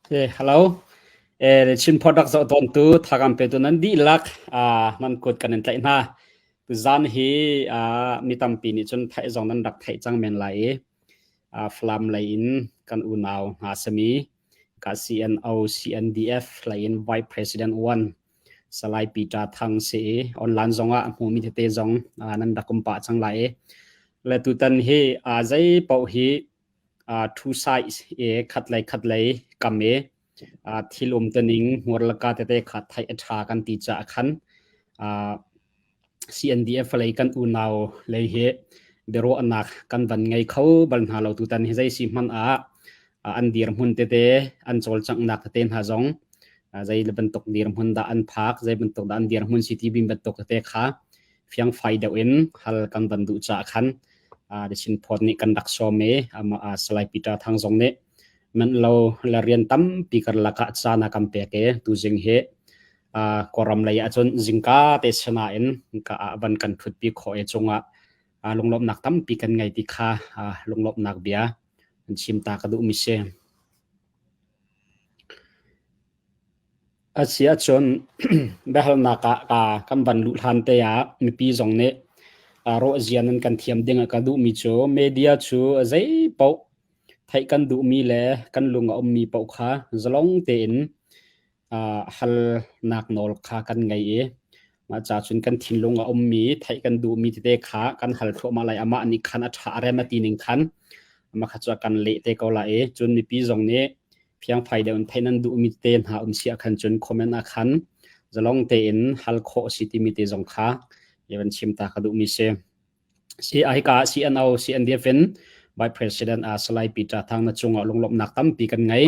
Hello. Chin product zoh tawntu thakam petu nan dihlak nan kut kan in tlaih hna. Tuzan hi mi tampi nih cun theih zong nan rak theih cang men lai i Falam lei in kan unau hna sami ka CNO CNDF lei in Vice President 1 Salai Peter Thang si i online zong ah a hmumi tete zong nan rak um pah cang lai i le tutan hi zei paoh hi two sides i khatlei khatlei kam i thil umtuning hmurlaka tete kha theih a ṭha kan ti caah khan CNDF lei kan unau lei hi biaruahnak kan van ngei kho bal hna lo. Tutan hi zei si hmanh ah an dirhmun tete an cawlcanghnak tete hna zong zei bantuk dirhmun dah an phak, zei bantuk dah an dirhmun si ti bantuk tete kha fiangfai deuh in hal kan van duh caah khan The Chin Post nih kan rak sawm i amah Salai Peter Thang zong nih manh lo le rian tampi karlak ah caan a kan pek i tuzing hi Kawlram lei ahcun zingka te sinain ka ah van kan ṭhutpi khawh i cungah lunglawmhnak tampi kan ngei ti kha lunglawmhnak bia an chim ta ka duhmi si. A si ahcun biahalnak ah kan van luh hlan te ah mipi zong nih rawhzia nan kan thiam ding ah ka duhmi cu media cu zei paoh theih kan duhmi le kan lung a ummi paoh kha zalong tein halnak nawl kha kan ngei i mah ca cun kan thinlung a ummi theih kan duhmi tete kha kan hal thluahmah lai. Amah nih khan a ṭha a rem a ti ning khan amah kha cu a kan leh te ko lai i cun mipi zong nih fiangfai deuh in theih nan duhmi te hna um si ahkhan cun comment ah khan zalong tein hal khawh a si timi te zong kha van chim ta ka duhmi si. Si hika CNO CNDF in Vice President Salai Peter Thang na cungah lunglawmhnak tampi kan ngei.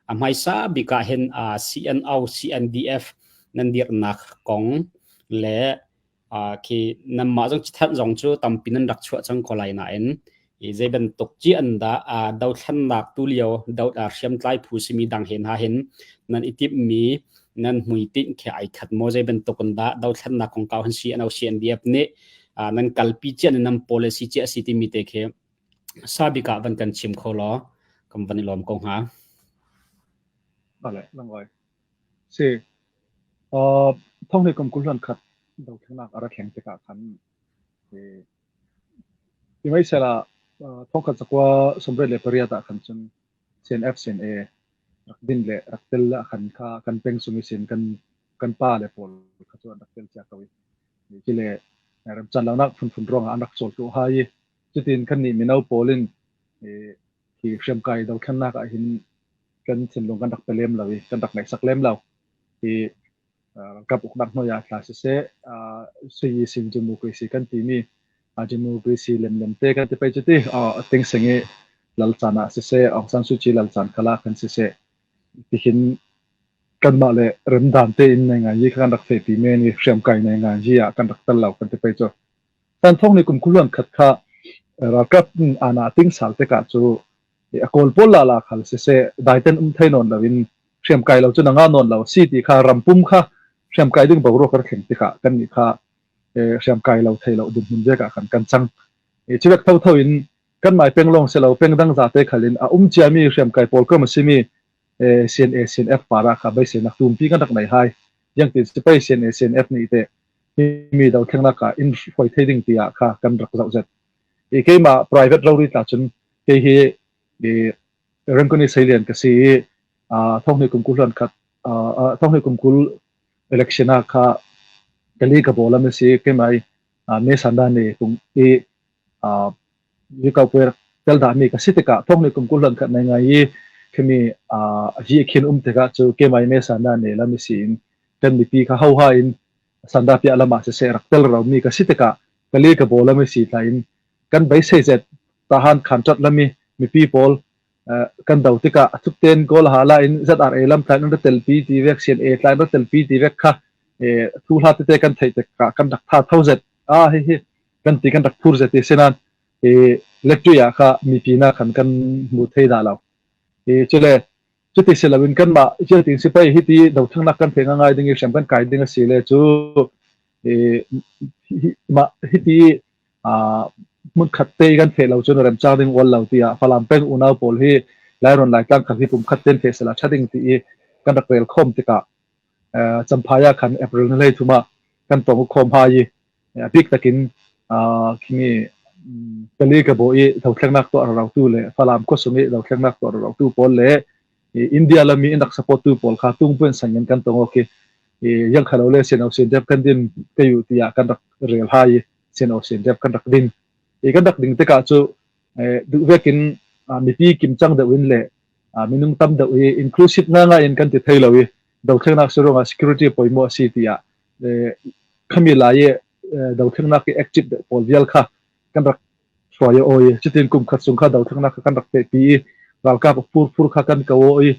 A hmaisa bik ah hin CNO CNDF nan dirhnak kong le Khi nanmah zong cithanh zong cu tampi nan rak chuah cang ko lai nain i zei bantuk ci an dah dothlennak tulio do hriamtlai phu simi dang he hna hin nan i timhmi nan hmuitinh khi ai khat maw? Zei bantuk in dah dothlennak kongkau hin CNO CNDF nih nan kalpi cia nan policy cia si timi te khi sabik ah van kan chim kho law kan van i lawm ko hnga. Vale, langoi. Si. Thonghni kum 21 dothlennak a ra thleng tikah khan Sihmanhsehlaw 1918 ah khan cun CNF CNA rak din le rak tel ah khan kha kan peng chung i sin kan kan pa le pawl kha cu an rak tel cia ko i hi le remcaan lonak phunphun ruangah an rak cawl tu hai i cutin kannih mino pawl in hi hriamkai dothlennak ah hin kan thinlung kan rak pe lem lo i kan rak ngaihsak lem lo. Hi ralkap uknak hnuai ah tla siseh, sui sin democracy kan timi democracy lemlem te kan ti pei cu ti tingseng i lal caan ah siseh, Aung San Suu Kyi lal caan kala kan siseh, tihin kanmah le remdan tein nei ngai yi kan rak fehpi men i hriamkai nei ngai yi ah kan rak tel lo kan ti pei cu. Tan thong ni kum kuluan khat kha ralkap ana ting sal te ka cu a kawl pawl la la khal siseh daiten um thei nawn lo in hriamkai lo cu na nga nawn lo si ti kha rampum kha hriamkai ding boruak kan thleng tikah kan nih kha hriamkai lo thei lo dinhmun vek ah kan kan cang. Chivek tho tho in kan mai peng long se lo peng dang za te khalin a um ciami hriamkai pawl kam asimi CNA CNF para kha bai se nak tumpi kan rak nei hai yang ti sipai CNA CNF ni te mi do thleng ka in hoi thei ding tia kha kan rak zau zet. I keima private rori ta chun kei hi Rangkoni Seilian ka si i thonghni kum kul khat thonghni kum 20 election ah kha kali ka bawlam a si. Keimah i me sanda ne tung i vikau tel dah mi ka si tikah thonghni kum 20 khat nai ngai i khimi hi khin um tikah cu keimah i me sanda ne lam si in kan mipi kha ho ha in sanda pia lama se se rak tel ro mi ka si tikah kali ka bawlam si tla in kan beisei zet tahan khan ṭat lami mipi pawl kan do tikah a thukten kawl ha la in ZRA lam tlan an ra telpi ti vek CNA tlan ra telpi ti vek kha thu hla tete kan theih tikah kan rak tha tho zet a hi hi kan ti kan rak phur zet ti sinan e lecture ah kha mipi na khan kan hmu thei da lo e chule cuti si loin kan mah tin sipai hi ti dothangnak kan thei ngai ding i hriam kan kai ding a si le cu e ma hi ti hmunkhat te kan pheh lo cun remcang ding ual lo tiah Falam peng unau pawl hi Lairon Laitlang khal hi pum khat ten fe sela ṭha ding ti i kan rak rel khawm tikah Champhai ah khan April ni 13 ah kan tong khawm ha i a bik takin khimi Kali ka bo i dothlengnak tuah rautu le Falam khuasung i dothlengnak tuah rautu pawl le India lami in rak support tu pawl kha tung puen sang in kan tong ok yang khalo le sen o sen dep kan din kayu tiah kan rak rel ha i sen o sen dep kan rak din i kan rak ding tikah cu duh vekin mipi kimcang deuh in le minung tam deuh i inclusive nga nga in kan ti thei lo i dothlennak surungah security poimo a si tiah khami lai i dothlennak i active deuh pawl vial kha kan rak hruai oi. Cutin kum khat chung kha dothlennak kha kan rak pe pi i ralkap phur phur kha kan ko i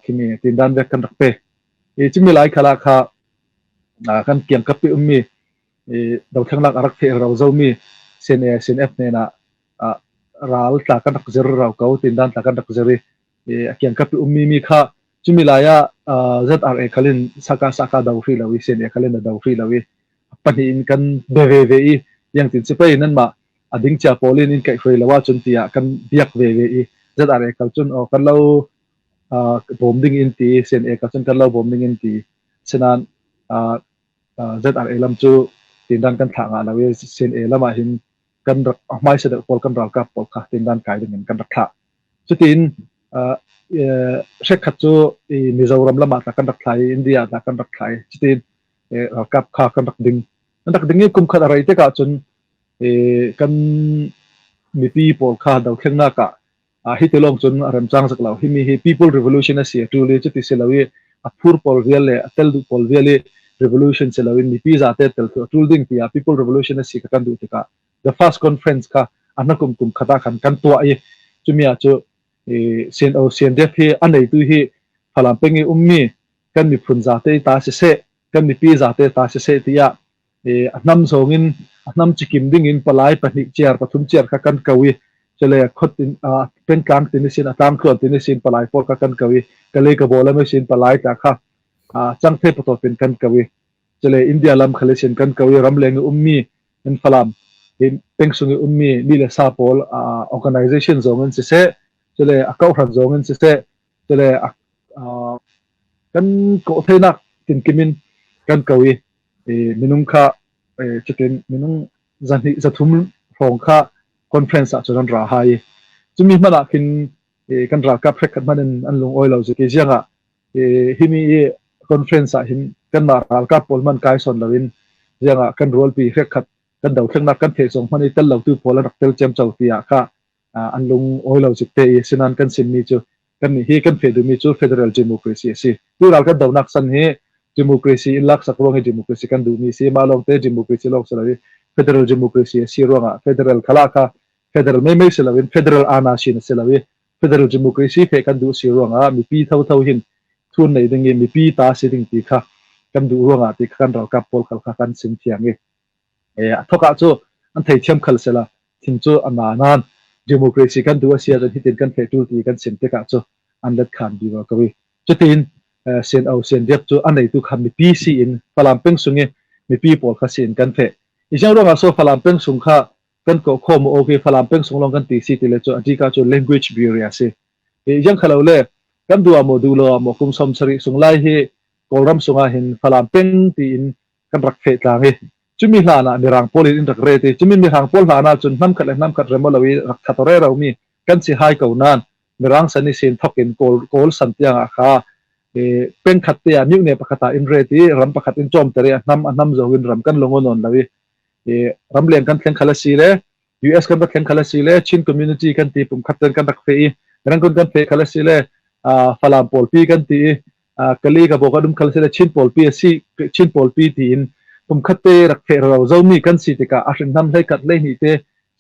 khimi tindan vek kan rak pe i chimi lai khala kha kan kiang kap pi ummi dothlennak a rak the ro zomi CNA CNF ne na ral tla kan rak zir rau ko tindan tla kan rak zir i a kiang kap ummi mi kha chumi lai ah ZRA khalin saka saka do hri lo i CNA khalin a do hri lo i pahnih in kan be ve ve i yang tin sipai nan ma ading chia polin in kai hrui lo ah chun tiah kan biak ve ve i ZRA khal chun o kan lo bom ding in ti CNA khal chun kan lo bom ding in ti sinan ZRA lam cu tindan kan thlah nga lo i CNA lam ah hin kan rak hmaisa deuh pawl kan ralkap pawl kha tindan kai ding in kan rak thlah. Cutin hrekkhat cu Mizoram lam ah tla kan rak thla i India ah tla kan rak thla i cutin ralkap kha kan rak ding. Kan rak ding i kum khat a rei tikah cun kan mipi pawl kha dothlennak ah hi ti lawng cun a remcang zak lo. Himi hi people revolution a si a ṭul i cuti si lo i a phur pawl vial le a tel duh pawl vial i revolution si loin mipi zate tel thu a ṭul ding tiah people revolution a si kha kan duh tikah the first conference kha a hnakum kum khat ah khan kan tuah i cumi ah cu CNO CNDF hi a neitu hi Falam peng i ummi kan miphun zate ta siseh kan mipi zate ta siseh tiah a hnam zong in a hnam chikim ding in palai pahnih chiar pathum chiar kha kan ko i chale khot in pengtlang tin sin a tlang tluan tin sin palai pawl kha kan ko i kale ka bola me sin palai ta kha changthe patopin kan ko i chale India lam khale sin kan ko i ramleng ummi in Falam pengsung i ummi mi le sa pawl organization zong in siseh chale a kohran zong in siseh chale kan kawh theinak tinkim in kan ko i minung kha cutin minung zahnih zathum hrawng kha conference ah cun an ra hai i cumi hmanh ah khin kan ralkap hrek hmanh in an lung awi lo ziki ziang ah himi i conference ah hin kanmah ralkap pawl hmanh kai son loin ziang ah kan rualpi hrek khat kan dothlennak kan theih zong hmanh i tel lo tu pawl an rak tel cem cho tiah kha an lung awi lo zik te i sinan kan simmi cu kannih hi kan feh duhmi cu federal democracy a si. Tu ral kan donak san hi democracy in laksak ruang i democracy kan duhmi si. Mah lawngte democracy lawng si lo i federal democracy a si ruangah federal khala kha federal meimei si loin federal ana sin a si lo i federal democracy fe kan duh si ruangah mipi thotho hin thun nei ding i mipi ta si ding ti kha kan duh ruangah ti kha kan ralkap pawl khal kha kan sim thiang i A thawk ah cu an theithiam khal sela thin cu a na nain democracy kan duh a si ahcun hitin kan fehtul ti kan sim tikah cu an let khan bi ko i cutin CNO CNDF cu a neitu kha mipi si in Falam peng sung i mipi pawl kha si in kan feh. I ziang ruangah so Falam peng sung kha kan ko kho mu okay Falam peng sung lawng kan ti si ti le cu adika cu language barrier si. I ziang khalo le kan duh ah maw duh lo ah maw kum 70 sung lai hi Kawlram sungah hin Falam peng tiin kan rak feh tlang i cumi hlan ah mirang pawl in rak ret i cumi mirang pawl hlan ah cun hnam khat le hnam khat rem lo i rak that re ro mi kan si hai ko nan mirang san i sin thok in kawl kawl san tiang ah kha peng khat te ah myone pakhat ah in ret i ram pakhat in chom tere a hnam a hnam zo in ram kan longo non lo i ramleng kan thleng khala si le US kan rak thleng khal a si le Chin community kan ti pum khat ten kan rak fe i Rangoon kan fe khal a si le Falam pawlpi kan ti i Kali ka bo ka dum khal si le Chin pawlpi a si Chin pawlpi tiin pum khat te rak fe ro zomi kan si tikah a hrin nam hlei khat hlei hnih te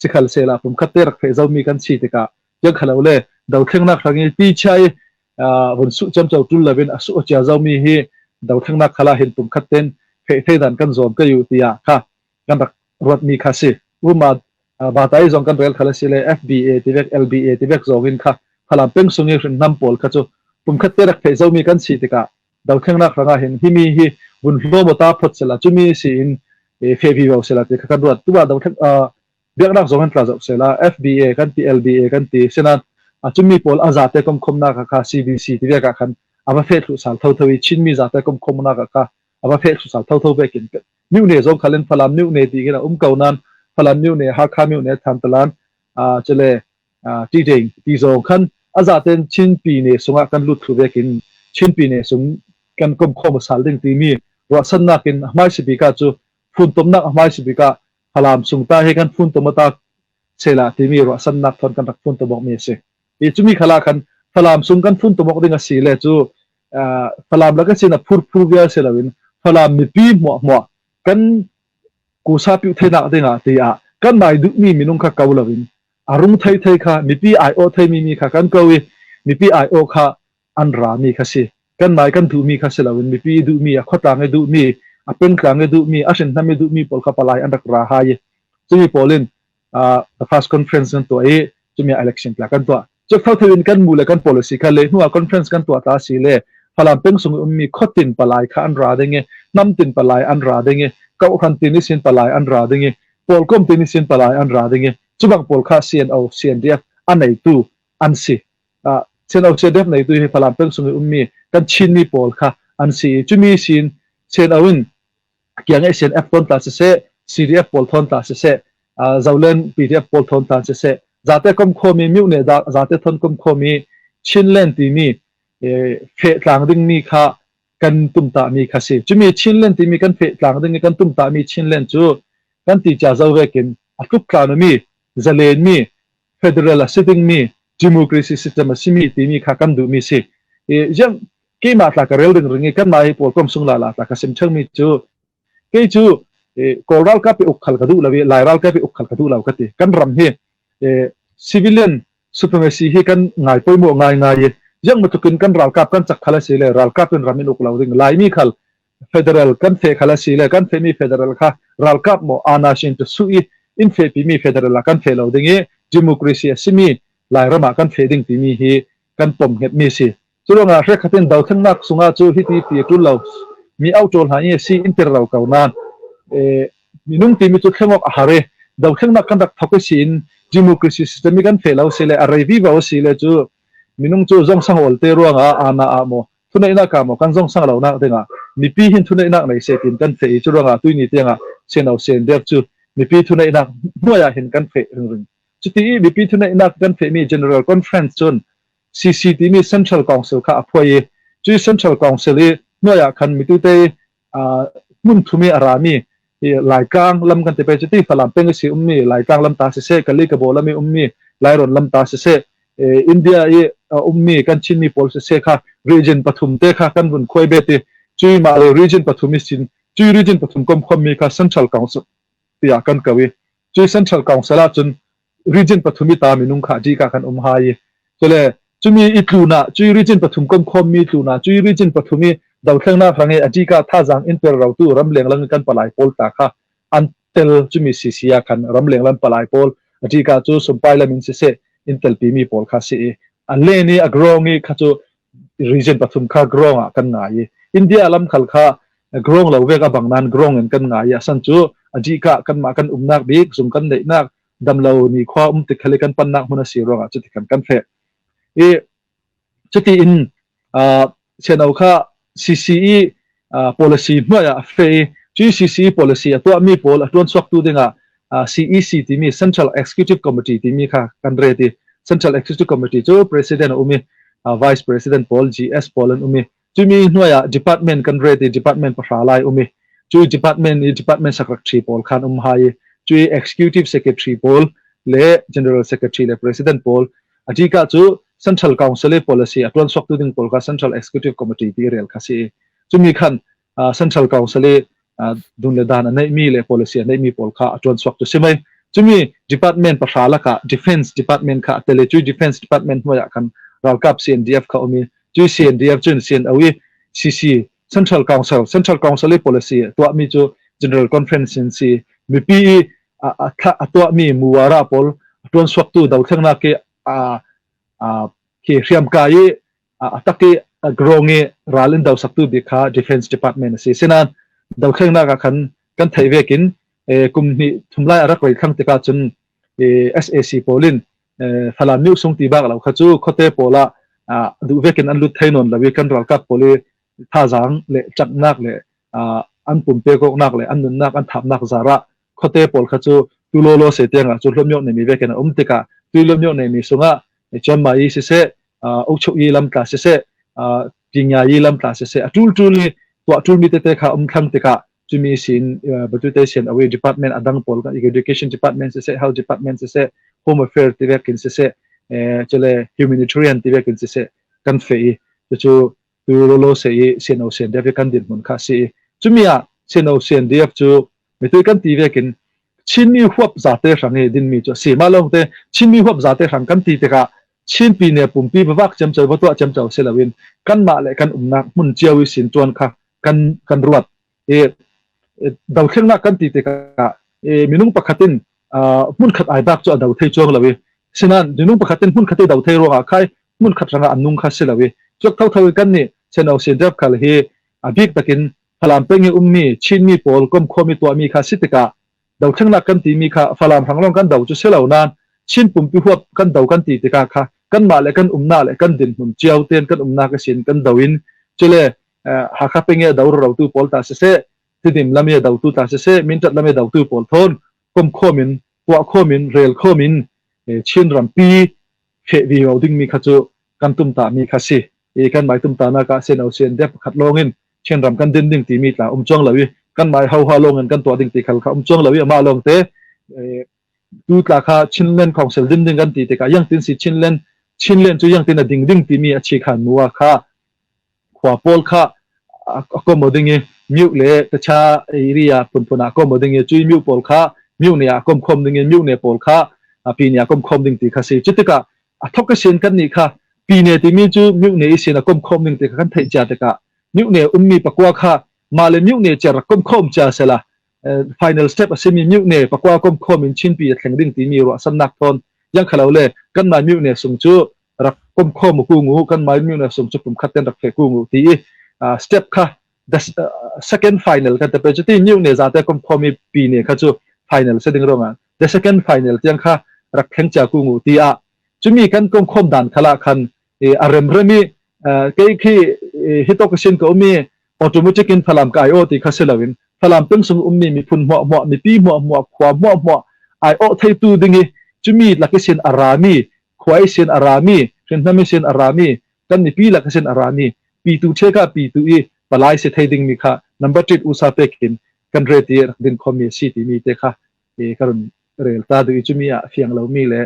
si khal se la pum khat te rak fe zomi kan si tikah yang khalo le dothlengnak hrangi pi chai vun su cham cho tul lovin a su chia zomi hi dothlengnak khala hin pum khat ten fe fe dan kan zom ka yu tia kha kan rak ruatmi kha si. Uma Vatai zong kan rel khal a si le FBA ti vek LBA ti vek zong in kha Falam peng sung i hrimnam pawl kha cu pumkhat te rak theih zomi kan si tikah dothlennak rangah hin himi hi vun hlawm ta phot sela cumi si in fe vi vo sela ti kha kan ruat tuah dothlen biaknak zong an tla zoh sela FBA kan ti LBA kan ti sinan A cumi pawl a zate komkhomnak kha CBC ti vek ah khan a va feh thlu sal thotho i Chinmi zate komkhomnak kha a va feh thlu sal thotho vekin myone zong khalin Falam myone ti khin a um ko nan Falam myone Hakha myone Thantalan chile Ṭiṭing ti zong khan a zaten Chin pine sungah kan lut thlu vekin Chin pine sung kan komkhom sal ding timi ruahsannak in hmai sibika cu funtomnak hmai sibika Falam sung ta he kan funtom ta sela timi ruahsannak thon kan rak funtomok mi a si. I cumi khala khan Falam sung kan funtomok ding a si le cu Falam laka sin a phur phur vial si loin Falam mipi hmuah hmuah kan kusa piu theinak dingah tiah kan nai duhmi minung kha ko loin a rung thei thei kha mipi ai aw thei mi mi kha kan ko i mipi ai aw kha an ra mi kha si. Kan mai kan duhmi kha si loin mipi duhmi a khuatlang i duhmi a pengtlang i duhmi a hrinhnam i duhmi pawl kha palai an rak ra hai i cumi pawl in the first conference kan tuah i cumi election tla kan tuah. Cu thotho in kan mu le kan policy kha le hnu ah conference kan tuah ta si le Falam peng sung ummi khuatin palai kha an ra ding i hnamtin palai an ra ding i kohhran tin isin palai an ra ding i pawlkom tin isin palai an ra ding i cubang pawl kha CNO CNDF a neitu an si. CNO CNDF neitu hi Falam peng sung i ummi kan Chinmi pawl kha an si i cumi sin CNO in kiang e CNF ton ta siseh CDF pawl thon ta siseh Zolen PDF pawl thon ta siseh zate kom khomi myone da zate thon kom khomi Chinland timi fehtlang dingmi kha kan tumta mi kha si. Cumi Chinland timi kan fehtlang ding i kan tumta mi Chinland cu kan ti cha zo vekin a tluk mi zalen mi federal a si dingmi democracy system a simi timi kha kan duhmi si. Yang keimah tla ka rel ring ring i kanmah hi pawl kom sung la la tla ka sim ṭhengmi cu kei cu Kawl ralkap i uk khal ka duh lo i Lai ralkap i uk khal ka duh lo ka ti. Kan ram hi civilian supremacy hi kan ngai poimawh ngai ngai i yang matukin kan ralkap kan cak khal a si le ralkap in ram in uk lo ding Laimi khal federal kan fe khal a si le kan femi federal kha ralkap maw ana sin tu su i in fe pimi federal ah kan fe lo ding i democracy a simi Lairam ah kan fe ding timi hi kan pom hnget mi si. Cu ruangah hrekhat in dothlennak sungah cu hiti ti a ṭul lo mi au ṭawl hna i si in tir lo ko nain minung timi cu thleng awk a har i dothlennak kan rak thawk i si in democracy system i kan fe lo si le a rei vivo si le cu minung cu zong sang ol te ruangah ana ah maw thuneihnak ah maw kan zong sang lo nak dingah mipi hin thuneihnak nei se tin kan fe i cu ruangah tuini tiangah seno sen dek cu mipi thuneihnak hnuai ah hin kan fe ringring. Cuti i mipi thuneihnak kan fehmi General Conference cun CC timi Central Council kha a phuai i cui Central Council i hnuai ah khan mitute hmun thum i a rami Laitlang lam kan ti pe cuti Falam peng i si ummi Laitlang lam ta siseh Kali Kabaw lam i ummi Lairon lam ta siseh India i ummi kan Chinmi pawl siseh kha region pathum te kha kan vun khuai bet i cui mah le region pathum i sin cui region pathum kom khommi kha Central Council tiah kan ko i cui Central Council ah cun region pathum i ta minung kha di ka kan um hai i cule cumi i tluna cui region pathum kom khom mi tluna cui region pathum i dothlengnak rang i adika thazang in per rotu ramleng lang kan palai pawl ta kha an tel cumi CC ah khan ramleng lam palai pawl adika cu sumpai lam in siseh in telpi mi pawl kha si i an len i a grong i kha cu region pathum kha grong ah kan ngai i India lam khal kha grong lo vek a bang nan grong in kan ngai i asan cu adika kan mah kan umnak bik zung kan neihnak damlo ni khua um tik khali kan pannak hmun a si ruangah cuti kan kan feh i cuti in CNO kha CCE policy hnuai ah a fe i cu CCE policy a tuahmi pawl a tuan chuaktu dingah CEC timi Central Executive Committee timi kha kan ret i Central Executive Committee cu President a um i Vice President pawl GS pawl an um i Cumi hnuai ah department kan ret i department pahra lai um i cu department i department secretary pawl khan um hai i cu executive secretary pawl le general secretary le president pawl atika cu central council i policy a tuan sok tu ding pawl kha central executive committee ti rel kha si i cumi khan central council i dun le dan a neihmi le policy a neihmi pawl kha a ṭuan chuak tu si mei. Cumi department pahra lakah defense department kha a tel i cui defense department hnuai ah khan ralkap CNDF kha um i cui CNDF cun CNO i CC Central Council Central Council i policy tuahmi cu General Conference in si mipi i a tuahmi muwara pawl a ṭuan suaktu dothlennak i khi hriamkai i a tak i grong i ral in do saktu bik kha defense department a si. Sinan dothlennak ah khan kan theih vekin kum hnih thum lai a rak rei thlang tikah cun SAC pawl in Falam myu sung ti bak lo kha cu khuate pawl ah duh vekin an lut thei nawn lo i kan ralkap pawl i thazaang le ṭanhnak le an pumpe koknak le an nunnak an thapnak zarah khuate pawl kha cu tu lawlaw se tiangah cu hlawmyok neimi vekin a um tikah tu hlawmyok neimi sungah Chiang Mai siseh Ukchuk i lamtla siseh Pingya i lamtla siseh a ṭul ṭul i tuah ṭulmi tete kha um thlang tikah cumi sin batute sin away department adang pawl kan education department siseh health department siseh home affair ti vekin siseh chule humanitarian ti vekin siseh kan fe i cucu tu lolo se i CNO CNDF kan dirhmun kha si i cumi ah CNO CNDF cu mitui kan ti vekin Chinmi huap zate hrang i dinmi cu a si. Mah lawng te Chinmi huap zate hrang kan ti tikah Chinpi ne pumpi vavak cemco va tuah cemco si loin kanmah le kan umnak hmun cio i sin tuan kha kan kan ruat. I dothlennak kan ti tikah minung pakhat in hmun khat ai bak cu a do thei chuang lo i sinan minung pakhat in hmun khat i do thei ruangah khai hmun khat rangah an nung kha si lo i cuk tho tho kan nih cheno sin dep khal hi a bik takin Falam peng i ummi Chinmi pawl komkhuami tuahmi kha si tikah dothlennak kan timi kha Falam hrang kan do cu si lo nain Chin pumpi huap kan do kan ti tikah kha kanmah le kan umnak le kan dinhmun cio tein kan umnak a sin kan do in cule Hakha peng i a do rotu pawl ta siseh Tidim lam i a dotu ta siseh Mintat lam i a dotu pawl thawn komkhawm in tuah khawm in rel khawm in Chin rampi feh vi ro dingmi kha cu kan tum ta mi kha si i kan mai tum ta nak ah sen o sen dep khat lawng in Chin ram kan din ding timi tla um chuang lo i kan mai ho ha lawng in kan tuah ding ti khal kha um chuang lo i ama lawng te tu tla kha Chinland Council din ding kan ti tikah yang tin si Chinland Chinland cu yang tin a ding ding timi a chi khan nuwa kha khua pawl kha a kom ding i myu le tacha area phunphun ah kom ding i cui myu pawl kha myu ne ah kom khom ding i myu ne pawl kha pi ne ah kom khom ding ti kha si cutikah a thok ka sin kan nih kha pi ne timi cu myu ne i sin a kom khom ding ti kha kan theih cia tikah myu ne ummi pakua kha mah le myu ne cer kom khom cia sela final step a simi myu ne pakua kom khom in chinpi a thleng ding timi ruahsannak thawn yang khalo le kan mah myu ne sung cu rak kom khom ku ngu kan mai myu na sum chu pum khat ten rak fe ku ngu ti i step kha the second final kan te pe chu ti new ne za te kom khom i pi ne kha chu final se ding ronga the second final tiang kha rak thleng cha ku ngu ti a chumi kan kom khom dan khala khan a rem remi kei khi hitok sin ko mi automatic in falam kai o ti kha se lawin falam peng sung ummi miphun hmuah hmuah mipi hmuah hmuah khua hmuah hmuah ai o theitu dingi chumi lakisin arami khuai sin a rami hrinhnam sin a rami kan mipi lak sin a rami pitu the kha pitu i palai se thei ding mi kha number 3 usa pek in kan re ti rak din khomi si ti mi te kha e karun rel ta du chumi a fiang lo mi le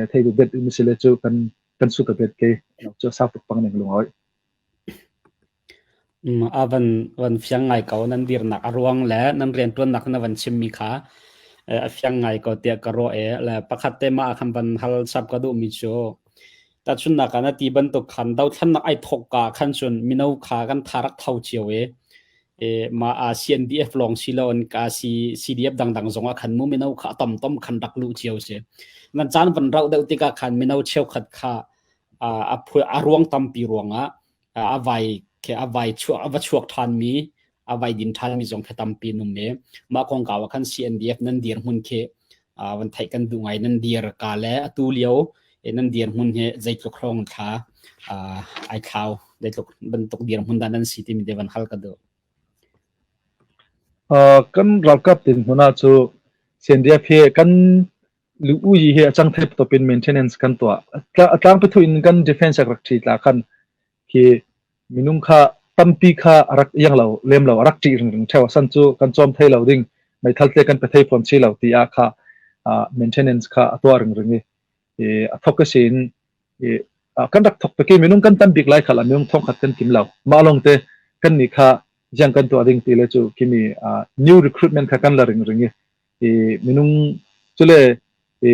thei du bet mi sile chu kan kan su ka bet ke chu sa tuk pang ning lungoi. A van fiang ngai ko. Nan dirnak a ruang le nan rianṭuannak na van chimmi kha a fiang ngai ko tiah ka ruah i le pakhat te mah ah khan van hal chap ka duhmi cu tahchunhnak ah na ti bantuk khan dothlennak ai thawk ka khan cun mino kha kan tha rak tho cio i mah a CNDF lawng si loin ka CDF dangdang zong ah khan mu mino kha a tomtom khan rak luh cio si. Nan caan van rauh deuh tikah khan mino cheukhat kha a ruang tampi ruangah a vai khi a vai chuak a va chuak ṭhanmi a vai din ṭhanmi zong khi tampi an um i mah kongkau ah khan CNDF nan dirhmun khi van theih kan duh ngai. Nan dir ka le atu lio nan dirhmun hi zeitluk hrawng thla ai thlau, zeitluk bantuk dirhmun dah nan si timi te van hal ka duh. Kan ralkap dinhmun ah cu CNDF hi kan lu yi hi a cang thei top in maintenance kan tuah. A tlangpi thu in kan defense rak ṭhi tla khan khi minung kha tampi kha a rak iang lo lem lo, a rak ṭih ring ring ṭheo san cu kan cawm thei lo ding meithal te kan pe thei fawn si lo ti ah kha maintenance kha a tuah ring ring i a thok ka sin i kan rak thok peki minung kan tam bik lai kha la minung thong khat kan kim lo. Mah long te kan ni kha jiang kan tuah ding ti le cu kimi new recruitment kha kan la ring ring i minung cule i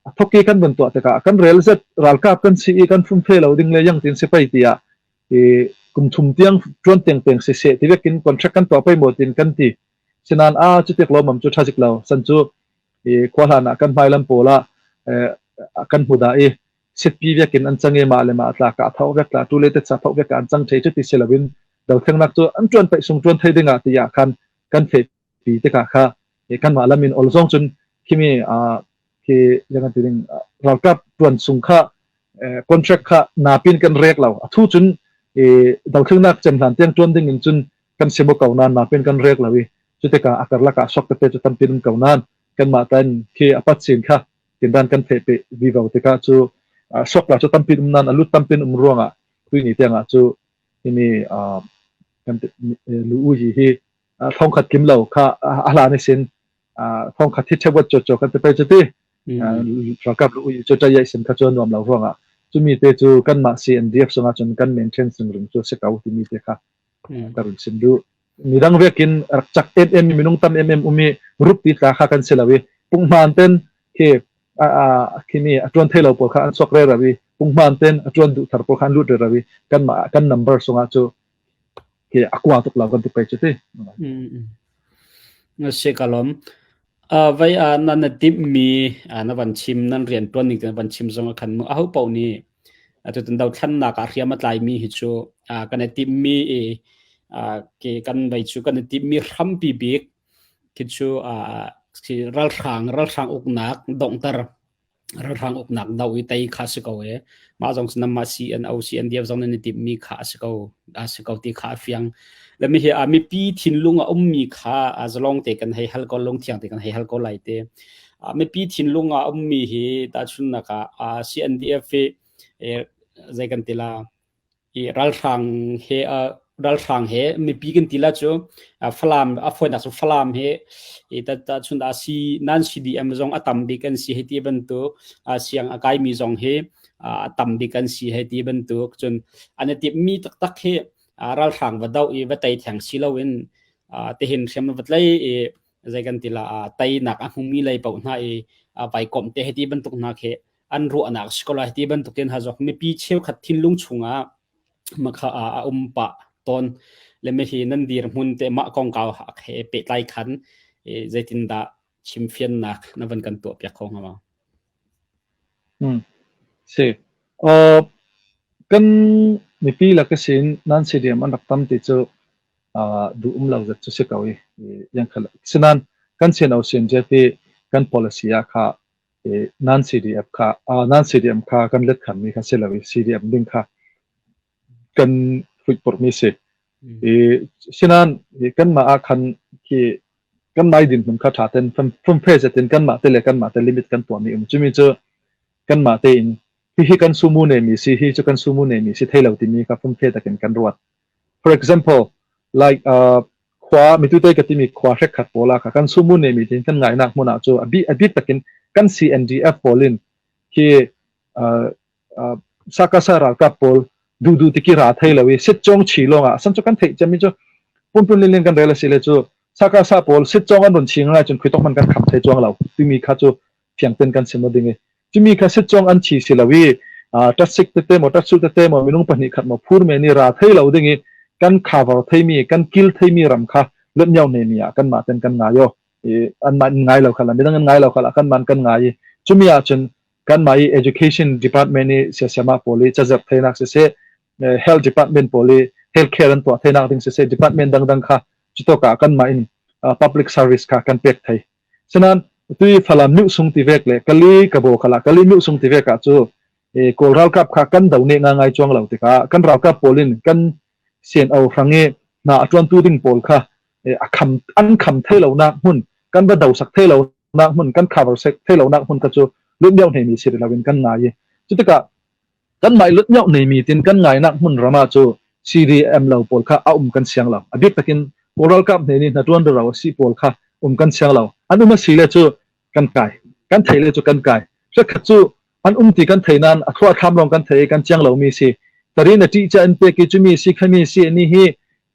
a thoki kan vun tuah tikah kan rel zet ralkap kan si i kan fumfe lo ding le yang tin si pai tiah i kum thum tiang tuan teng peng si se ti vekin contract kan tuah pai mo tin kan ti. Sinan a chutik lo mam chu tha lo san chu i khua hlan ah kan hmai lam pawl ah kan hmu da i sitpi vekin an change ma le ma tla ka thau vek tla tu le te cha thau vek an chang thei chu ti silawin do thengnak chu an tuan pai sung tuan thei dinga ti ya khan kan fe pi tikah kha kanmah lam in ol zong cun khimi khi jangan ti ding. Ralkap tuan sung kha contract kha napin kan rek lo. A thu cun dothlennak cem hlan tiang tuan ding in cun kan semo ko nain napin kan rek lo i cu tikah a karlak ah sok tete cu tampi um ko nain kanmah tan khi a pat sin kha tindan kan theih pe vivo tikah cu sok la cu tampi um nan a lut tampin um ruangah tuini tiangah cu himi kan lu u hi hi thongkhat kim lo kha a hlan sin thongkhat hi thewat cho cho kan te pe chu ti ralkap lu u cho cha yai sin kha chu nuam lo ruangah chumi te chu kan mah CNDF sungah cun kan maintain sing ring chu se kau timi te kha ka run sim du midang vekin rak chak em em minung tam em em umi rup ti tla kha kan si lo i punghman ten khi a a khimi a tuan thei lo pawl kha an sok re rawi punghman ten a tuan duh thar pawl kha an lut re rawi kan ma kan number sungah chu khi akwa tuk lo kan ti pe chu ti. Se kalom vai a na na tip mi na van chim nan rian tuan ning te van chim zong a khan mu a ho pau ni Atutan dothlannak ah hriam a tlaimi hi cu kan i timhmi i ke kan vei cu kan i timhmi hrampi bik khi cu ralhrang ralhrang uknak donghter ralhrang uknak do i tei kha si ko e. Mah zong namah CNO CNDF zong nan i timhmi kha a si ko a si ko ti kha a fiang. Le mi hi mipi thinlung a ummi kha zalong te kan hei hal ko lungthiang te kan hei hal ko lai te. Mipi thinlung ah ummi hi tahchunhnak ah CNDF hi zei kan ti la i ralhrang he ralhrang he mipi kan ti la cu Falam a fawinak cu Falam he i tahchun ah si nan CDM zong a tam bik an si hei ti bantuk siang a kaimi zong hi a tam bik an si hei ti bantuk cun an i timhmi taktak hi ralhrang va doh i va tei theng si loin tihin hriam va tlai i zei kan ti la teinak a hmumi lei paoh hna i vaikomh te hiti bantuk hna khi an ruahnak si ko lai ti bantukin ha zok mipi cheukhat thinlung chungah makha a um pah tawn le me hi nan dir hmun te mah kongkau he pehtlai khan zeitindah chimfiannak na van kan tuah piak kho hnga ma? Hmm. Si. Uh, kan mipi lak sin nan CDM an rak tam ti cu duh um lo zet cu si ko i yang khal sinan kan CNO CNJ hi kan policy ah kha nan CDF kha nan CDM kha kan let khan mi kha si lo i CDM ding kha kan fuihpurh mi si. I sinan kan mah ah khan khi kan mai din hmun kha tha ten fum fe zetin kan mah te le kan mah te limit kan tuah mi um chumi cu kan mah te in hi hi kan sumu ne mi si hi cu kan sumu ne mi si thei lo timi kha fum fe takin kan ruat. For example, like khua mitute ka timi khua hrek khat pawl ah kha kan sumu ne mi tin kan ngainak hmun ah cu a bi a bik takin kan CNDF pawl in khi sakasa ralkap pawl dudu tiki ra thei lo i sit chong chi lawng ah san cu kan theih cemi cu punpun lin lin kan rel a si le cu sakasa pawl sit chong an run chi ngai cun khui tok man kan kham thei chuang lo timi kha cu fiang ten kan sim ding i cumi kha sit chong an chi si lo i tasik tete mo tatsu tete mo minung pahnih khat mo phur me ni ra thei lo ding i kan cover theimi kan kil theimi ram kha let nyau ne mi ah kan mah ten kan ngai yo i an mah ngai lo khala midang an ngai lo khala kan man kan ngai i cumi ah cun kan mah i education department i siasiama pawl i cazarh theinak siseh health department pawl i health care an tuah theinak ding siseh department dangdang kha cutok ah kan mah in public service kha kan pek thei sinan tui falam miu sung ti vek le kali kabo khala kali miu sung ti vek ah cu kawl ralkap kha kan do ne nga ngai chuang lo tikah kan ralkap pawl in kan sian au hrang i hna a tuantu ding pawl kha a kham an kham thei lo nak hmun kan va do sak thei lo nak hmun kan cover sek thei lo nak hmun ka cu lut miau nei mi si lo in kan ngai i cutikah kan mai lut miau nei mi tin kan ngai nak hmun rama cu CDM lo pawl kha a um kan siang lo a bik takin kawl ralkap hne nih hna tuan ro si pawl kha um kan siang lo an um a si le cu kan kai kan thei le cu kan kai khat cu an um ti kan thei nain a thluah thlam lawng kan thei kan chiang lomi si tarin a ṭih ca in pek i cumi si khami si ni hi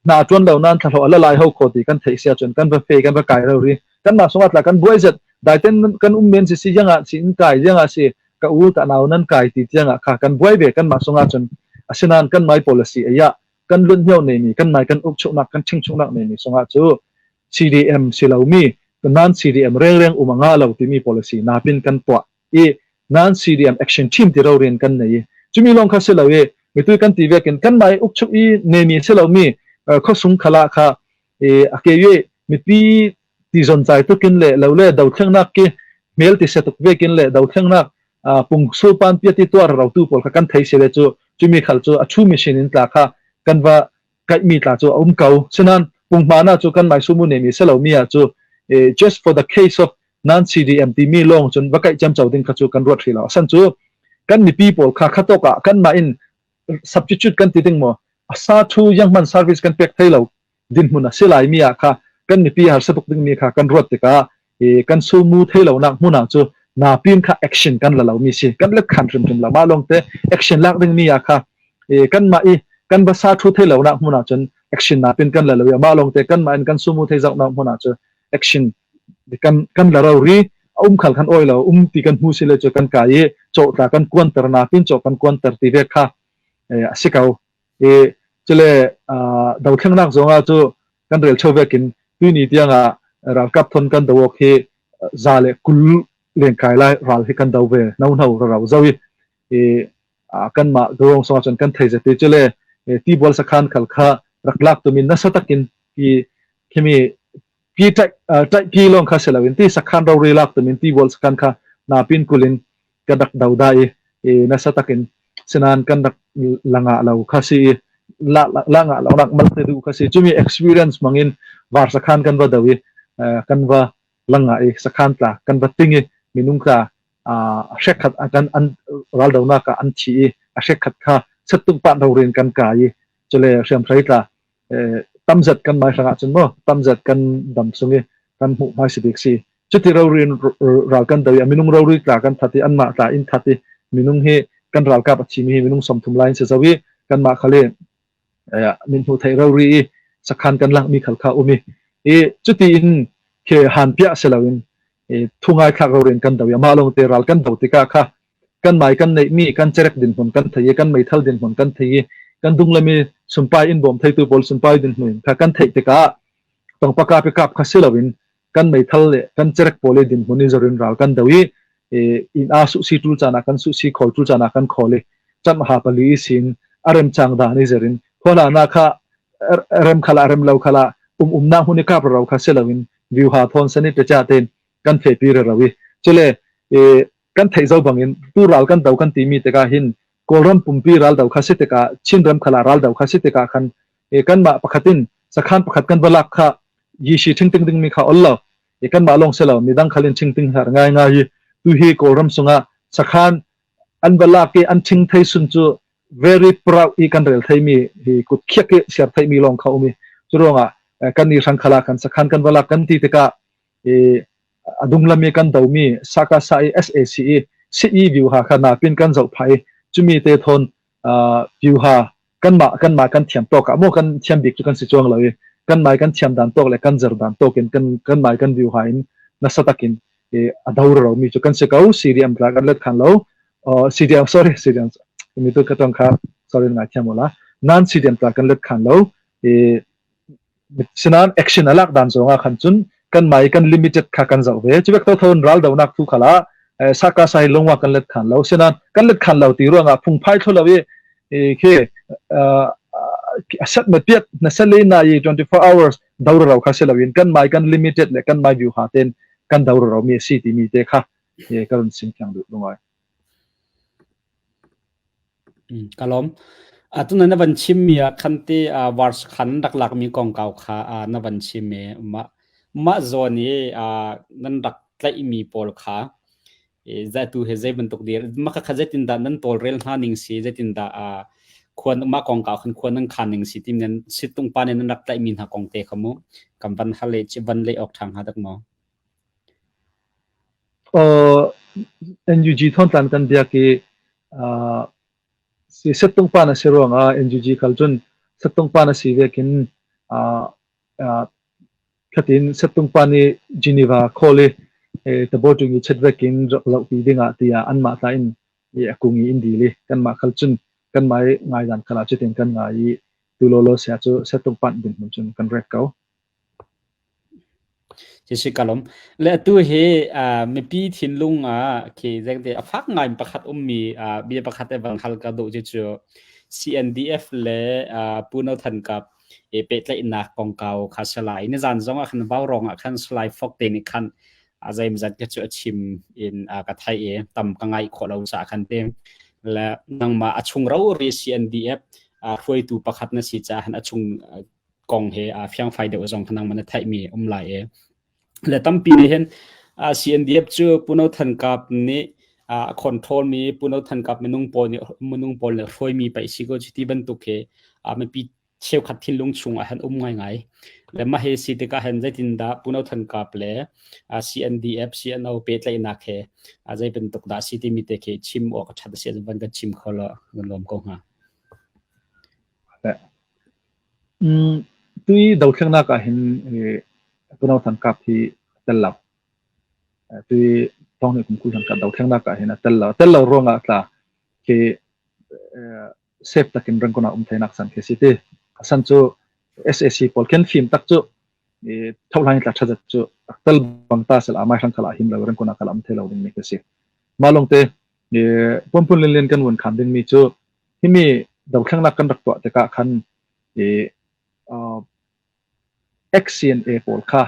hna ṭuan lo nain thlahlawh ala lai ho kho ti kan theih sia cun kan va fe kan va kai ro ri kan mah sungah tla kan buai zet daiten kan um men si si yanga si in kai yanga si ka u ta nau nan kai ti tianga kha kan buai ve kan mah sungah cun asinan kan mai policy aya kan lun hmeo nei mi kan mai kan uk chuknak kan thing chuknak nei mi sungah cu CDM si lomi nan CDM rengreng um anga lo timi policy napin kan tuah i nan CDM action team ti ro rian kan nei i cumi lawng kha si lo i mitu kan ti vekin kan mai ukchuk i nemi si lo mi khosung khala kha i ake ye mipi ti zon chai tukin le lo le do thlengnak ki mel ti se tuk vekin le do thlengnak. Pung sulpan piati tuar ro tu pawl kha kan thei se le cu cumi khal cu a thu mi sin in tla kha kan va kaih mi tla cu a um ko. Sinan punghmana cu kan mai sumu ne mi selo mi ah cu just for the case of non CDM timi lawng cun va kaih cem cho ding kha cu kan ruat hrih lo. Asan cu kan mipi pawl kha khatok ah kan mah in substitute kan ti ding maw asa thu yang man service kan pek thei lo dinhmun a si lai mi ah kha kan mipi harsa tuk ding mi kha kan ruat tikah kan sumu thei lo nak hmun ah cu na pin kha action kan la lo mi si kan let khan hrim hrim lo ma long te action lak ding mi ah kha kan ma i kan ba sa thu thei lo nak hmun ah cun action na pin kan la lo ma long te kan ma in kan sumu thei zau nak hmun ah cu action kan kan la ro ri um khal khan oi lo um ti kan hmu si le chu kan kai i chaw tla kan kuan ter na pin chaw kan kuan ter ti ve kha a si ko. I cule dothlengnak zong ah cu kan rel cheu vekin tuni tiang ah ralkap thon kan do awk hi za le kul leng kai lai ral hi kan do ve no no ra zo i kan mah gawng song cun kan thei zati cule ti bual sakhan khal kha rak lak tumin nasa takin ki khimi pi tai tai pi long kha selawin ti sakhan ro ri lak tumin ti bual sakhan kha na pin kulin ka rak do da i nasa takin sinan kan rak langa lo kha si la la nga lo nak mal te du kha si chumi experience mangin var sakhan kan va do i kan va langa i sakhan tla kan va ting i minung ka a hrek khat kan an ral do na ka an thi i a hrek khat kha settung pa do rin kan ka i chule hriam thlai tla tamzat kan mai hrangah cun maw tamzat kan dam sung i kan hmuh hmai si bik si. Cuti rori ral kan do i a minung rori tla kan that i anmah tla in that i minung hi kan ralkap a thimi hi minung 30 lai in si zo i kanmah khal i min hmu thei rori i sakhan kan lakmi khal kha um i i cuti in khi han piah si loin thu ngai thlak rorin kan do i amah lawng te ral kan do tikah kha kan mai kan neihmi kan cerek dinhmun kan thei i kan meithal dinhmun kan thei i kan dunglami sunpai in bawm theitu pawl sunpai dinhmun kha kan theih tikah tongpaka pikap kha si loin kan meithal le kan cerek pawl i dinhmun i zorin ral kan do i in a su si tul caan ah kan su si khol tul caan ah kan khol i cham ha pali sin arem chang dan i zerin khola na kha rem khala rem lo khala um um na huni kap ro kha si loin view ha thon sani te cha ten kan phe pi ra rawi chule kan theih zo bangin tu ral kan do kan timi tikah hin Kawlram pumpi ral do kha si tikah Chinram khala ral do kha si tikah khan e kanmah pakhatin sakhan pakhat kan va lak kha yishi thingting ding mi kha ol lo e kanmah long se lo midang khalin thingting har ngai ngai hi tu hi Kawlram sungah sakhan an va lak i an thing thei sun cu very proud i kan rel thei mi hi kut khiak i siar thei mi long kha umi curuangah kan ni hrang khala kan sakhan kan va lak kan ti tikah e a dunglam i kan domi Sakasa i SAC i CE view ha kha napin kan zoh phah i cumi te thawn view ha kanmah kanmah kan thiam tawk ah maw kan thiam bik cu kan si chuang lo i kan mai kan thiam dan tawk le kan zer dan tawk in kan kan mai kan view ha in nasa takin a do ro mi cu kan si ko CDM tla kan let khan lo CDM sorry CDM mi tu ka tong kha sorry ngai thiam ola nan CDM tla kan let khan lo Sinain action a lak dan zong ah khan cun kan mai kan limited kha kan zoh ve. Cuvek to thon ral donak thu khala saka sai longwa kan let khan lo. Sinain kan let khan lo ti ruangah phungphai thlo lo i khi asat ma piat na sale na i 24 hours dawr ro kha se loin kan mai kan limited le kan mai view ha ten kan dawr ro mi si ti mi te kha ka run sim thiang duh lungai. Ka lawm. Atu na van chimmi ah khan te vars khan rak lakmi kongkau kha na van chim i mah mah zawn i nan rak tlaihmi pawl kha tu he zei bantuk dir mah kha zeitindah nan tawlrel hna ning si zeitindah khuan mah kongkau khan khuan nan khan ning si tim nan sittung pa nih nan rak tlaihmi hna kong te kha mu kan van hal le van leh awk ṭha hnga dak maw? NUG thawngtlang kan biak i Settungpan a si ruangah NUG khal cun Settungpan a si vekin khatin Settungpan i Geneva call i taboṭung i chet vekin rak zohpi dingah tiah anmah tla in a kung i in dil i kanmah khal cun kanmah i ngaidan khal ah cutin kan ngai i tu lawlaw sia cu Settungpan dinhmun cun kan rek ko. Sisi ka lawm. Le atu hi mipi thinlung ah khi zengte a fak ngai pakhat ummi bia pakhat e van hal ka duh cu cu CNDF le Pu No Than Kap e pehtlaihnak kongkau kha salai. Nizan zong ah khan Vaurawng ah khan Salai Fok te nih khan. A zeimazat ka cu a chim in ka theih i tam ka ngaih khawh lo caah khan te le nangmah a chung rori CNDF hruaitu pakhat na si caah a chung kong he fiangfai deuh zong kha nangmah na theihmi um lai i le tampi nih hin CNDF cu Puno Than Kap nih a control mi Puno Than Kap minung pawl nih minung pawl nih hruaimi paih si ko ti bantuk he mipi cheukhat thinlung chung ah han um ngaingai. Le mah hi si tikah hin zeitindah Puno Than Kap le CNDF, CNO pehtlaihnak he zei bantuk dah si timi te khi chim awk a ṭhat a si van kan chim kho law kan lawm ko hnga. Tui dothlennak ah hin Puno Than Kap hi a tel lo. Tui thong nih kum kul than kap dothlennak ah hin a tel lo. A tel lo ruangah tla khi safe takin Rangoon ah um theinak san khi si ti. Asan cu SAC pawl khin fim tak cu thohlan tla thazat cu tel bang ta sel amai hrang khala him lo Rangoon ah kala um thei lo ding mi khi si. Ma long te pumpun lin lin kan won khan ding mi cu himi dothlennak kan rak tuah tikah khan XCNA pawl kha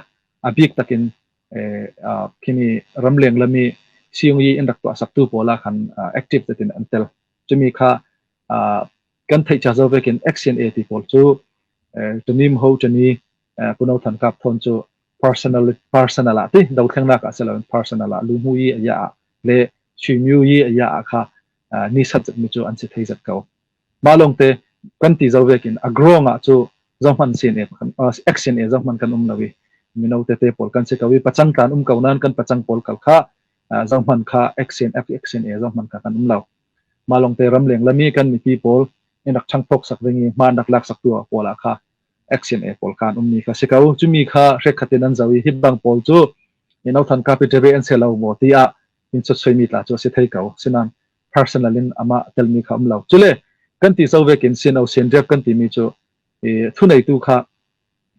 a bik takin khimi ramleng lami siung-yi in rak tuah saktu pawl ah khan active tein an tel. Cumi kha kan theih cha zo vekin XCNA ti pawl cu Ṭanim ho ṭani Puno Than Kap thon cu personal personal ah ti dothlengnak ah siloin personal ah luhmu yi a ya ah le Chuimyu yi a ya ah kha ni sat mi cu an si thei zat ko. Mah lawngte kan ti zo vekin a grong ah cu zohman CNA XCNA zohman kan um lo i mino tete pawl kan si ko i pacang tlan um ko nain kan pacang pawl kal kha zohman kha XCNF XCNA zohman kha kan um lo. Mah lawngte ramleng lami kan mipi pawl in rak ṭhangphok sak ding i hmaan rak lak sak tu pawl ah kha XCNA pawl kha an ummi kha si ko. Cumi kha hrekhat in an zo i hi bang pawl cu no than ka an se lo maw tiah in sotsoimi tla cu a si thei ko. Sinan personal in amah telmi kha um lo. Cule kan ti zo vekin CNO CNDF kan timi cu thuneitu kha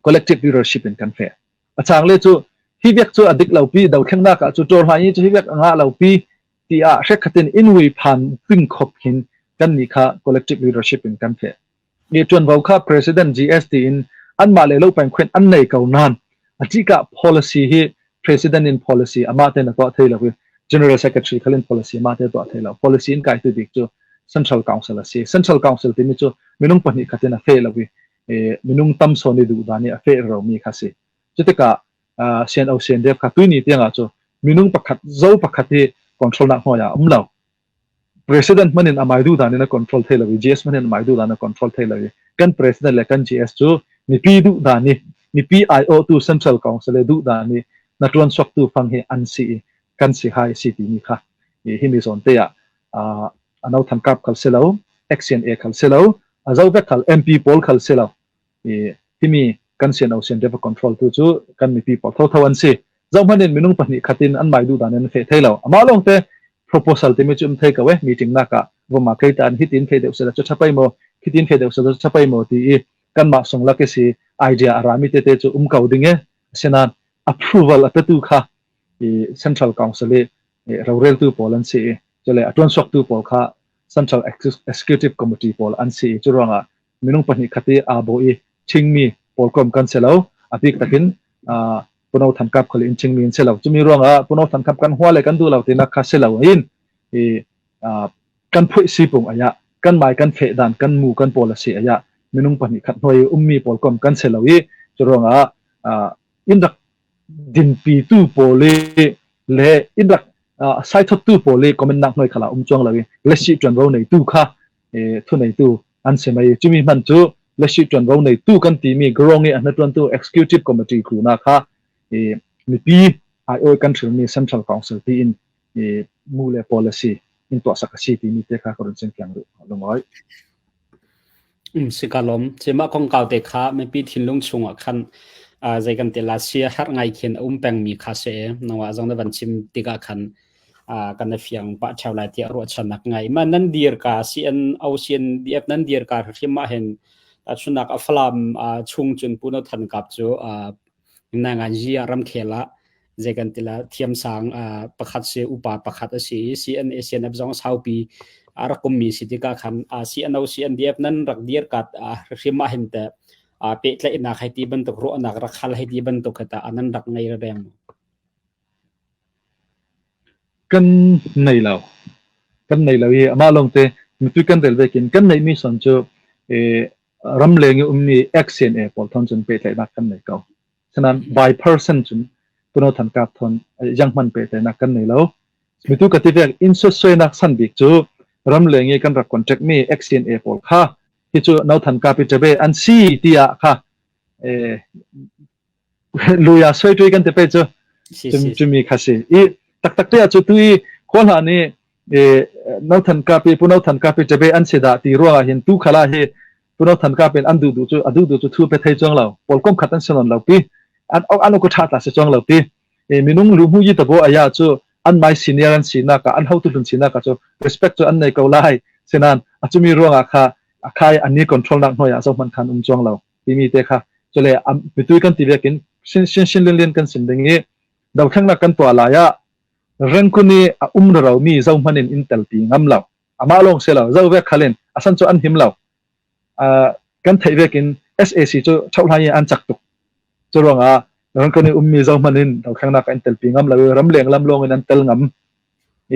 collective leadership in kan fe. A chang le cu hi vek cu a dik lo pi dothlengnak ah cu tor hlai cu hi vek a ngah lo pi ti ah hrekhatin in wi phan ping khop hin kan ni kha collective leadership in kan fe. Ni ṭuanvo kha President GST in anmah le lo peng khuen an nei ko nain atika policy hi President in policy amah ten a tuah thei lo i General Secretary khalin policy amah te tuah thei lo. Policy in kai tu bik cu Central Council a si. Central Council timi cu minung pahnih khatin a fe lo i minung tam sawn i duh dan i a fe ro mi kha si. Cutikah CNO CNDF kha tuini tiangah cu minung pakhat zo pakhat hi control nak hnuai ah um lo. President hmanh in amai duh dan in a control thei lo i GS hmanh in amai duh dan a control thei lo i kan president le kan GS cu mipi duh dan i mipi aiawhtu Central Council le duh dan i na tuan suaktu fang hi an si i kan si hai si timi kha himi zawn te ah ano than kap khal si lo XNA khal si lo a zo vek khal MP pawl khal si lo timi kan sian o sian deva control tu cu kan mipi pawl thotho an si zohhmanh in minung pahnih khatin an mai duh dan in fe thei lo amah lawng te proposal timi cu um thei ko e meeting nak ah voma kei tan hitin thei deuh sela chu thapai mo khitin thei deuh sela chu thapai mo ti i kan mah sung lak si idea arami te te chu um ko ding e sinan approval a petu kha i central council i roreltu pawl an si i chule a tuan sok tu pawl kha central executive committee pawl an si i cu ruangah minung pahnih khat i aa bawh i ṭhingmi pawl kom kan si lo. A bik takin Puno Than Kap khal in ṭhingmi an si lo. Cumi ruangah Puno Than Kap kan hua le kan duh lo tinak kha si lo in i kan phuih sipung ayah kan mai kan feh dan kan mu kan pawl a si ayah minung pahnih khat hnuai ummi pawl kom kan si lo i cu ruangah in rak dinpitu pawl i le in rak saithottu pawl i comment nak hnuai khala um chuang lo i lesi ṭuanvo neitu kha thuneitu an si mei. Cumi hman cu leshi ṭuanvo neitu kan timi Grong i a hnaṭuantu Executive Committee khuna kha mipi aiawi kan hrilmi Central Council tiin mu le policy in tuahsak a si timi te kha ka run chimfiang duh lungoi. Um si ka lom. Cema kongkau te kha mipi thinlung chungah khan zei kan te la sia har ngai khin a um pengmi kha se nangwa zong na van chim tikah khan kan i fiang pah ṭheo lai tiah ruahchannak ngai. Ma nan dir ka CNO CNDF nan dir ka hrim ah hin tahchunnak a Falam chung cun Pu No Than Kap cu nangan ah ramkhel ah zei kan tila thiamsang pakhat si upa pakhat a si i CNA CNF zong saupi a rak ummi si tikah khan CNO CNDF nan rak dir kat hrim ah hin te pehtlaihnak hei ti bantuk ruahnak rak hal hei ti bantuk kha ta nan rak ngei reng. Kan nei lo. Kan nei lo i amah lawngte mipi kan rel vekin kan neihmi son cu ramleng i ummi ex-CNA pawl thon cun pehtlaihnak kan nei ko. Sanan by person cun Puno Than Kap thon yanghman pehtlaihnak kan nei lo. Mitu ka ti vek in soinak san bik cu ramleng i kan rak contact mi ex-CNA pawl kha hi cu No Than Kap i ṭebe an si tiah kha luya soi tui kan te pe cu cumi kha si i taktak te ah cu tu i khua hla nih no than kapi pu no than kapi tebe an si dah ti ruangah hin tu khala hi pu no than kapi an du du cu adu du cu thu pe thei chuang lo pol kom khat an sinon lo pi an an ko tha ta se chuang lo pi minung lu mu yi tabo aya chu an mai senior an si na ka an hotu hlun si na ka chu respect chu an nei ko lai senan achumi ruangah kha akhai an ni control nak hnoya zo man khan um chuang lo timi te kha chule mitui kan ti vekin shin shin shin lin lin kan sim ding i dothlennak kan tuah lai ah rengkun i a um ro mi zo hmanin in telpi ngam lo ama long se lo zo vek khalin asan chu an him lo kan theih vekin SAC cu thohlai an chak tuk cu ruangah rengkun i ummi zo hmanin dothlennak an telpi ngam lo ramleng lam lawng in an tel ngam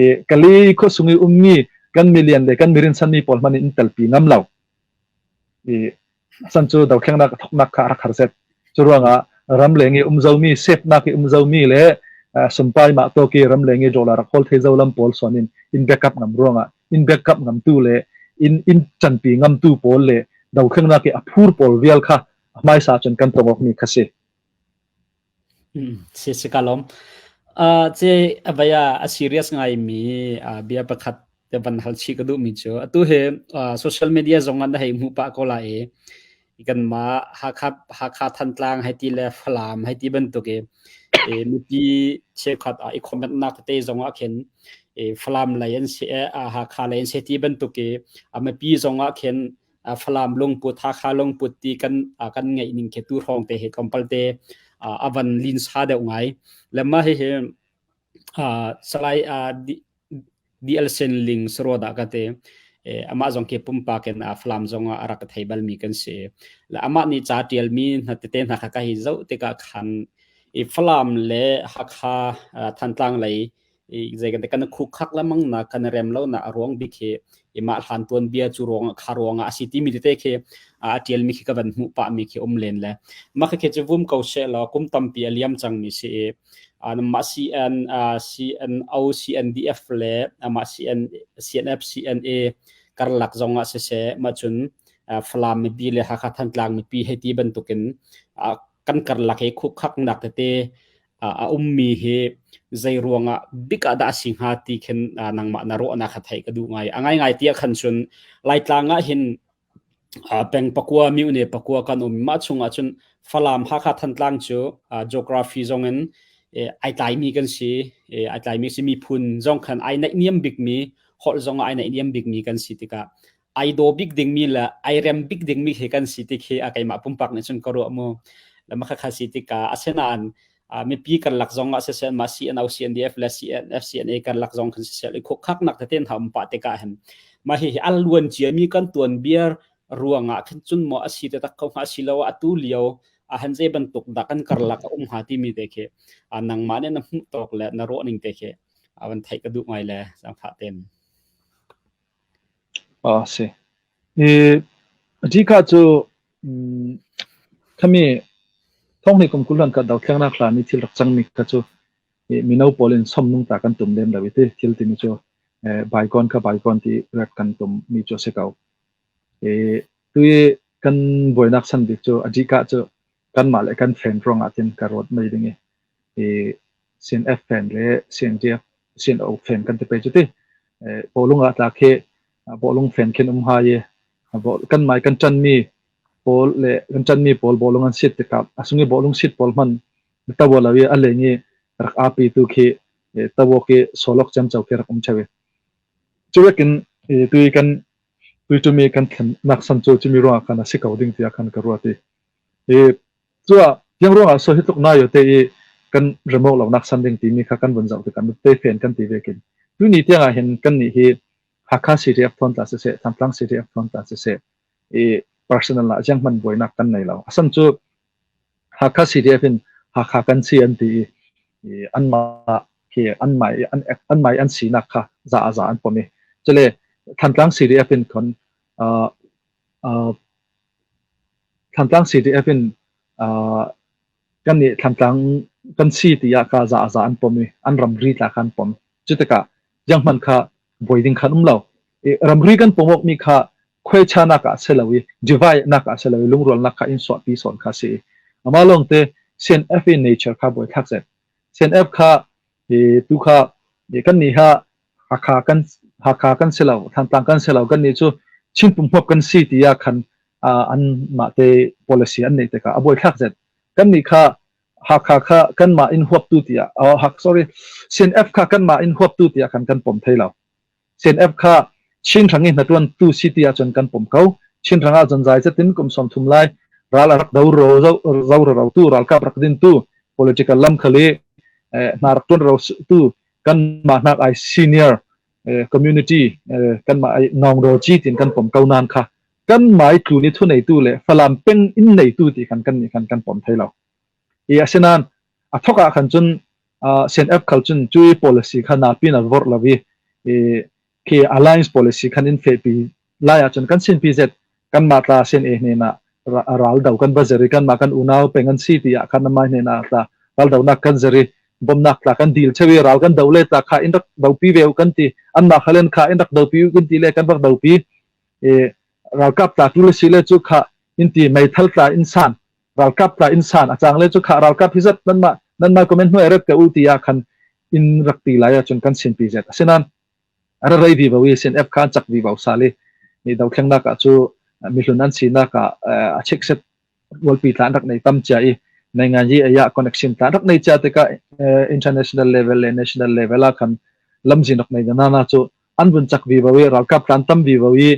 i kali khosung i ummi kan milian le kan mirin sanmi pawl hmanin in telpi ngam lo i San cu dothlennak a thawknak kha a rak har set. Cu ruangah ramleng i umzomi, sefnak i umzomi le sumpai mah tawk i ramleng i dollar a khawl thei zo lam pawl sawn in in backup ngam ruangah in backup ngamtu le in in ṭanpi ngamtu pawl le dothlennak i a phur pawl vial kha a hmaisa cun kan tong awk mi kha si. Si si ka lawm. Ce avaya a serious ngai mi bia pakhat te van hal chi ka duh mi cu atu he social media zong an hei hmu pa ko la i kan ma Hakha Hakha Thantlang hei ti le Falam hei ti bantuk i mipi cheukhat a i comment nak te zong ah khin Falam lei an si Hakha lei an si ti bantuk i a mipi zong ah khin Falam lungput Hakha lungput ti kan kan ngeih ning khi tu hrawng te hi tlawmpal te a van lin sa deuh ngai le mah hihi Salai DL Sen Ling Saroda ka te amah zong khi pumpak in Falam zong ah a rak thei balmi kan si le amah nih ca tialmi hna tete hna kha ka hi zoh tikah khan i Falam le Hakha Thantlang lei i zei kan kan khuk khak lamang na kan rem lo na ruang bik hi i mah hlan tuan bia cu ruang kha ruang ah a si timi tete khi a tial mi khi ka van hmuh pah mi khi um len le mah khi cu vum ko she law kum tampi a liam cang mi si i mah CN CNO CNDF le mah CN CNF CNA karlak zong ah siseh mah cun Falam mipi le Hakha Thantlang mipi hei ti bantukin kan karlak hi khuk khak nak tete a ummi hi zei ruangah bik ah dah a si hnga ti khin nangmah na ruahnak kha theih ka duh ngai. A ngaingai tiah khan cun Laitlang ah hin peng pakua mine pakua kan um. Mah chungah cun Falam, Hakha, Thantlang cu geography zong in ai tlaimi kan si. Ai tlaimi si miphun zong khan ai naihniam bikmi holh zong ah ai naihniam bikmi kan si tikah ai daw bik dingmi le ai rem bik dingmi khi kan si ti khi a keimah pumpak nih cun ka ruah mu. Le mah kha si tikah asinain mipi karlak zong ah siseh mah CNO CNDF le CNF CNA karlak zong khan siseh i khuk khaknak tete hna um pah tikah hin mah hihi a luan ciami kan tuanbia ruangah khin cun maw a si te tak ko hnga si lo atu lio a han zei bantuk dah kan karlak a um hnga timi te khi nangmah nih na hmuh tawk le na ruah ning te khi a van theih ka duh ngai le zangfah ten. A si. I Adika cu khami thonghni kum kul hlan kha dothlennak hlan i thil rak cangmi kha cu mino pawl in somnung ta kan tum lem lo i ti thil timi cu bygone kha bygone ti rak kan tum mi cu a si ko. I tu i kan buainak san bik cu Adika cu kanmah le kan friend ruangah tin ka ruat mei ding i i CNF fan le CNDF CNO fan kan ti pe cu ti. Bawlung ah tla khi bawlung fan khin um hai i kan mai kan ṭanmi pawl le kan ṭanmi pawl bawlung an sit tikah a sung i bawlung sit pawl hman tawo lo i a leng i rak api tu khi tawo khi solok cemco khi rak um ṭheu i cuvekin tui kan tui cumi kan thlennak san cu cumi ruangah khan a si ko ding tiah khan ka ruat i Cuah tiang ruangah so hi tluk nai te i kan remote lonak san ding timi kha kan vun zoh tikah te fen kan ti ve kin. Tuni tiang ah hin kan nih hi Hakha CDF thon tla siseh, Thantlang CDF thon tla siseh, i personal ah ziang hman buainak kan nei lo. Asan cu Hakha CDF in Hakha kan si an ti i anmah. Khi an mai an an mai an sinak kha za a za an pom i cule Thantlang CDF in khon uh, uh, Thantlang CDF in uh, kan nih Thantlang kan si tiah kha za a za an pom i an ramri tla kha an pom. Cu tikah zianghmanh kha buai ding khan um lo. I ramri kan pom awkmi kha khuaichanak ah si lo i divide nak ah si lo i lungrualnak kha in suahpi sawn kha si. Amah lawng te CNF in nature kha buai thlak zet. CNF kha tu kha kan nih ha Hakha kan Hakha kan si lo, Thantlang kan si lo, kan nih cu Chin pumhuap kan si tiah khan an mah te policy an neih tikah a buaithlak zet. Kan nih kha Hakha kha kanmah in huaptu tiah oh, Hak sorry CNF kha kanmah in huaptu tiah khan kan pom thei lo. CNF kha Chin hrang i hnatuan tu si ti ahcun kan pom ko. Chin hrang ah cun zai zetin kum 30 lai ral a rak do ro zo ro ro tu ralkap rak din tu political lam khali hna rak tuan ro tu kanmah hnak ai senior community kanmah ai nawng ro chi tin kan pom ko nan kha kan mai tlu ni thu neitu le Falam peng in neitu ti khan kan nih khan kan pom thei lo. I asinan a thok ah khan cun CNF khal cun cui policy kha na pin a vor lo i khi alliance policy khan in fepi lai ahcun kan sin pi zet kan mah tla sin e hne na ral do kan va zeri kan mah kan unau peng an si ti ah khan mai hne na tla ral do nak kan zeri bomnak tla kan dil chewi ral kan do le tla kha in rak do pi ve kan ti an ma khalen kha in rak do pi kan ti le kan rak do pi e ralkap tla tu le si le chu kha in ti meithal tla in san ralkap tla in san a chang le chu kha ralkap hi zat nan ma nan ma comment hnuai ret ka u ti ah khan in rak ti lai ahcun kan sin pi zet asinan ara rei vi bo i sin f khan chak vi bo sali ni do thleng nak ah chu mihlun an sinak ah a chek set rualpi tlan rak nei tam chia i nei ngan yi aya connection tlan rak nei chia tika international level le national level ah khan lamzin rak nei na na chu an vun chak vi bo i ralkap tlan tam vi bo i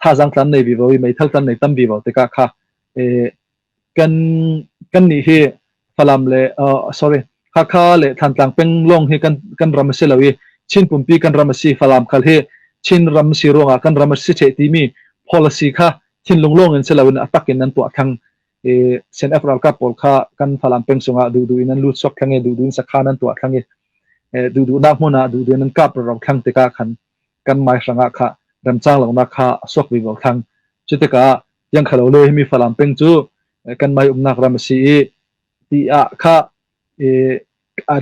thazang tlan nei vi bo i meithal tlan nei tam vi bo tika kha kan kan nih hi Falam le sorry Hakha le Thantlang peng lawng hi kan kan ram a si lo i Chin pumpi kan ram a si. Falam khal hi Chin ram si ruangah kan ram a si the timi policy kha thinlung lawng in si loin a tak in an tuah thang. I CNF ralkap pawl kha kan Falam peng chungah duhduh in an lut chuak thlang i duhduh in sakhan an tuah thlang i duhduh nak hmun ah duhduh in an kap ro thlang tikah khan kan mai hrangah kha remcang lonak kha a suak vi ko thlang. Cu tikah yang khalo le himi Falam peng cu kan mai umnak ram a si i ti ah kha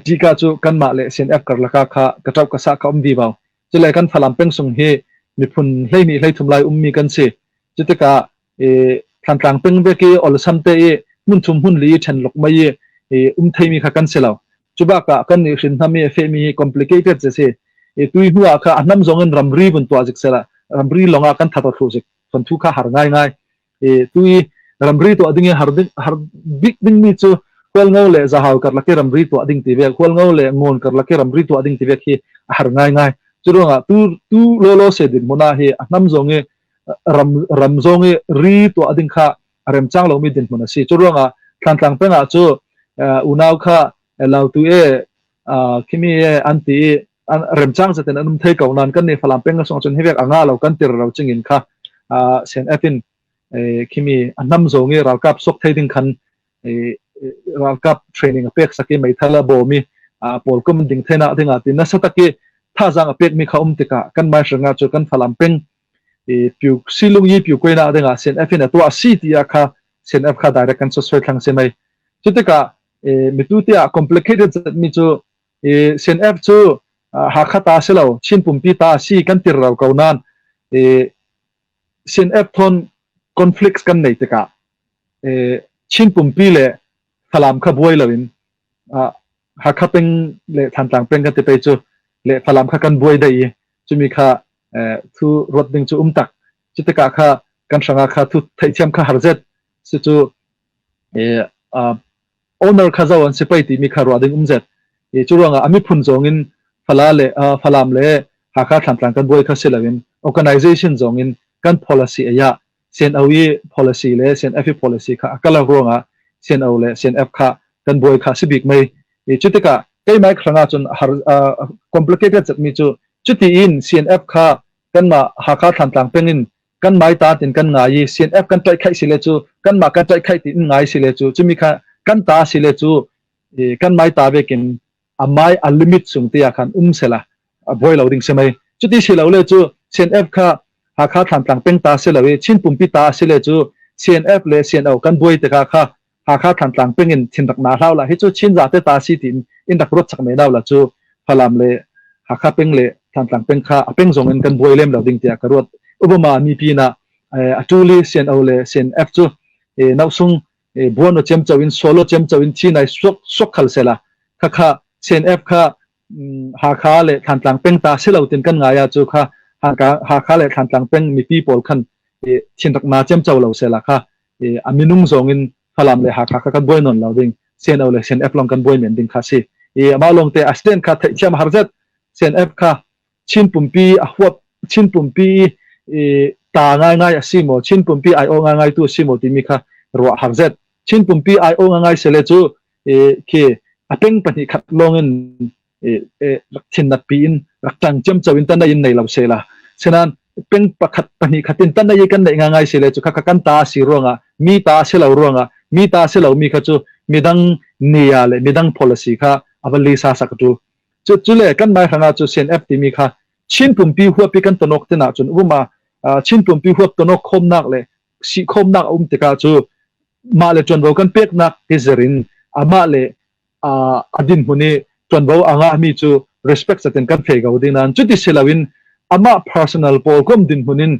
tika cu kanmah le CNF karlak ah kha ka ṭauh ka sah kha um vi bau. Cule kan Falam peng sung hi miphun 12 13 lai ummi kan si. Cu tikah Thantlang peng vek i olsam te i hmun thum hmun li ṭhen lok mai i um theimi kha kan si lo. Cu bak ah kan nih hrin hnam i a fehmi hi complicated si si. Tui hnu ah kha a hnam zong in ramri vun tuah zik sela ramri lawng ah kan that thlu zik. Thanthu kha har ngaingai. E tui ramri tuah ding i har ding har bik ding mi cu Hualngo le Zahau karlak i ramri tuah ding ti vek Hualngo le Ngawn karlak i ramri tuah ding ti vek hi a har ngaingai. Cu ruangah tu tu lolo se din hmun ah hi a hnam zong i ram ram zong i ri tuah ding kha a remcang lomi dinhmun a si. Cu ruangah Thlantlang peng ah cu unau kha Lautu e khimi e an ti i remcang zaten an um thei ko nan kan nih Falam peng song cun hi vek anga lo kan tir ro chingin kha sen efin khimi a hnam zong i ralkap sok thei ding khan ralkap training a pek saki meithal a bawmi pawl kum ding thena ding ah ti nasa taki thazang a pek mi kha um tikah kan mai hranga chu kan Falam peng piu silung yi piu koina ding ah sen efin a tua si ti kha sen f kha direct kan so soi thlang se mai chu tikah mitu te ah complicated mi chu sen f chu Hakha ta si lo Chin pumpi ta si kan tir ro ko nan sen f thon conflicts kan nei tikah Chin pumpi le Falam kha buai lo in Hakha peng le Thantlang peng kan ti pei cu le Falam kha kan buai dai i cumi kha thu ruat ding cu um tak cu tikah kha kan hrangah kha thu theihthiam kha har zet si cu owner kha zo an si pei timi kha ruah ding um zet i cu ruangah a miphun zong in Fala le Falam le Hakha Thantlang kan buai kha si loin organization zong in kan policy aya CNO i policy le CNF i policy kha a kal ruangah CNO le CNF kha kan buai kha si bik mei i cu tikah keimah hrangah cun har complicated mi cu cuti in CNF kha kanmah Hakha Thantlang peng in kan mai ta tin kan ngai i CNF kan tlaih khaih si le cu kanmah kan tlaih khaih ti in ngai si le cu cumi kha kan ta si le cu kan mai ta vekin. Amai a limit chung te ah khan um sela a buai lo ding si mei. Cuti si lo le cu CNF kha Hakha Thlantlang peng ta si lo i Chin pumpi ta si le cu CNF le CNO kan buai tikah kha Hakha Thlantlang peng in thin rak na hlau la hi cu Chin zate ta si tiin in rak ruat chak me nau la cu Falam le Hakha peng le Thlantlang peng kha a peng zong in kan buai lem lo ding tiah ka ruat. Obama mi pin ah atuli CNO le CNF cu nausung buan cem cho in solo cem cho in thi nai suak suak khal sela kha kha CNF kha Hakha le Thantlang peng ta si lo tin kan ngai ah cu kha Hakha le Thantlang peng mipi pawl khan thin rak na cem cho lo sela kha a minung zong in Falam le Hakha kha kan buai non lo ding CNO le CNF long kan buai men ding kha si i amah long te assistant kha theihthiam har zet CNF kha Chin pumpi a huap Chin pumpi i ta ngaingai a si maw Chin pumpi ai aw ngaingai tu a si maw timi kha ruah har zet Chin pumpi ai aw ngaingai sele cu khi a peng pahnih khat lawng in rak thin nat pi in rak tang cem cho in tan in nei lo se la senan peng pakhat pahnih khatin tan nei kan nei ngai se le chu kha kan ta si ruanga mi ta se lo ruanga mi ta se lo mi kha chu midang nia le midang policy kha avali sa sak tu chu chu le kan mai hranga chu CNF timi kha Chin pumpi huapi kan tonok tina chun uma Chin pumpi huap tonok khomnak le si khomnak um tikah cu mah le ṭuanvo kan peknak ti zir in amah le a dinhmun i ṭuanvo a ngahmi cu respect zatin kan thei ko ding nain cuti si loin amah personal pawl kom dinhmun in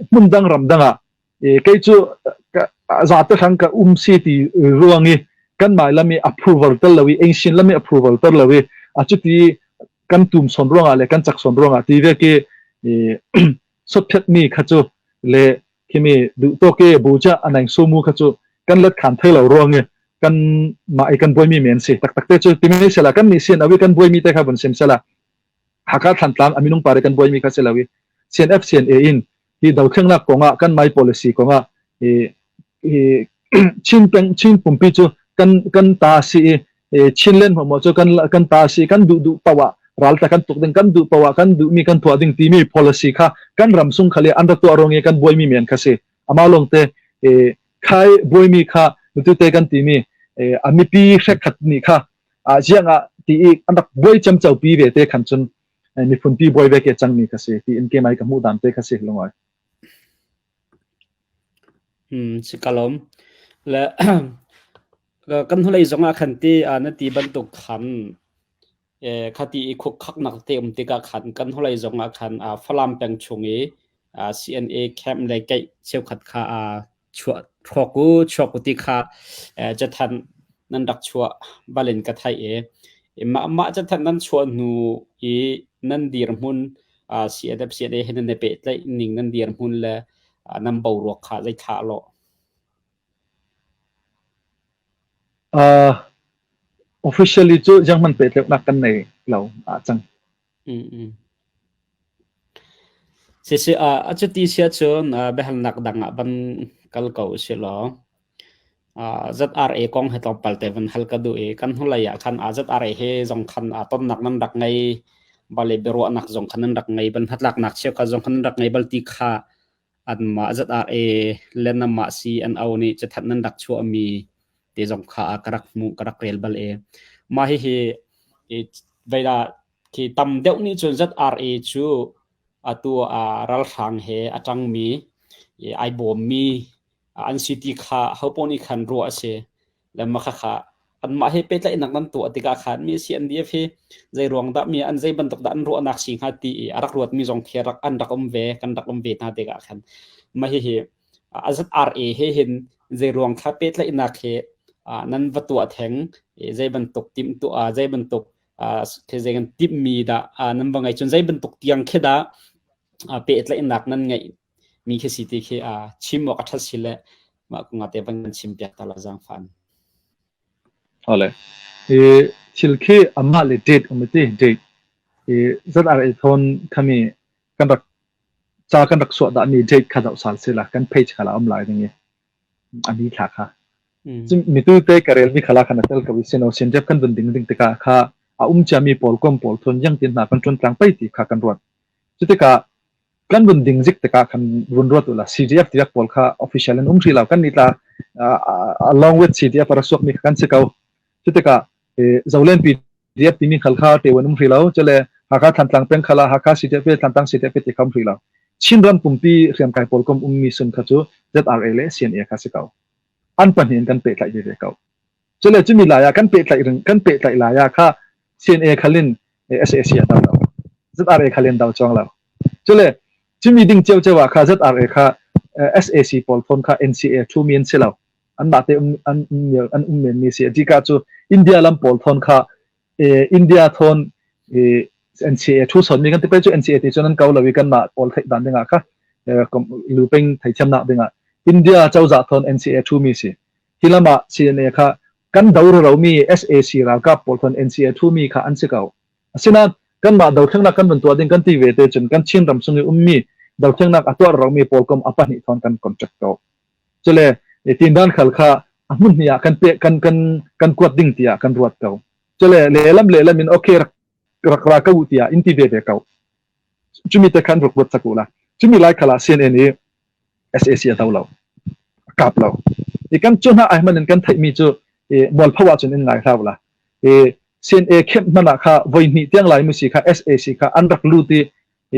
hmun dang ram dang ah kei cu zate hrang ka um si ti ruang i kan mah lam i approval tel lo i engsin lam i approval tel lo i a cuti kan tum son ruangah le kan cak son ruangah ti ve ki sotphet mi kha cu le khimi duh tawk i bu cha anang sumu kha cu kan let khan thei lo ruang i kan mah i kan buaimi men si taktak te cu timi sela kan nih sin awi kan buaimi te kha vun sim sela Hakha Thlantlang a minung pare kan buaimi kha selawi CNF CNA in hi dothlennak kongah kan mai policy kongah i Chin peng Chin pumpi cu kan kan ta si i Chinland mo cu kan kan ta si kan duh duh poah ral ta kan tuk ding kan duh poah kan duh mi kan tuah ding timi policy kha kan ram sung khale an ra tuah rong i kan buaimi men kha si ama long te khai buaimi kha tu te kan timi a mipi hrek khat ni kha a ziang ah ti i an rak buai cem cho pi ve te khan cun miphun pi buai ve ke cang mi kha si ti in ke mai ka hmuh dan te kha si lungoi. Si kalom. Le kan hnulei zong ah khan ti na ti bantuk khan khati i khuk khaknak te um tikah khan kan hnulei zong ah khan Falam peng chung i CNA camp le keih cheukhat kha chuah hrawk u chuak u ti kha cathanh nan rak chuah balin ka theih i mah mah cathanh nan chuah hnu i nan dirhmun CNF CNA he nan i pehtlaih ning nan dirhmun le nan boruak kha zeithlah lawh? Uh, officially cu zeihmanh pehtlaihnak kan nei lo ah cang. Siseh, a cuti si ahcun biahalnak dang ah van kal ko usih law ZRA kong he tlawmpal te van hal ka duh i kan hnulei ah khan ZRA he zong khan tonnak nan rak ngei bal i biaruahnak zong khan nan rak ngei bal hnatlaknak cheukhat zong khan nan rak ngei bal ti kha anmah ZRA le nanmah CNO nih cathanh nan rak chuahmi te zong kha ka rak hmuh ka rak rel bal i mah hihi vei khi tam deuh nih cun ZRA cu atu ralhrang he a ṭangmi ai bawmmi an si ti kha hopaoh nih khan ruah a si. Le mah khakha anmah he pehtlaihnak nan tuah tikah khan mi CNDF hi zei ruang dah mi an zei bantuk dah an ruahnak si hnga ti i a rak ruatmi zong khi rak an rak um ve kan rak um ve hna tikah khan mah hihi a ZRA he hin zei ruang kha pehtlaihnak he nan va tuah theng zei bantuk tim tuah zei bantuk khi zei kan timhmi dah nan va ngeih cun zei bantuk tiang khi dah pehtlaihnak nan ngeih mi khi si ti khi chim awk a ṭhat si le mah kong ah te van kan chim piak ta la zaangfan. Hale. I thil khi amah le date um ti date. I zat ar ei thon khami kan rak ca kan rak suah dah mi date kha zoh sal sila kan page kha la um lai ding i ani thla kha. Mitu te ka rel mi khala khan a tel ko i sino sian rep kan vun ding ding tikah kha a um ciami pawl kom pawl thun yang tin hna kan ṭuan tlang pai ti kha kan ruat. Cutikah kan vun ding zik tikah khan vun ruat ula CDF tiak pawl kha official in um hrih lo kan ni tla along with CDF a rak suak mi kha kan si ko. Cutikah zolen pi. CDF timi khal kha te wan um hrih lo. Cule Hakha Thantlang peng khala Hakha CDF Thantlang CDF ti kham hrih lo. Chinram pumpi hriamkai pawl kom ummi sun kha cu ZRA le CNA kha si ko. An pahnih in kan pehtlaih ve ve ko. Cule cumi lai ah kan pehtlaih ring kan pehtlaih lai ah kha CNA khalin SAC a do lo. ZRA khalin do chuang lo. Cule cumi ding ceu ceu ah kha ZRA kha SAC pawl phone kha NCA thu mi an si lo. Anmah te um an um an um men mi si. Adika cu India lam pawl thon kha India thon NCA thu son mi kan ti pe cu NCA ti cun an ko lo i kanmah pawl theih dan dingah kha luping theithiamnak dingah India cozah thon NCA thu mi si. Hi lam ah CNA kha kan do ro mi SAC ralkap pawl thon NCA thu mi kha an si ko. Asinain kanmah dothlennak kan vun tuah ding kan ti ve te cun kan Chin ram chung i ummi dothlennak a tuah ro mi pawl kom a pahnih thon kan contract ko. Cule tindan khal kha a hmun hnih ah kan pe kan kan kan kuat ding tiah kan ruat ko. Cule lehlam lehlam in okay rak rak ra ko tiah in ti ve ve ko. Cumi te khan rak ruat sak u la. Cumi lai khala CNN i SAC a do lo. A kap lo. I kan cu hna ai hman in kan theih mi cu i mualpho ahcun in ngai hlah u la. I CNA kemh hman ah kha voi hnih tiang lai musi kha SAC kha an rak lut i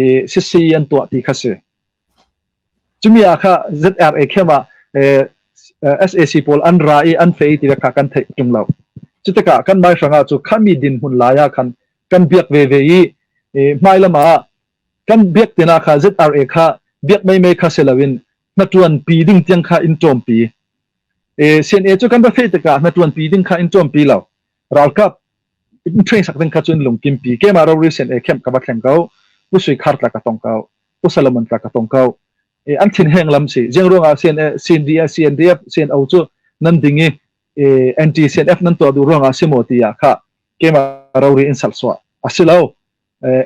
i sisi an tuah ti kha si. Cumi ah kha ZRA khem ah SAC pawl an ra i an fei ti kha kan theih ṭung lo. Cutikah kan mai hrangah cu khami dinhmun lai ah khan kan biak ve ve i hmailam ah kan biak tina kha ZRA kha biak mei mei kha si loin hnaṭuan pi ding tiang kha in ṭawmpi. CNA cu kan va feh tikah hnaṭuan pi ding kha in ṭawmpi lo. Ralkap in train sak ding kha cu in lungkim pi. Keimah rori CNA khem ka va thleng ko. Pu Sui Khar tla ka tong ko. Pu Solomon tla ka tong ko. An thin heng lam si. Jeng ruangah CNA, CNDF, CNDF, CNO cu nan ding i anti CNF nan tuah duh ruangah si maw ti ah kha keimah rori in sal suah. A si lo.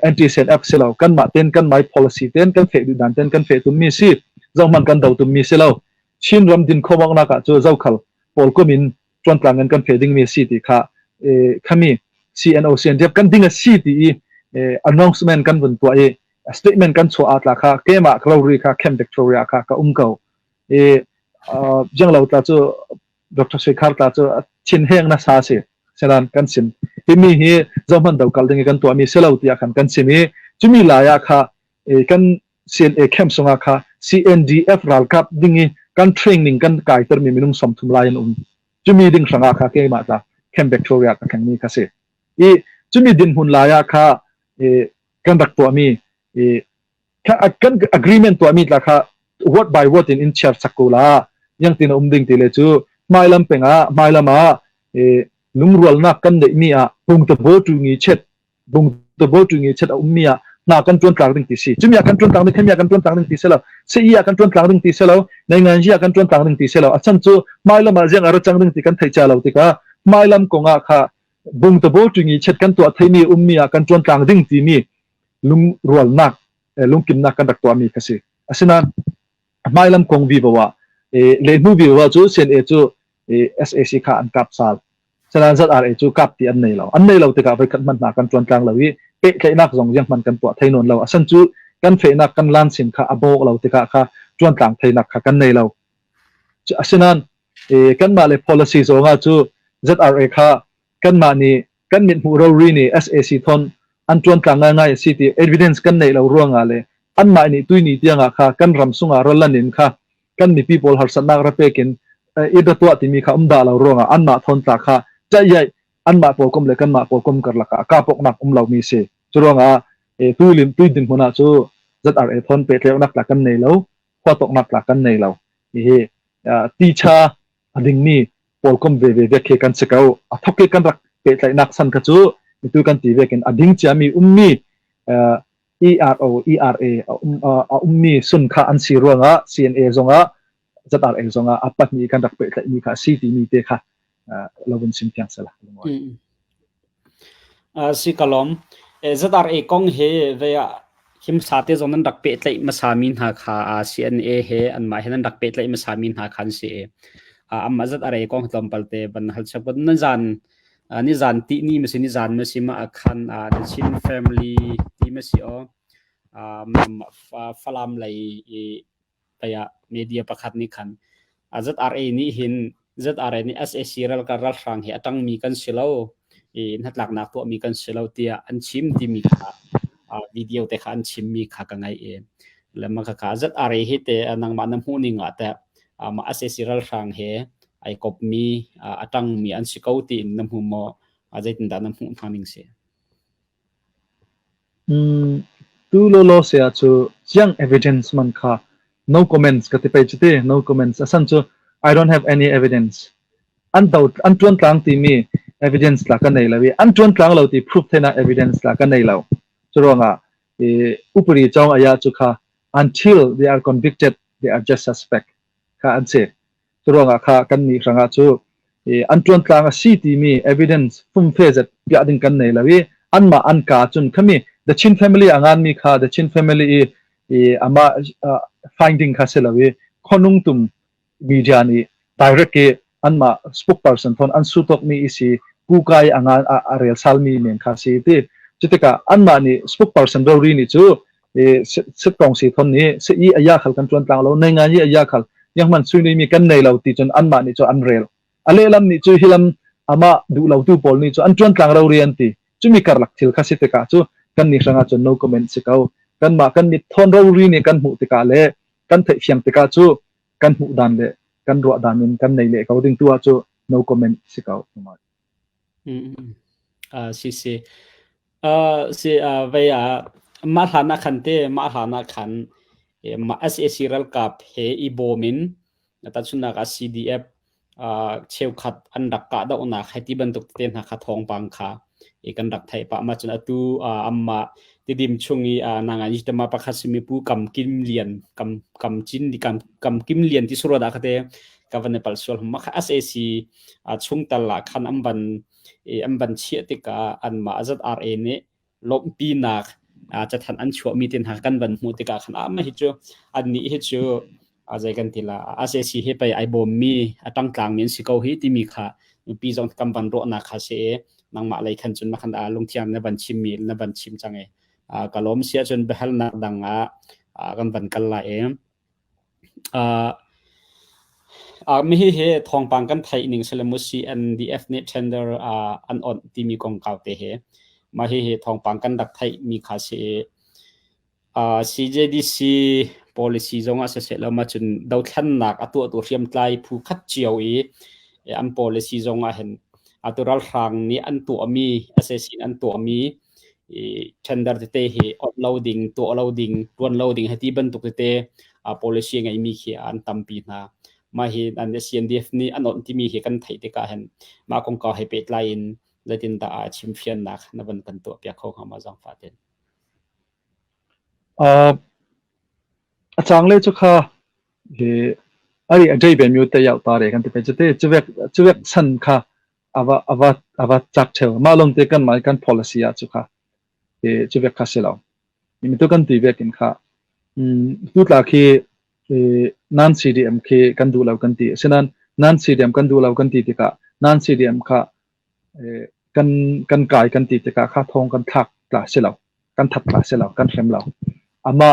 Anti CNF si lo. Kanmah ten kan mai policy ten kan feh duh dan ten kan feh tum mi si. Zohman kan do tum mi si lo. Chin ram din khomok nak ah cu zokhal pawl kum in ṭuantlang in kan fe dingmi a si ti kha khami CNO CNDF kan ding a si ti i announcement kan vun tuah i statement kan chuah atla kha keimah rori kha Camp Victoria kha ka um ko i janglo tla cu Dr. Swekhar tla cu thin heng na sa si selan kan sim timi hi zohman do kal ding i kan tuahmi si lo tiah khan kan sim i cumi lai ah kha kan CNA camp sungah kha CNDF ralkap ding i kan training kan kaitermi minung 30 lai an um. Cumi ding hrangah kha keimah tla Camp Victoria ka thlengmi kha si. I cumi dinhmun lai ah kha kan rak tuahmi kan agreement tuahmi tla kha word by word in in share chak ko la yang tin um ding ti le cu hmailam pengah hmailam ah lungrualnak kan neihmi ah bungtabo tu ngi chet bungtabo tu ngi chet a ummi ah hna kan tuan tlang ding ti si cumi ah kan tuan tlang ding khemi ah kan tuan tlang ding ti si lo sei ah kan tuan tlang ding ti si lo neinganji ah kan tuan tlang ding ti si lo a chan cu hmailam ah ziang a ra cang ding ti kan thei cha lo tikah hmailam kong ah kha bungtabo tu ngi chet kan tuah theimi ummi ah kan tuan tlang ding timi lungrualnak lungkimnak kan rak tuahmi kha si asinain hmailam kong vivo ah le hnu vivo cu CNA cu SAC kha an kap sal Salan ZRA cu kap ti an nei lo. An nei lo tikah voikhat hmanh hna kan ṭuan tlang lo i pehtlaihnak zong ziang hmanh kan tuah thei nawn lo. Asan cu kan fehnak kan lan sin kha a bawk lo tikah kha ṭuan tlang theinak kha kan nei lo. Asinain kanmah le policy zong ah cu ZRA kha kanmah nih kan mithmuh rori nih SAC thon an ṭuan tlang ngaingai a si ti evidence kan neih lo ruangah le anmah nih tuini tiangah kha kan ram sungah ralan in kha kan mipi pawl harsatnak ra pek in i ra tuah timi kha um dah lo ruangah anmah thawn tla kha caihyaih anmah pawl kom le kanmah pawl kom karlak ah kapoknak um lomi si. Cu ruangah tu lim tu din hmun ah cu ZRA thawn pehtlaihnak tla kan nei lo, khua toknak tla kan nei lo. Hihi ti cha a dingmi pawl kom ve ve vek khi kan si ko. A thok i kan rak pehtlaihnak san kha cu tu kan ti vekin a ding ciami ummi ERO, ERA a ummi sun kha an si ruangah CNA zongah ZRA zongah a pahnih kan rak pehtlaihmi kha a si timi te kha lo vun sim thiang sela. Si ka lawm. ZRA kong he ve ah himsa te zong nan rak pehtlaih hmasami hna kha CNA he anmah he nan rak pehtlaih hmasami hna kha an si. Amah ZRA kong tlawmpal te van hal chap nan zan nizan tihni ma si nizan ma si ma khan the Chin family ti ma si o Falam lei i taya media pakhat nih khan ZRA nih hin ZRA nih SAC ralkap ralhrang hi a tangmi kan si lo. i hnatlaknak tuahmi kan si lo tiah an chim timi kha video te kha an chimmi kha ka ngai i le mah khakha ZRA hi te nangmah na hmuh ning ah teh mah SAC ralhrang he ai kopmi a tangmi an si ko tiin na hmu maw zeitindah na hmuh hna ning si? Tu lawlaw se ah cu chiang evidence man kha no comments ka ti pei cu ti no comments asan cu I don't have any evidence. An do an tuan tlang timi evidence la ka nei lo i an tuan tlang lo ti proof thena evidence la ka nei lo. Curuangah i upari chong aya cu kha until they are convicted they are just suspect kha an si. Curuangah kha kan nih hrangah cu an ṭuantlang a si timi evidence fumfe zet piah ding kan nei lo i anmah an ka cun khami The Chin Family a nganmi kha The Chin Family i i amah finding kha si lo i khonung tum media nih direct i anmah spokesperson thon an sutokmi i si kukai a ngan a rel salmi men kha si ti cutikah anmah nih spokesperson rori nih cu sitkong si thon nih si i aya khal kan tuan tlang lo nei ngai i aya khal yang man sui mi kan nei lo ti cun anmah nih cu an rel a lehlam nih cu hilam amah duh lo tu pawl nih cu an tuan tlang ro ri an ti cumi karlak thil kha si tikah cu kan ni hrangah cun no comment si ko kanmah kan mit thon ro ri nih kan hmuh tikah le kan theih fiang tikah cu kan hmuh dan le kan ruah dan in kan nei le ko ding tu ah cu no comment si ko. Si si. Si vei ah mah hlan ah khan te mah hlan ah khan mah SAC ralkap he i bawm in tahchunhnak ah CDF cheukhat an rak kahdohnak hei ti bantuk tete hna kha thawngpang kha i kan rak theih pah. Mah cun atu anmah Tidim chung i nangan yitama pakhat simi Pu Kam Kim Lian Kam Kam Cin Kam Kam Kim Lian ti suro dah kha te ka van i palh sual mah kha SAC chungtel ah khan an van i an van chiah tikah anmah ZRA nih lawmhpinak cathanh an chuahmi te hna kan van hmuh tikah khan ah mah hi cu annih hi cu zei kan ti la SAC hi pei ai bawmmi a tangtlangmi an si ko hi timi kha mipi zong kan van ruahnak kha si i nangmah lei khan cun makhan lungthiang na van chimmi na van chim cang i ka lawm si ahcun biahalnak dang ah kan van kal lai i Mihi hi thawngpang kan theih ning sile mu CNDF nih tender an onh timi kongkau te hi mah hihi thawngpang kan rak theih mi kha si i CJDC policy zong ah siseh lo mah cun dothlennak a tuahtu hriamtlai phu khat cio i an policy zong ah hin atu ralhrang nih an tuahmi SAC in an tuahmi i tender tete hi ot lo ding, tuah lo ding, tuan lo ding heti bantuk tete policy ngeimi khi an tampi hna. Mah hi an CNDF nih an onh timi hi kan theih tikah hin mah kongkau he pehtlai in zeitindah a chimfiannak na van kan tuah piak kho hnga ma zaangfah ten. A changle cu kha hi ari a dei be myu te yau ta re kan ti pe chute chuvek chuvek chan kha ava ava ava chak theu ma long te kan mai kan policy ah chu kha e chuvek kha se lo mi tu kan ti vek in kha tu tla khi nan CDM khi kan duh lo kan ti sinan nan CDM kan duh lo kan ti tikah nan CDM kha kan kan kai kan ti tikah kha thong kan thlak tla si lo kan that tla si lo kan hrem lo ama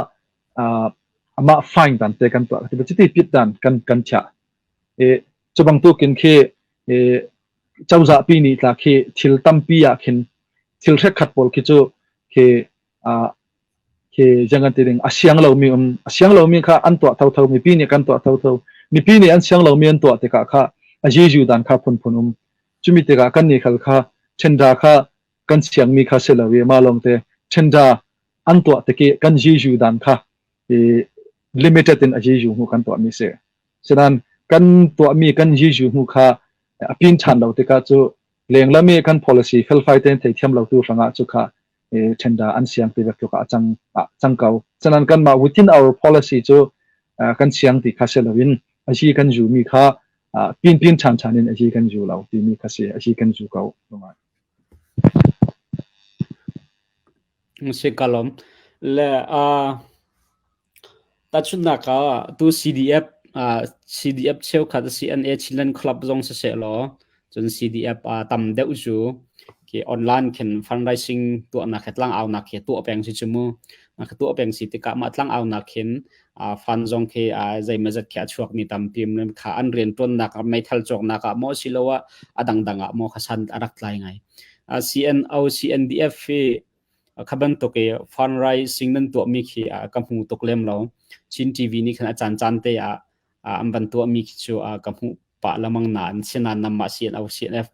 ama fine dan te kan tuah ti chiti pit dan kan kan cha e cu bantukin khi cozah pi nih tla khi thil tampi ah khin thil hrekkhat pawl khi cu khi khi jangan ti ding a siang lomi um a siang lomi kha an tuah thotho mipi nih kan tuah thotho mipi nih an siang lomi an tuah tikah kha a jeju dan kha phunphun um cumi tikah kan nih khal kha ṭhenda kha kan siangmi kha si lo i mah lawng te ṭhenda an tuah tik i kan jeju dan kha i limited in a jeju hmu kan tuahmi si Senan kan tuahmi kan jeju hmu kha a pin ṭhan lo tikah cu lenglam i kan policy felfai tein theithiam lo tu hrangah cu kha tender an siang ti vek tluk ah cang cang ko. Senan kanmah within our policy cu kan siang ti kha si loin a hi kan zu mi kha pin pin ṭhan ṭhan in a hi kan zu lo timi kha si a hi kan zu ko. Si ka lawm. Le tahchunhnak ah tu CDF CDF cheukhat CNA Chinland Club zong siseh law cun CDF tam deuh cu khi online khin fundraising tuahnak he tlangaunak he tuah peng si cu mu. Ka tuah peng si tikah mah tlangaunak khin fund zong khi zeimawzat khi a chuakmi tampi kha an rianṭuannak ah meithal cawknak ah maw siloah a dangdang ah maw kha san a rak tlai ngai. CNO CNDF hi kha bantuk i fundraising nan tuahmi khi ka hmu tuk lem lo. Chin TV nih khan a caan caan te ah an van tuahmi khi cu ka hmuh pah lamang nain sinain nanmah CNO CNF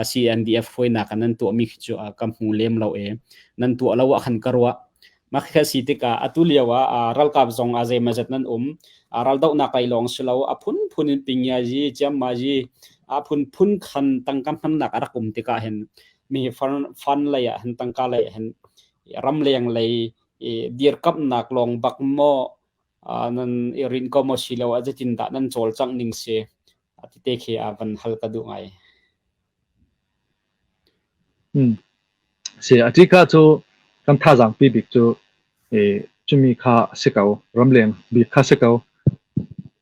CNDF hruainak ah nan tuahmi khi cu ka hmu lem lo i nan tuah lo ah khan ka ruah. Mah khi si tikah atu lio ah ralkap zong a zeimawzat nan um. Raldohnak lei lawng si lo a phunphun in pingyazi, ciammazi a phunphun khan tangka hmannak a rak um tikah hin mi fund lei ah hin tangka lei ah hin ramleng lei dirkamhnak lawng bak maw nan i rin ko maw si lo ah zeitindah nan cawlcangh ning si tite khi van hal ka duh ngai. Si a ṭika cu kan thazaang pi bik cu cumi kha a si ko. Ramleng bik kha si ko.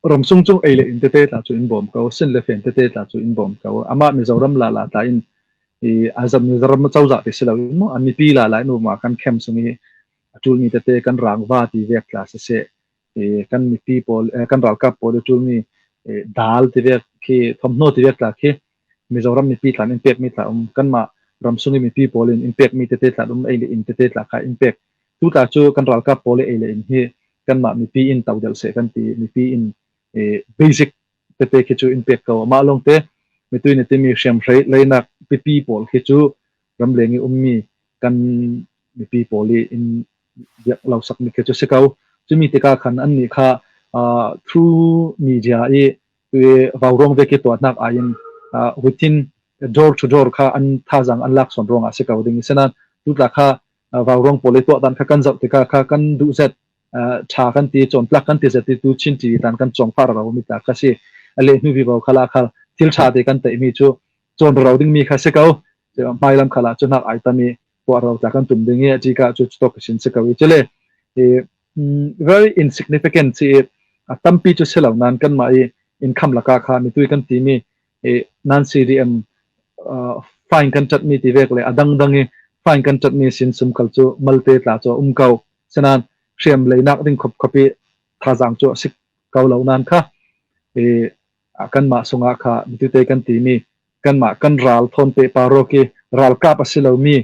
Ramsung cung ei le inn tete tla cu in bawm ko. Sin le fen tete tla cu in bawm ko. Amah Mizoram la la tla in i azam Mizoram cozah ti si lo in mu a mipi la la in um ah kan khem sung i a ṭulmi tete kan rangva ti vek tla siseh kan mipi pawl kan ralkap pawl i ṭulmi dal ti vek khi thawmhnaw ti vek tla khi Mizoram mipi tlan in pekmi tla um kanmah ramsung i mipi pawl in in pekmi tete tla um ei le inn tete tla kha in pek tu tla cu kan ralkap pawl i ei le inn hi kanmah mipi in to deuh seh kan ti mipi in basic tete khi cu in pek ko mah lawng te mitui na timi hriamhrei leinak pipi pawl khi cu ramleng i ummi kan mipi pawl i in biak lo sakmi khi cu si ko cumi tikah khan an nih kha through media i vaurawng ve ke tuahnak ai in within door to door kha an thazang an lak son ruangah si ko ding senan tutla kha vaurawng pawl i tuah dan kha kan zoh tikah kha kan duh zet tha kan ti cawntlak kan ti zet ti tu chin ti tan kan cong far ro mi ta kha si le hnu vi vo khala kha thil tha te kan tai mi chu cawn ro ding mi kha si ko hmailam khala chu nak ai tami puah ro ta kan tum ding i chi ka chu tok sin si ko i chile very insignificant chi a tampi chu silo nan kan ma i income laka kha mi tui kan ti mi nan CDM fine kan chat mi ti vek le adang dang i fine kan chat mi sin sum kal chu malte tla chu um ko senan hriam leinak ding khop khopi thazang chu sik ko lo nan kha e kanmah sungah kha mitute kan timi kanmah kan ral thawn te parok i ralkap a si lomi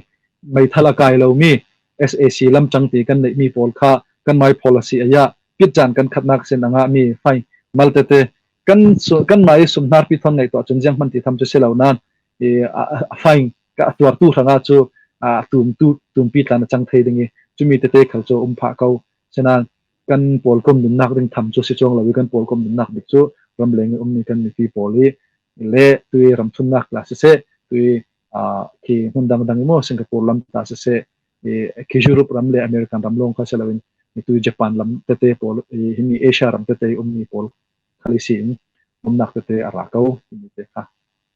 meithal a kai lomi SAC lamcang ti kan neihmi pawl kha kan mai policy aya pitjan kan khatnak sin anga mi fai maltete kan kan mai sumhnar pi thon nei to chun jiang man ti tham chu si lo nan i fain ka tuar tu hranga chu a tum tu tum pi tlan chang thei ding i chumi tete khal chu um pha ko senan kan pawlkom nunnak ding tham cu si chuang lo i kan pawlkom nunnak bik cu ramleng i ummi kan mipi pawl i le tui ramthumnak la siseh tui khi hmun dangdang i maw Singapore lam ta siseh khi Europe ram le American ram lawng kha si loin tui Japan lam tete pawl himi Asia ram tete ummi pawl khali si in umnak tete a ra ko timi te kha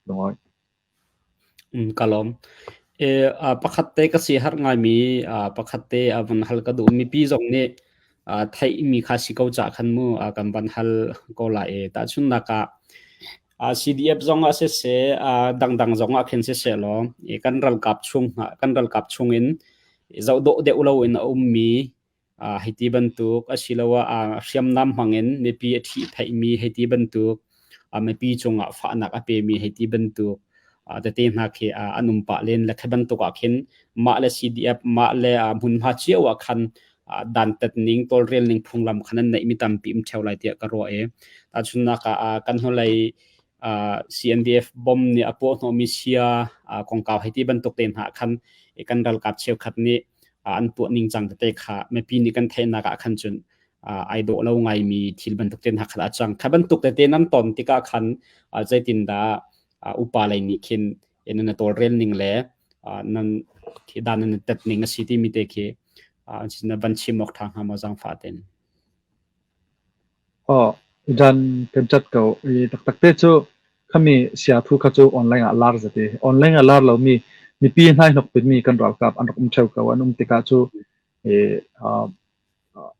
lungoi. Ka lawm. Pakhat te ka siaherh ngaimi pakhat te a van hal ka duh. Mipi zong nih theihmi kha si ko cah khan mu kan van hal ko lai i tahchunhnak ah CDF zong ah siseh, dangdang zong ah khin siseh law kan ralkap chung kan ralkap chungin zoh dawh deuh loin a ummi Hei ti bantuk asiloah hriamnam hmangin mipi a ṭhihphaihmi hei ti bantuk, mipi cungah fahnak a pemi hei ti bantuk tete hna khi an um pah len le khi bantuk ah khin mah le CDF mah le hmunhma cio ah khan dantat ning tawlrel ning phunglam khan an neihmi tampi um ṭheo lai tiah ka ruah i tahchunhnak ah kan hnulei CNDF bom nih a puahhnawhmi sia kongkau hei ti bantuk te hna khan kan ralkap cheukhat nih an tuah ning cang tete kha mipi nih kan theihnak ah khan cun ai dawh lo ngaimi thil bantuk te hna kha a cang. Kha bantuk tete nan ton tikah khan zeitindah upa lei nih khin nan tawlrel ning le nan dan nan tet ning a si timi te khi na van chim awk ṭha hnga maw zaangfah tein. Aw, dan kan cat ko. I taktak te cu khami siathu kha cu online ah lar zate. Online ah lar lomi mipi hnaihnok pitmi kan ralkap an rak um theo ko. An um tikah cu i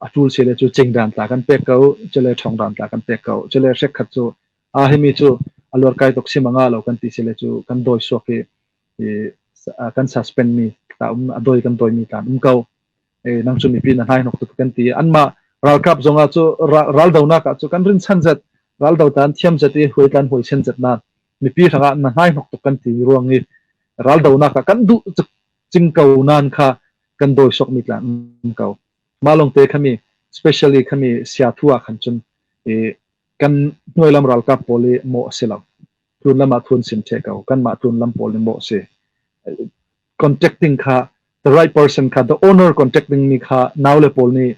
a tul si le cu cingdan tla kan pek ko, cule ṭhawngdan tla kan pek ko. Cule hrekkhat cu a himi cu a luarkai tuk sim a nga lo kan ti si le cu kan dawi suak i kan suspend mi tla um a dawi kan dawi mi tla um ko. Nang cu mipi na hnai hnok tuk kan ti. Anmah ralkap zongah cu raldonak ah cu kan rinsan zet raldo tan thiam zet i huai tlan huai sen zet na mipi hrangah na hnai hnok tuk kan ti ruang i. Raldonak ah kan duh cing ko nan kha kan dawi sok mi tla um ko. Mah lawngte khami specially khami siathu ah khan cun i kan hnuailam ralkap pawl i mawh a si lo. Tlun lam ah thun sim the ko. Kanmah tlun lam pawl nih mawh a si. Contacting kha the right person kha the owner contacting mi kha nau le pawl nih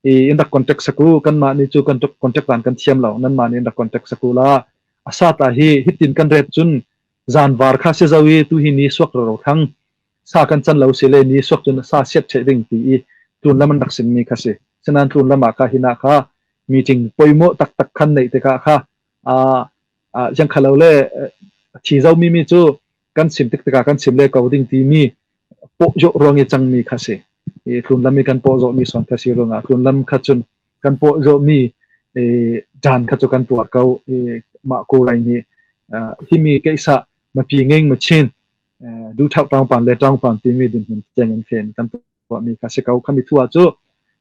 i in rak contact saku kanmah nih cu kan contact dan kan thiam lo nanmah nih in rak contact saku la asata hi hitin kan ret cun zanvar kha si zo i tu hi ni suak ro thang sa kan chan lo si le ni suak cun sa siat the ding ti i tlun lam an rak sim mi kha si sinan tlun lam ah kha hina kha meeting poimo taktak khan nei te ka kha a yang khalo le thi zo mi mi cu kan sim tik tikah kan sim le ko ding timi pawh zawh ruang i cangmi kha si. I tlun lam i kan pawh zawhmi son kha si ruangah tlun lam kha cun kan pawh zawhmi dan kha cu kan tuar ko. I mah ko lai nih himi keisa mapi ngeng machin du thau tangpan le tangpan timi dinhmun tiang in fen kan tuahmi kha si ko. Khami thu ah cu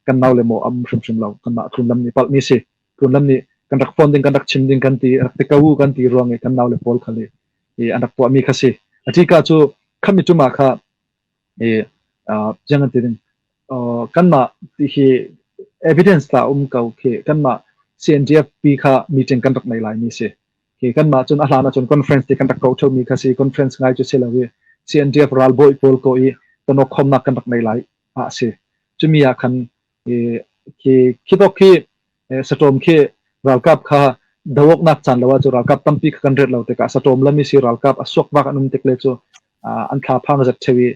kan nau le maw am hrimhrim lo. Kanmah tlun lam nih palhmi si. Tlun lam nih kan rak phone ding kan rak chim ding kan ti rak ti ko kan ti ruang i kan nau le pawl kha le i an rak tuahmi kha si. Atika cu khami cuma kha i jiang an ti ding kanmah ti hi evidence ta um ko khi kanmah CNDF pi kha meeting kan rak nei lai mi si. Khi kanmah cun a hlan ahcun conference ti kan rak ko mi kha si conference ngai cu si lo i CNDF ralbawi pawl ko i tonok khomnak kan rak nei lai ah si. Cumi ah khan khi khi tok khi saṭawm khi ralkap kha doawknak caan lo ah cu ralkap tampi kha kan ret lo tikah saṭawm lam i si ralkap a suak vak an um tik le cu an thla phang zat ṭheu i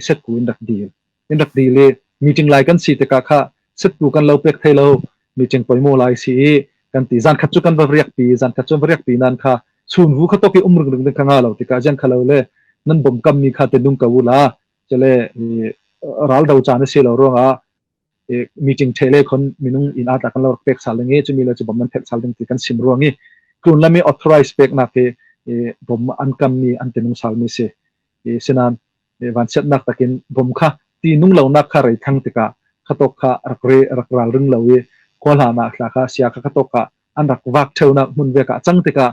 setku in rak dil in rak dil i meeting lai kan si tikah kha setku kan lo pek thei lo meeting poimo lai si i kan ti zan khat cu kan va riak pi zan khat cu va riak pi nan kha chun vu kha tok i um ring ring kha nga lo tikah jan kha lo le nan bom kam mi kha te nung ka u la cele ral do caan a si lo ruangah meeting the le khon minung in ata kan lo rak pek sal ding i chumi le chu bom nan pek sal ding ti kan sim ruang i tlun lami authorize pek nak hi bom an kam mi an tinung sal mi si sinan van siat nak takin bom kha ti nung lo nak kha rei thang tikah khatok kha rak re rak ral ring lo i khua hla nak thla kha sia kha khatok kha an rak vak theu nak hmun ve ka chang tikah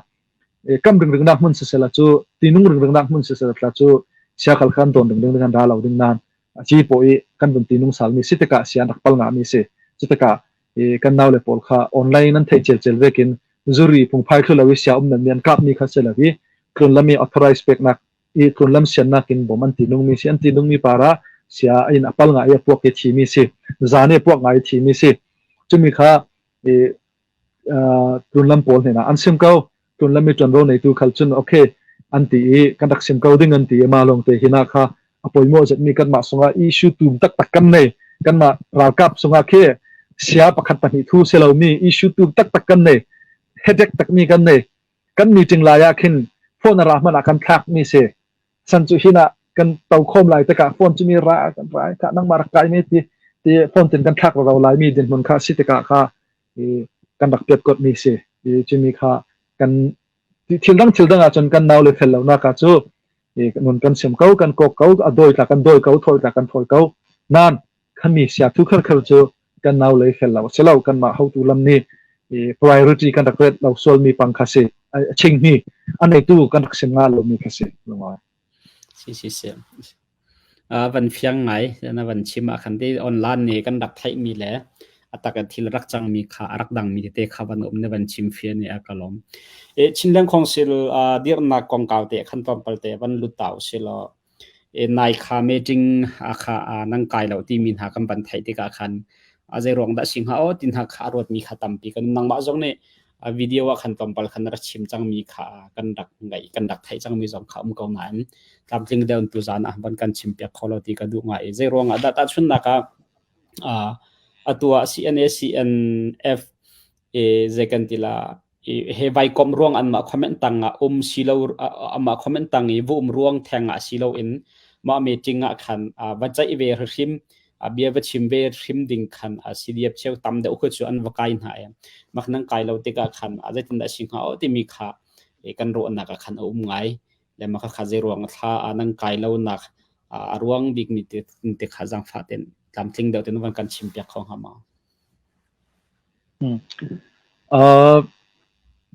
kam ring ring nak hmun sisela cu tinung ring ring nak hmun sisela tla cu siakal khan don ring ring kan ra lo ding nan chi po i kan vun tinung sal mi si tikah sian rak pal nga mi si chu tikah i kan nau le pawl kha online an thei chel chel vekin zuri phungphai thlu lo i sia um nan mi an kap mi kha se lo i tlun lami authorize pek nak i tlun lam sian nak in bom an tinung mi si an tinung mi para sia in apal nga i puak ke thi mi si zane puak nga i thi mi si chumi kha i tlunlam pawl hnenah an sim ko. Tlunlam i ṭuanvo neitu khal cun okay an ti i kan rak sim ko ding an ti i mah lawng te hin ah kha a poimawh zetmi kanmah sungah issue tum taktak kan nei. Kanmah ralkap sungah khi sia pakhat pahnih thu si lomi issue tum taktak kan nei. Headache takmi kan nei. Kan meeting lai ah khin phone a ra hmanh ah kan thlakmi si. San cu hin ah kan to khawm lai tikah phone cu mi ra kan ra kha nangmah rak kai mi ti ti phone tin kan thlak ro lai mi dinhmun kha si tikah kha i kan rak piat kot mi si i cumi kha kan thil dang thil dang ahcun kan nau le fel lo nak ah cu i nun kan sim ko kan kok ko a dawi tla kan dawi ko thawi tla kan thawi ko nan khami sia thu khar khar cu kan nau le fel lo si lo kan mah hotu lam nih i priority kan rak ret lo sual mi pang kha si a ching mi a neitu kan rak sim nga lo mi kha si lungai Si si si. Van fiang ngai na van chim ah khan ti online nih kan rak theihmi le a tak in thil rak cangmi kha a rak dangmi tete kha van um na van chim fian i a ka lawm. E Chinland Council dirnak kongkau te khan tlawmpal te van lut ta usih law nai kha meeting kha nan kai lo timi hna kan van theih tikah khan a zei ruang dah si hnga aw ti hna kha a ruatmi kha tampi kan um. Nangmah zong nih video ah khan tlawmpal khan rak chim cangmi kha kan rak ngaih kan rak theih cangmi zong kha um ko nain tlamtling deuh tu zan ah van kan chim piak kho lo ti ka duh ngai zei ruang ah dah tahchunnak ah atu ah CNA CNF e zei kan ti la he vai kom ruang an mah comment tang ah um si lo amah comment tang i vu um ruang theng ah si lo in mah meeting ah khan va ceih ve hrim bia va chim ve hrim ding khan CDF cheu tam deuh khu cu an va kai hna e mak nan kai lo tikah khan zeitin dah si hnga o timi kha kan ruahnak ah khan a um ngai le maka kha zei ruang thla nan kai lo nak a ruang bik mi te te kha zangfa ten tlamtling deuh ten van kan chim piak kho hnga ma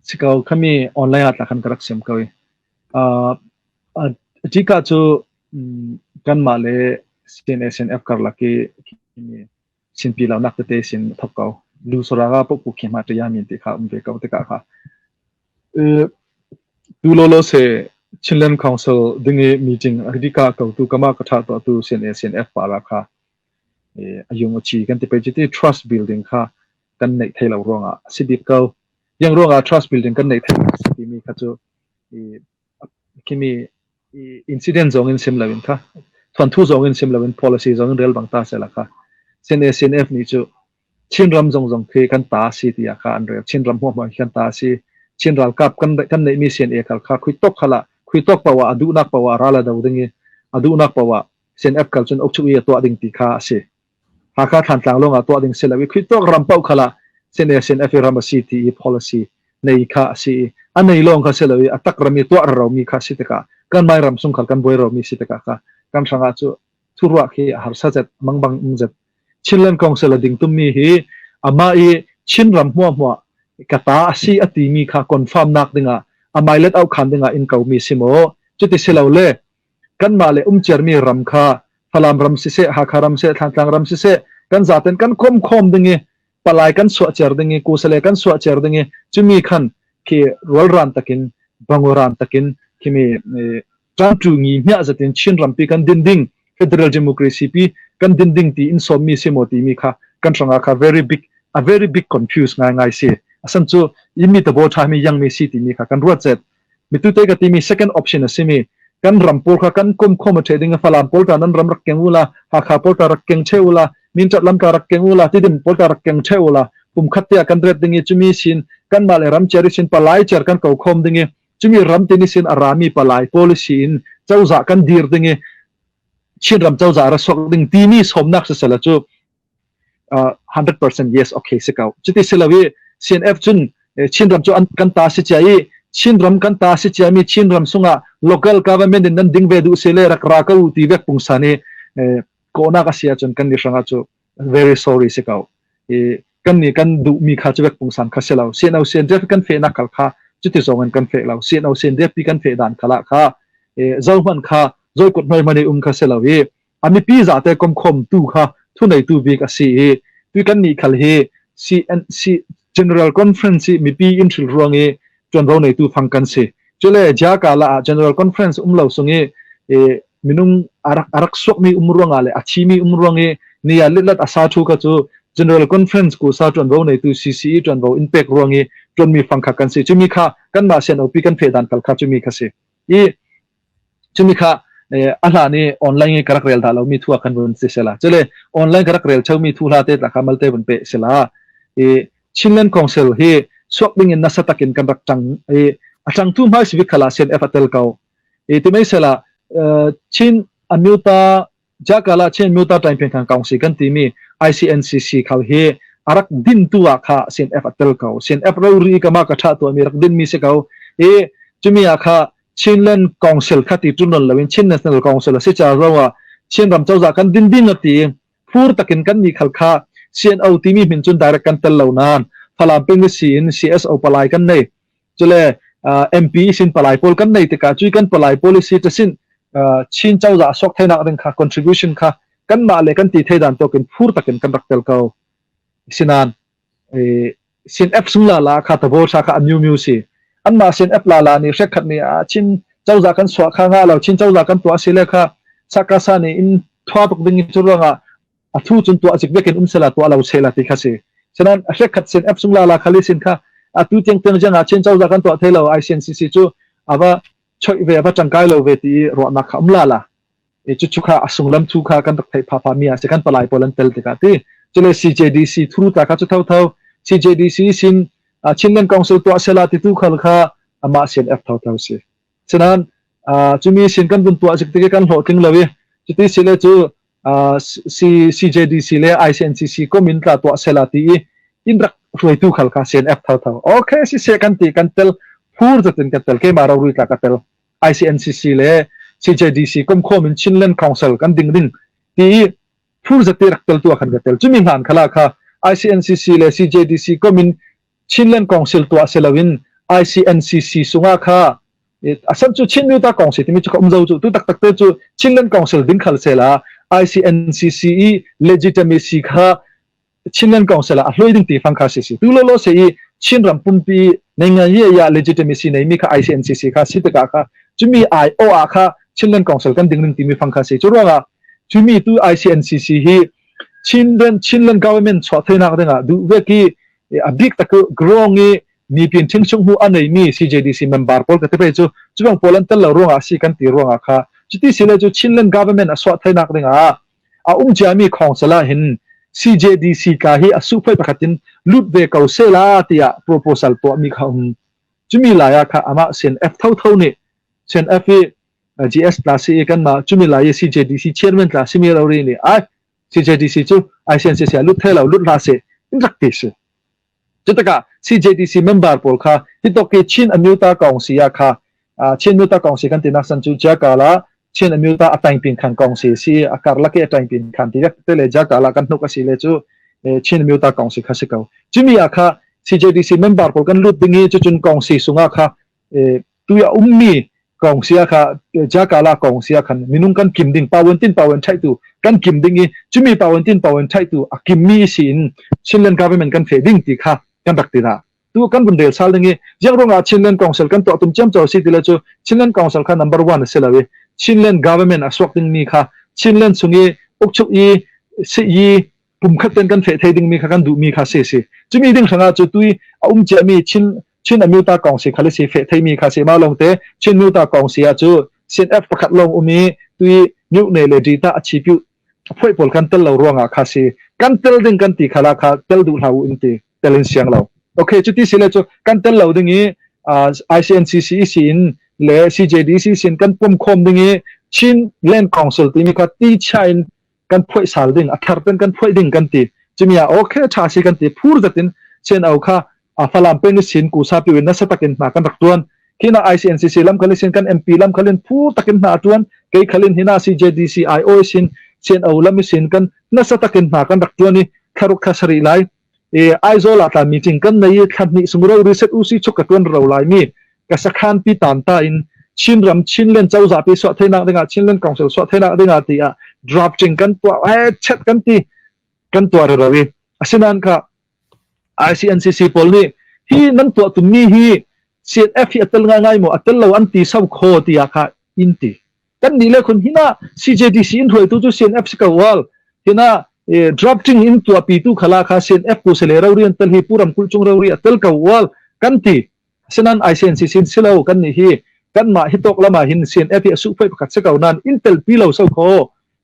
Si ko khami online ah tla khan ka rak siam ko i. Tika cu kanmah le CNA CNF karlak i sinpi lonak tete sin thok ko. Lu saraga popu khi ma ṭaya min ti kha um ve ko tikah kha. Tu lolo se Chinland Council dingi meeting adika ko tu kama ka tha to tu CNA CNF para kha ayung achi kan ti pe ti trust building kha kan neih thei lo ruangah a si bik ko. Yang ruangah trust building kan neih thei lo timi kha cu khimi incident zong in sim loin kha thuanthu zong in sim loin policy zong in rel bang ta sela kha CNA CNF nih cu Chinram zong zong khi kan ta si tiah kha an rel. Chinram huahmang khi kan ta si. Chin ralkap kan kan neihmi CNA khal kha khui tok khala khui tok pawa a duhnak pawa ral a do ding i a duhnak pawa CNF kal cun ukchuk i a tuah ding ti kha a si. Hakha Thantlang lawng ah tuah ding si lo i khui tawk ram paoh kha lah CNA ram a si ti i policy nei kha a si i a nei lawng kha si lo i a tak ram i tuah romi kha si tikah kan mai ram sung khal kan buai romi si tikah kha kan hrangah cu thuruah khi a harsa zet mangbang um zet Chinland Council a ding tummi hi amah i Chinram hmuahhmuah ka ta a si a timi kha confirm nak dingah amai let au khan dingah in ko mi si maw cuti si lo le kanmah le umciarmi ram kha Falam ram siseh, Hakha ram siseh, Thlantlang ram siseh, kan zaten kan khom khom ding i palai kan suah cer ding i kusale kan suah cer ding i cumi khan khi rualran takin bangoran takin khimi ṭanṭu ngi hmiah zatin Chin rampi kan din ding federal democracy pi kan din ding ti in sawmmi si maw timi kha kan hrangah kha very big a very big confuse ngai ngai si asan cu imi tabo tha mi yang mi si timi kha kan ruat zet Mitute ka timi second option a simi kan ram pawl kha kan kom khom a the ding Falam pawl ta nan ram rak keng ula Hakha pawl ta rak keng che ula Mintat lam ta rak keng ula Tidim pawl ta rak keng che ula kum khat te kan ret ding i chumi sin kan mah le ram cher sin palai cher kan ko khom ding i chumi ram tin sin arami palai policy in cozah kan dir ding i Chin ram cozah ra sok ding timi somnak sisala cu 100% yes okay si ko cuti si lo i CNF cun Chinram cu kan ta si cia i Chinram kan ta si cia mi Chinram sungah local government in nan ding ve duh se le rak ra ko ti vek pungsan i kawhnak a si ahcun kan ni hrangah cu very sorry si ko i kan ni kan duh mi kha cu vek pungsan kha si lo CNO CNDF kan fehnak kal kha cuti zong in kan feh lo CNO CNDF pi kan feh dan khala kha zohman kha zoi kut hnoi mani um kha si lo i a mipi zate komkhom tu kha thuneitu bik a si i tu kan nih khal hi CNC General Conference i mipi in hril ruang i ṭuanvo neitu fang kan si. Cule Jakala ah General Conference um lo sung i minung arak arak suakmi um ruangah le a thimi um ruang i nia litlat asa thu kha cu General Conference ku sa ṭuanvo neitu CCE ṭuanvo in pek ruang i ṭuanmi fang kha kan si. Cumi kha kanmah sian opi kan phe dan kal kha cumi kha si. I Cumi kha a hlan i online i ka rak rel dah lomi thu ah khan vun si sela. Cule online ka rak rel cheumi thu hla te tla kha malte vun pe sela. I Chinland Council hi suak ding in nasa takin kan rak tang i a tangtu hmai sivik khala sian F a tel ko. I timei sela Chin Amyota Jakala Chin Amyota Time Phen Khan Council kan timi ICNCC khal hi arak din tu ah kha sin F a tel ko. Sin F ro ri kama ka tha tu mi rak din mi si ko. I cumi ah kha Chinland Council kha ti ṭun loin Chin National Council a si ca zongah Chinram cozah kan din ding a ti phur takin kan nih khal kha CNO timi min cun direct kan tel lo nain Falam peng si in CSO palai kan nei cule MP sin palai pawl kan nei tikah cui kan palai policy ta sin Chin cozah sok theinak ding kha contribution kha kan mah le kan ti thei dan tokin phur takin kan rak tel ko sinan sin F sung la la kha tabo sha kha amyu myu si anmah sin F la la nih hrek khat nih a chin cozah kan suah kha nga lo chin cozah kan tuah si le kha sakasa nih in thua tuk ding cu ruangah a thu cun tuah zik vekin um sela tuah lo sela ti kha si senan hrek khat sin F sung la la khali sin kha atu tiang tiang jang ah chin cozah kan tuah thei lo ICNCC cu ava choi ve ava tangkai lo ve ti ruahnak kha um la la cucu kha a sunglam thu kha kan rak theih phapha mi a si kan palai pawl an tel tikah ti cule CJDC thuru ta kha cu tho tho CJDC sin Chinland Council tuah sela ti tu khal kha amah sin F tho tho si sinan cumi sin kan vun tuah zik tik kan hlawhtling lo i cuti sile cu CJDC le ICNCC komin tla tuah sela ti i in rak hruaitu khal kha CNF tho tho okay si se kan ti kan tel phur zatin kan tel keima ro rui tla ka tel ICNCC le CJDC komkhawm in Chinland Council kan ding ding ti i phur zate rak tel tu khan ka tel chumi hlan khala kha ICNCC le CJDC kom in Chinland Council tuah si loin ICNCC sungah kha. Asan cu Chin Myuta Council timi cu ka um zo cu tu taktak te cu Chinland Council ding khal sela ICNCC i legitimacy kha Chinland Council ah a hloi ding ti fang kha si si tu lo lo se i Chin ram pumpi nei ngan ye ya legitimacy nei mi kha ICNCC kha si tikah kha cumi ai o ah kha Chinland Council kan ding ding timi fang kha si cu ruangah cumi tu ICNCC hi Chinland Chinland government chuah theinak dingah duh ve ki a bik tak grong i mipin ṭhingchung hnu a neimi CJDC member pawl ka ti pei cu cubang pawl an tel lo ruangah si kan ti ruangah kha cuti si le cu Chinland government a suah thainak dingah a um ciami council ah hin CJDC ka hi a suhphoi pakhat in lut ve ko sela tiah proposal tuahmi kha um cumi lai ah kha amah CNF thotho nih CNF i GS tla si i kanmah cumi lai i CJDC chairman tla simi rori nih ai CJDC cu ICNCC ah lut thai lo lut hlah seh in rak ti si. Cutikah CJTC member pawl kha hitok hi Chin Amyota Kawngsi ah kha Chin Amyota Kawngsi kan tinak san cu Jakala Chin Amyota a taingpin khan kawngsi si a karlak i a taingpin khan ti te le Jakala kan hnuk a si le cu Chin Amyota Kawngsi kha si ko. Cumi ah kha CJTC member pawl kan lut ding i cucun kawngsi sungah kha tu a ummi kong sia kha jakala kong sia khan minung kan kim ding pawen tin pawen thai tu kan kim ding i chumi pawen tin pawen thai tu a kim mi si in Chinland government kan fe ding ti kha kan rak ti na tu kan bun rel sal ding i jiang rong ah Chinland council kan to tum chem chaw si ti le chu Chinland council kha number 1 a si lo i Chinland government a suak ding mi kha Chinland chung i ukchuk i si i pumkhat ten kan fe thei ding mi kha kan duh mi kha si si chumi ding hranga chu tui a um chia mi Chin Chin Amyota kong si khal si fe thei mi kha si ma long te Chin Myuta kong si ah cu Chin F pakhat long um i tui myu ne le di ta a chi piu phoi pawl kan tel lo ruangah kha si kan tel ding kan ti khala kha tel duh hlah u in ti tel in siang lo okay chuti si le chu kan tel lo ding i ICNCC si in le CJDC sin kan pum khom ding i Chin Land Council timi kha ti cha in kan phoih sal ding a thar ten kan phoih ding kan ti chumi ah okay tha si kan ti phur zatin chen au kha a falam peng sin ku sa piwin nasa takin hna kan rak tuan khina ICNCC lam khalin sin kan MP lam khalin phur takin hna tuan kei khalin hina CJDC IO sin chen au lam sin kan nasa takin hna kan rak tuan i tharuk tha sari lai e Aizawl ah tla meeting kan nei i thla hnih sung ro reset usi chuk ka tuan ro lai mi ka sakhan pi tan ta in Chinram Chinland cozah pi suah theinak dingah Chinland Council suah theinak dingah ti ah drafting kan tuah eh chat kan ti kan tuah ro i asinan kha ICNCC pawl nih hi nan tuah tummi hi CNF hi a tel ngai ngai maw a tel lo an ti sau kho tiah kha in ti kan nih le khun hina CJDC in hruaitu cu CNF si ko wal hina drafting in tuahpi tu khala kha CNF ku sele rori an tel hi puram kul chung rori a tel ko wal kan ti sinan ICNCC silo kan nih hi kan mah hi tok lama hin CNF hi asu phoi pakhat si ko nan in tel pi lo so kho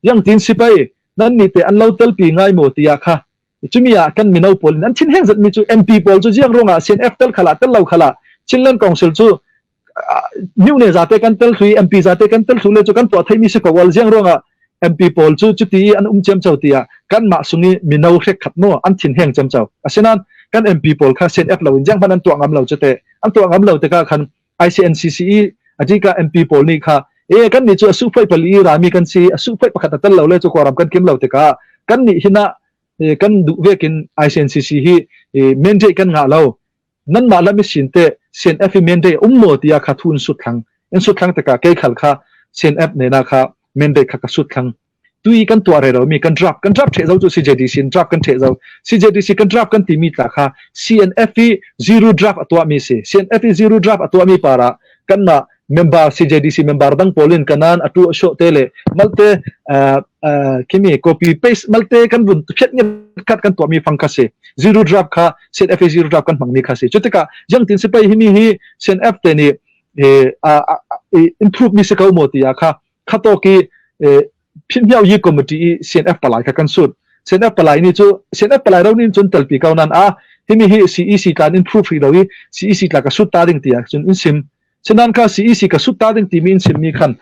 yang tin sipai nan ni te an lo tel pi ngai mo tiya kha Cumi ah kan mino pawl in an thin heng zatmi cu MP pawl cu ziang ruangah CNF tel khala tel lo khala Chinland Council cu New ne zate kan tel thui MP zate kan tel thu le cu kan tuah theimi si ko wal ziang ruangah MP pawl cu cuti an um cem cho tiah kan mah sungi mino hrek khat no an thin heng cem cho asinan kan MP pawl kha CNF lo in jiang hman an tuah ngam lo chute an tuah ngam lo tikah khan ICNCC atika MP pawl nih kha e kan nih cu asu phoi pali rami kan si asu phoi pakhat a tel lo le cu kawram kan kim lo tikah kan nih hina kan duh vekin ICNCC hi mandate kan ngah lo nan mah lam sin te CNF i mandate um maw tiah kha thun sut thlang in sut thlang tikah kei khal kha CNF ne na kha mandate kha ka sut thlang tui kan tuah re lo mi kan draft kan draft the zo cu CJDC in draft kan the zo CJDC kan draft kan timi tla kha CNF i zero draft a tuah mi si CNF i zero draft a tuah mi para kan mah member CJDC member dang polin kanan atu sho te le malte kimi copy paste malte kan vun phiat nge khat kan tuah mi fang kha si zero draft kha CNF i zero draft kan hmang mi kha si chutika jang tin sipai hi mi hi CNF te ni improve mi si ko mo ti kha khato ki phimhiau yi committee i CNF palai kha kan sut CNF palai ni cu CNF palai ro nin cun telpi ko nan a himi hi CEC tlan in proof ri lo i CEC tla ka sut ta ding tiah cun in sim sinan kha CEC ka sut ta ding timi in sim mi khan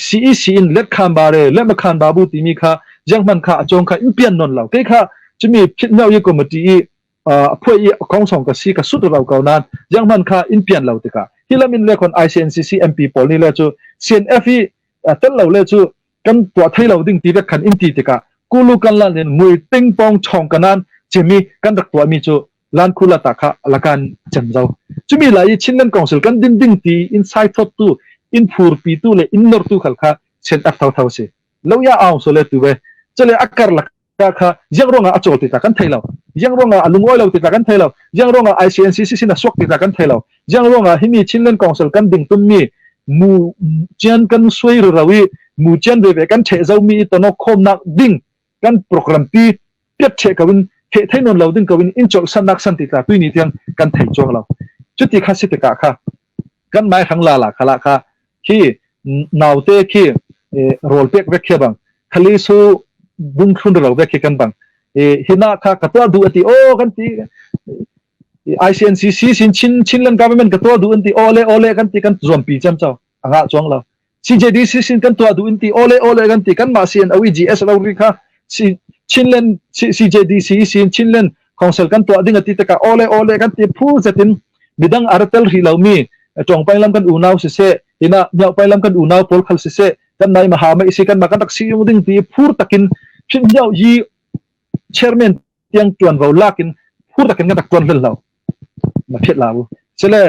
CEC in let khan ba re let ma khan babu timi kha jiang man kha achong kha in pian non lo ke kha chumi phitmiau yi committee i a phuai i kong song ka si ka sut ro ko nan jiang man kha in pian lo tikah hi lam in le kon ICNCC MP pawl ni le cu CNF i tel lo le cu kan tuah thei lo ding ti vek khan in ti tikah kulu kan lan in mui ting pong chong kanan chimi kan rak tuah mi cu. Lan Khula ta kha lakan cem zo. Chumi lai i Chinland Council kan din ding ti in sai thot tu in phur pi tu le in nor tu khal kha chen tak thau thau si. Lo ya aung so le tu ve. Chale akar lak ka kha jiang ronga a chol ti ta kan thei lo. Jiang ronga a lungoi lo ti ta kan thei lo. Jiang ronga ICNCC sin a suak ti ta kan thei lo. Jiang ronga himi Chinland Council kan ding tum mi mu chian kan suai ru rawi mu chian ve ve kan the zo mi tonok khom nak ding kan program pi piat the ko in he thei non lo ding ko in in chol san nak san ti tla tui ni tiang kan thei chuang lo chuti kha si te ka kha kan mai hang la la khala kha khi naute khi rol pek vek khia bang khali su bung thlun ro vek khi kan bang hina kha ka to du ati o kan ti ICNCC sin Chin Chinland government ka to du anti ole ole kan ti kan zuam pi cham chau anga chuang lo CJDC sin kan tuah duh in ti ole ole kan ti kan mah sin OEGS lo ri kha Chinland CJDC sin Chinland Council kan tuah ding ati taka ole ole kan ti phu zetin midang aratel ri lo mi tong pai lam kan unau si se ina miao pai lam kan unau pawl khal si se kan nai ma ha ma isi kan ma kan tak si yung ding ti phur takin phin miao yi chairman tiang tuanvo lak in phur takin kan rak tuan hlel lo na phiat la u sele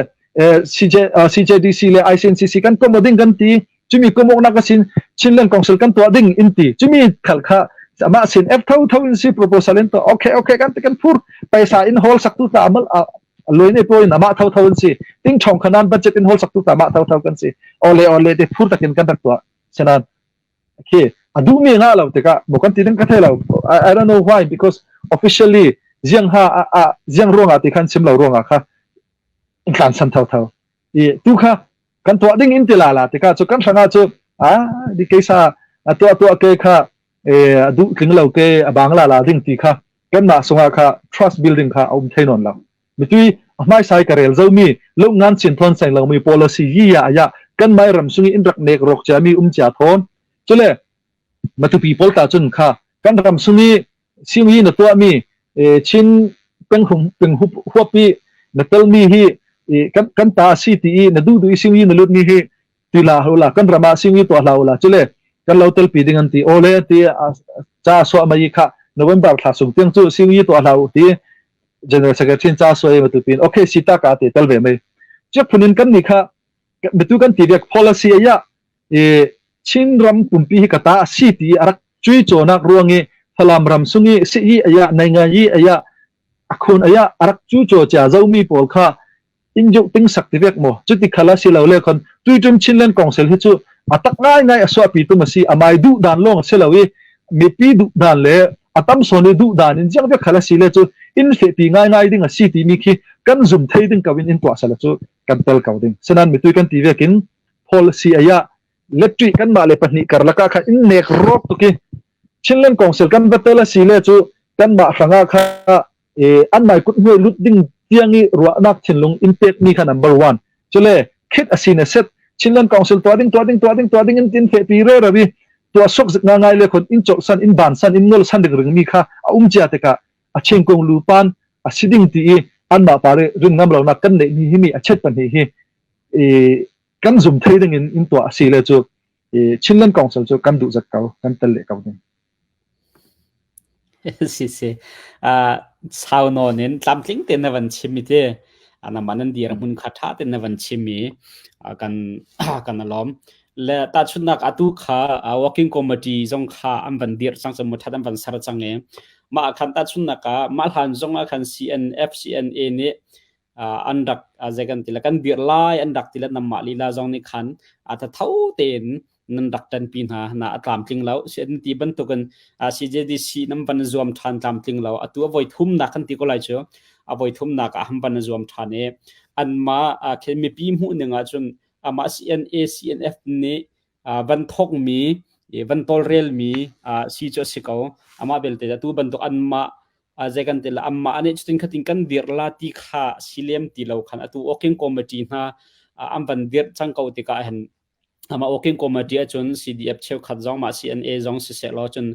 CJ CJDC le ICNCC kan komo ding kan ti chumi komok nak asin Chinland Council kan tua ding in ti chumi khal kha ama sin F tho tho in si proposal in to okay okay kan kan phur paisa in hol sak tu ta amal loi ne po in ama tho tho in si ting thong khanan budget in hol sak tu ta ma tho tho kan si ole ole te phur takin kan rak tua senan Okay, a duhmi ngah lo tikah maw kan ti ding ka thei lo. I don't know why because officially ziang ha a, a ziang ruangah ti khan chim lo ruangah kha in tlan san tho tho. I tu kha kan tuah ding in ti la la tikah cu kan hrangah cu a di keisa a tuah tuah ke kha e a duh tling lo ke a bang la la ding ti kha kanmah sungah kha trust building kha a um thei nawn lo. Mitui a hmaisai ka rel zomi lo ngan chin thon seng lomi policy yi ya ya kan mai ram sungi in rak nek rok chia mi um chia thon chule matupi pol ta chun kha kan ram sungi singi na tua mi chin peng hum peng hup huapi na tel mi hi kan kan ta si ti na du du singi na lut mi hi ti la ho la kan rama singi to hla la chule kan lo tel pi ding an ti ole ti cha so mai kha November thla sung tiang chu singi to hla ti General Secretary cha soi ma tu pin okay sita ka te tel ve mai che phunin kan ni kha mitu kan ti vek policy ya e Chin ram pumpi hi kata si ti arak chui chonak ruangi Falam ram sungi si hi aya nai nga yi aya akhun aya arak chu cho cha zomi pawl kha in ju ting sak ti vek mo chuti khala si lo le khon tuitum Chinland Council hi chu atak ngai ngai aswa pi tu ma si amai du dan long se lo i mipi du dan le atam soni du dan in jiang vek khala si le chu in fe pi ngai ngai ding a si ti mi khi kan zum thei ding kawin in tua sala chu kan tel kau ding senan mi tui kan ti vekin policy aya letri kan ma le pahnih karlaka kha in nek rok tu ki Chinland Council kan batela si le chu kan ma hranga kha an mai kut hnuai lut ding tiang i ruahnak thinlung in pek mi kha number one chule khit asine set Chinland Council tua ding tua ding tua ding tua ding in tin the pi re rawi tua sok zik nga ngai le khon in chol san in ban san in ngol san ding ring mi kha a um chia te ka a cheng kong lu pan a siding ti i an ma pare rin ngam lo na kan nei mi hi mi a chet pan hi hi e kan zum thei ding in in tua si le chu e Chinland Council chu kan du zat kau kan tel le kau ding. Si si. Sau nawn in tlamtling tein na van chim i ti. Nangmah nan dir hmun kha ṭha tein na van chim i kan kan a lawm. Le tahchunhnak atu kha working committee zong kha an van dirh cang cu ṭhat an van ser cang i mah khan tahchunhnak ah mah hlan zong ah khan CNF CNA nih an rak zei kan ti le kan dirh lai an rak ti le nangmah lila zong nih khan a thatho tein nan rak ṭanpi hna na a tlamtling lo an ti bantukin CJDC nan van zuam ṭhan tlamtling lo atu a voi thumnak kan ti ko lai cu a voi thumnak ah han van zuam ṭhan i anmah khi mipi hmuh ning ahcun amah CNA CNF nih van thokmi van tawlrelmi si cu a si ko amah belte atu bantuk anmah zei kan ti la amma ane chutin khatin kan dir la ti kha silem ti lo khan atu working committee hna an van dir cang ko tikah hen ama working committee ahcun CDF cheukhat zong ma CNA zong siseh law cun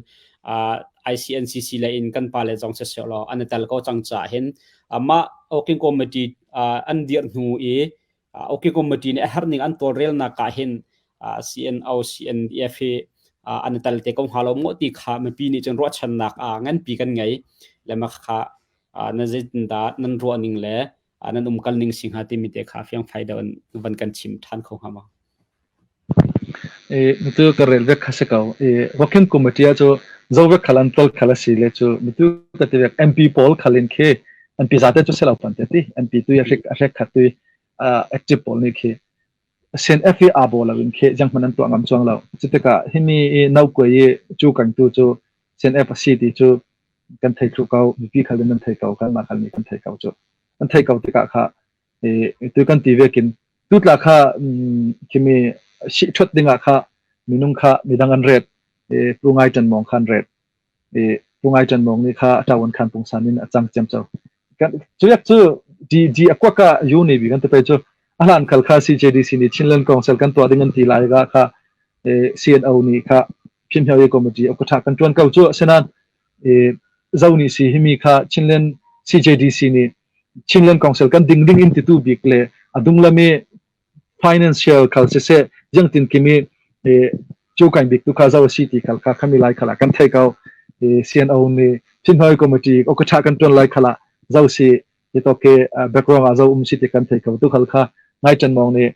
ICNCC le in kan pa le zong siseh law an tel ko cang ca hin ama working committee an dir hnu i working committee nih a herh ning an tawlrelnak ah hin CNO CNDF hi an tel te ko hnga lo maw ti kha mipi nih cun ruahchannak nganpi kan ngei le ma kha. Na zeitindah nan ruah ning le nan umkal ning si hnga timi te kha fiang fai deuh in van kan chim ṭhan kho hnga maw? Mitu ka rel vek kha si ko. Working committee ah cu zo vek khal an tol khal a si le cu mitu ka ti vek MP pawl khal in khi MP zate cu si lo pan te ti MP tu a hrek a hrek khat tu active pawl nih khi CNF i aa bo lo in khi jang hman an tuah ngam chuang lo. Cutikah himi i no kuai i cu kan tu cu CNF a si ti cu kan thei thlu ko mipi khal in nan thei ko kan mah khal nih kan thei ko cu. Kan thei ko tikah kha tu kan ti vekin tutla kha khimi si ṭhut dingah kha minung kha midang an ret pu ngai ṭan mong kha an ret pu ngai ṭan mong nih kha ṭawan khan pungsan in a cang cem cho kan cuyak cu di di akwaka yu ni bi kan te pe cu a hlan khal kha CJDC nih Chinland Council kan tuah ding an ti lai ga kha CNO nih kha Phimhyo committee okatha kan tuan ko cu senan zo ni si himi kha Chinland CJDC nih Chinland Council kan ding ding in titu bik le a dunglami financial khal siseh jangtin kimi cu kain bik tu kha zo si ti khal kha khami lai khala kan thei ko CNO nih Phinhoi committee okatha kan tuan lai khala zo si ti to ke background ah zo um si ti kan thei ko tu khal kha ngai chan mong nih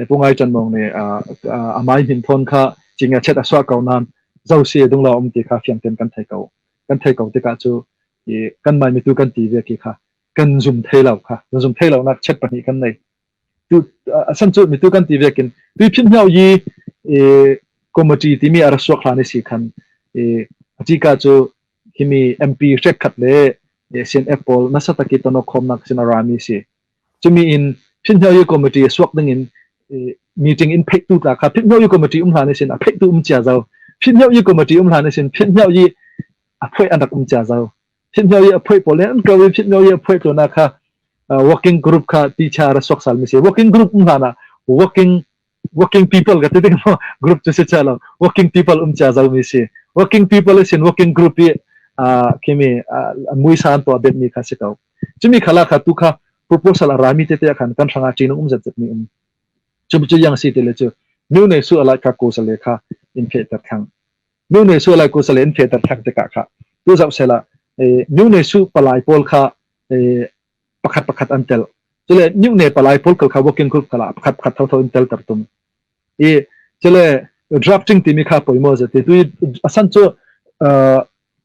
pu ngai chan mong nih amai hin thon kha chinga chet aswa ko nan zo si dung lo um ti kha fiang ten kan thei ko kan thei ko tikah cu i kan mai mitu kan ti ve ki kha kan zum thei lo kha kan zum thei lo nak chet pahnih kan nei tu asan cu mitu kan ti vekin tui phin hau yi e committee timi ara suak hlan si khan e atika cu himi MP hrek khat le CNF pawl nasa taki tono khom nak sin arami si chumi in phin hau yi committee suak ding in meeting in phei tu tla kha phin hau yi committee um hlan sin a phei tu um chia zo phin hau yi committee um hlan sin phin hau yi a phoih an rak um cia zau. Phit i a phoih pawl an ko i phit i a phoih tuna kha working group kha ti cha ra sok sal mi si. Working group um hlan ah working working people ka ti ding mo group chu si cha lo working people um cha zau mi si. Working people is in working group i khimi mui san to bet mi kha si ko. Chumi khala kha tu kha proposal a rami te te khan kan hranga chin um zat zat mi um. Chumi chu yang si te le chu nu nei su alai kha ko sale kha in phe tar thang. Nu ne su lai kusale in fehter thak tikah kha tu zoh sela nu ne su palai pawl kha pakhat pakhat an tel cule nu ne palai pawl kha working group kala pakhat pakhat tho tho in tel ter tum i cule drafting timi kha poimo zati tu asan cu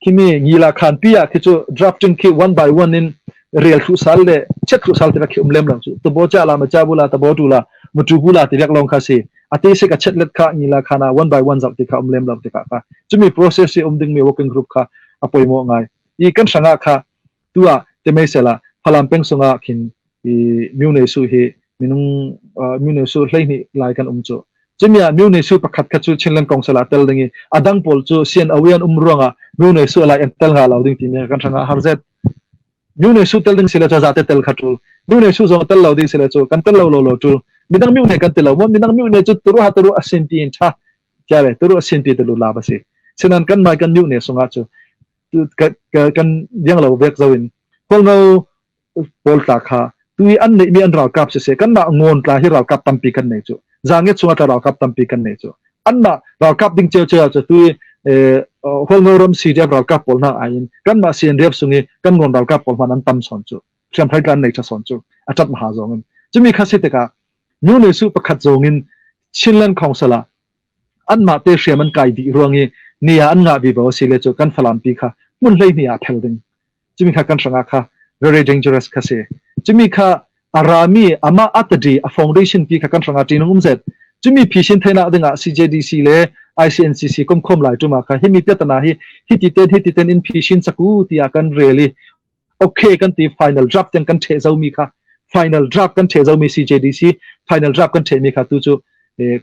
khimi ngila khan pi ah khi cu drafting khi one by one in rel thlu sal le chet thlu sal te khi um lem lo chu to bo cha la ma cha bu la ta bo tu la mu tu bu la ti vek long kha si ate se ka chet let kha ngila khana one by one zau ti kha um lem lo ti kha kha chumi process si um ding mi working group kha apoi mo ngai i kan sanga kha tua te mei sela phalam peng sunga khin i myu nei su hi minung myu nei su hlei ni lai kan um chu chimia myu nei su pakhat kha chu Chinland Council a tel ding i adang pawl chu sian awian um ruanga myu nei su lai an tel nga lo ding ti me kan sanga harzet myu nei su tel ding sila chu zate tel kha tul myu nei su zong tel lo ding sila chu kan tel lo lo lo tul midang myu nei kan tel lo mo midang myu nei chu turu ha turu asin ti in tha chare turu asin ti telu la ba si sinan kan mai kan myu nei sunga chu kan yang lo vek zo in kol ngo pawl tla kha tui an neih mi an ralkap siseh kanmah ngawn tla hi ralkap tampi kan nei cu zanget chungah tla ralkap tampi kan nei cu anmah ralkap ding ceu ceu cu tui hualngo ram CDF ralkap pawl hna ai in kanmah CNDF sung i kan ngawn ralkap pawl hman an tam son cu hriamhrei tla an nei tha son cu a tat maha zong in cumi kha si tikah nu ne su pakhat zong in Chinland Council ah anmah te hriam an kai dih ruang i ni ah an ngah bi bo si le cu kan Falam pi kha hmun hlei hnih ah phel ding cumi kha kan hrangah kha very dangerous kha si cumi kha arami ama atadi a foundation pi kha kan hrangah ṭinung um zet cumi phishin theina dingah CJDC le ICNCC komkhom lai tuma kha himi tetana hi hiti ten hiti ten in phishin chaku tia kan reli okay kan ti final draft ten kan the zo mi kha final draft kan the zo mi CJDC final draft kan the mi kha tu chu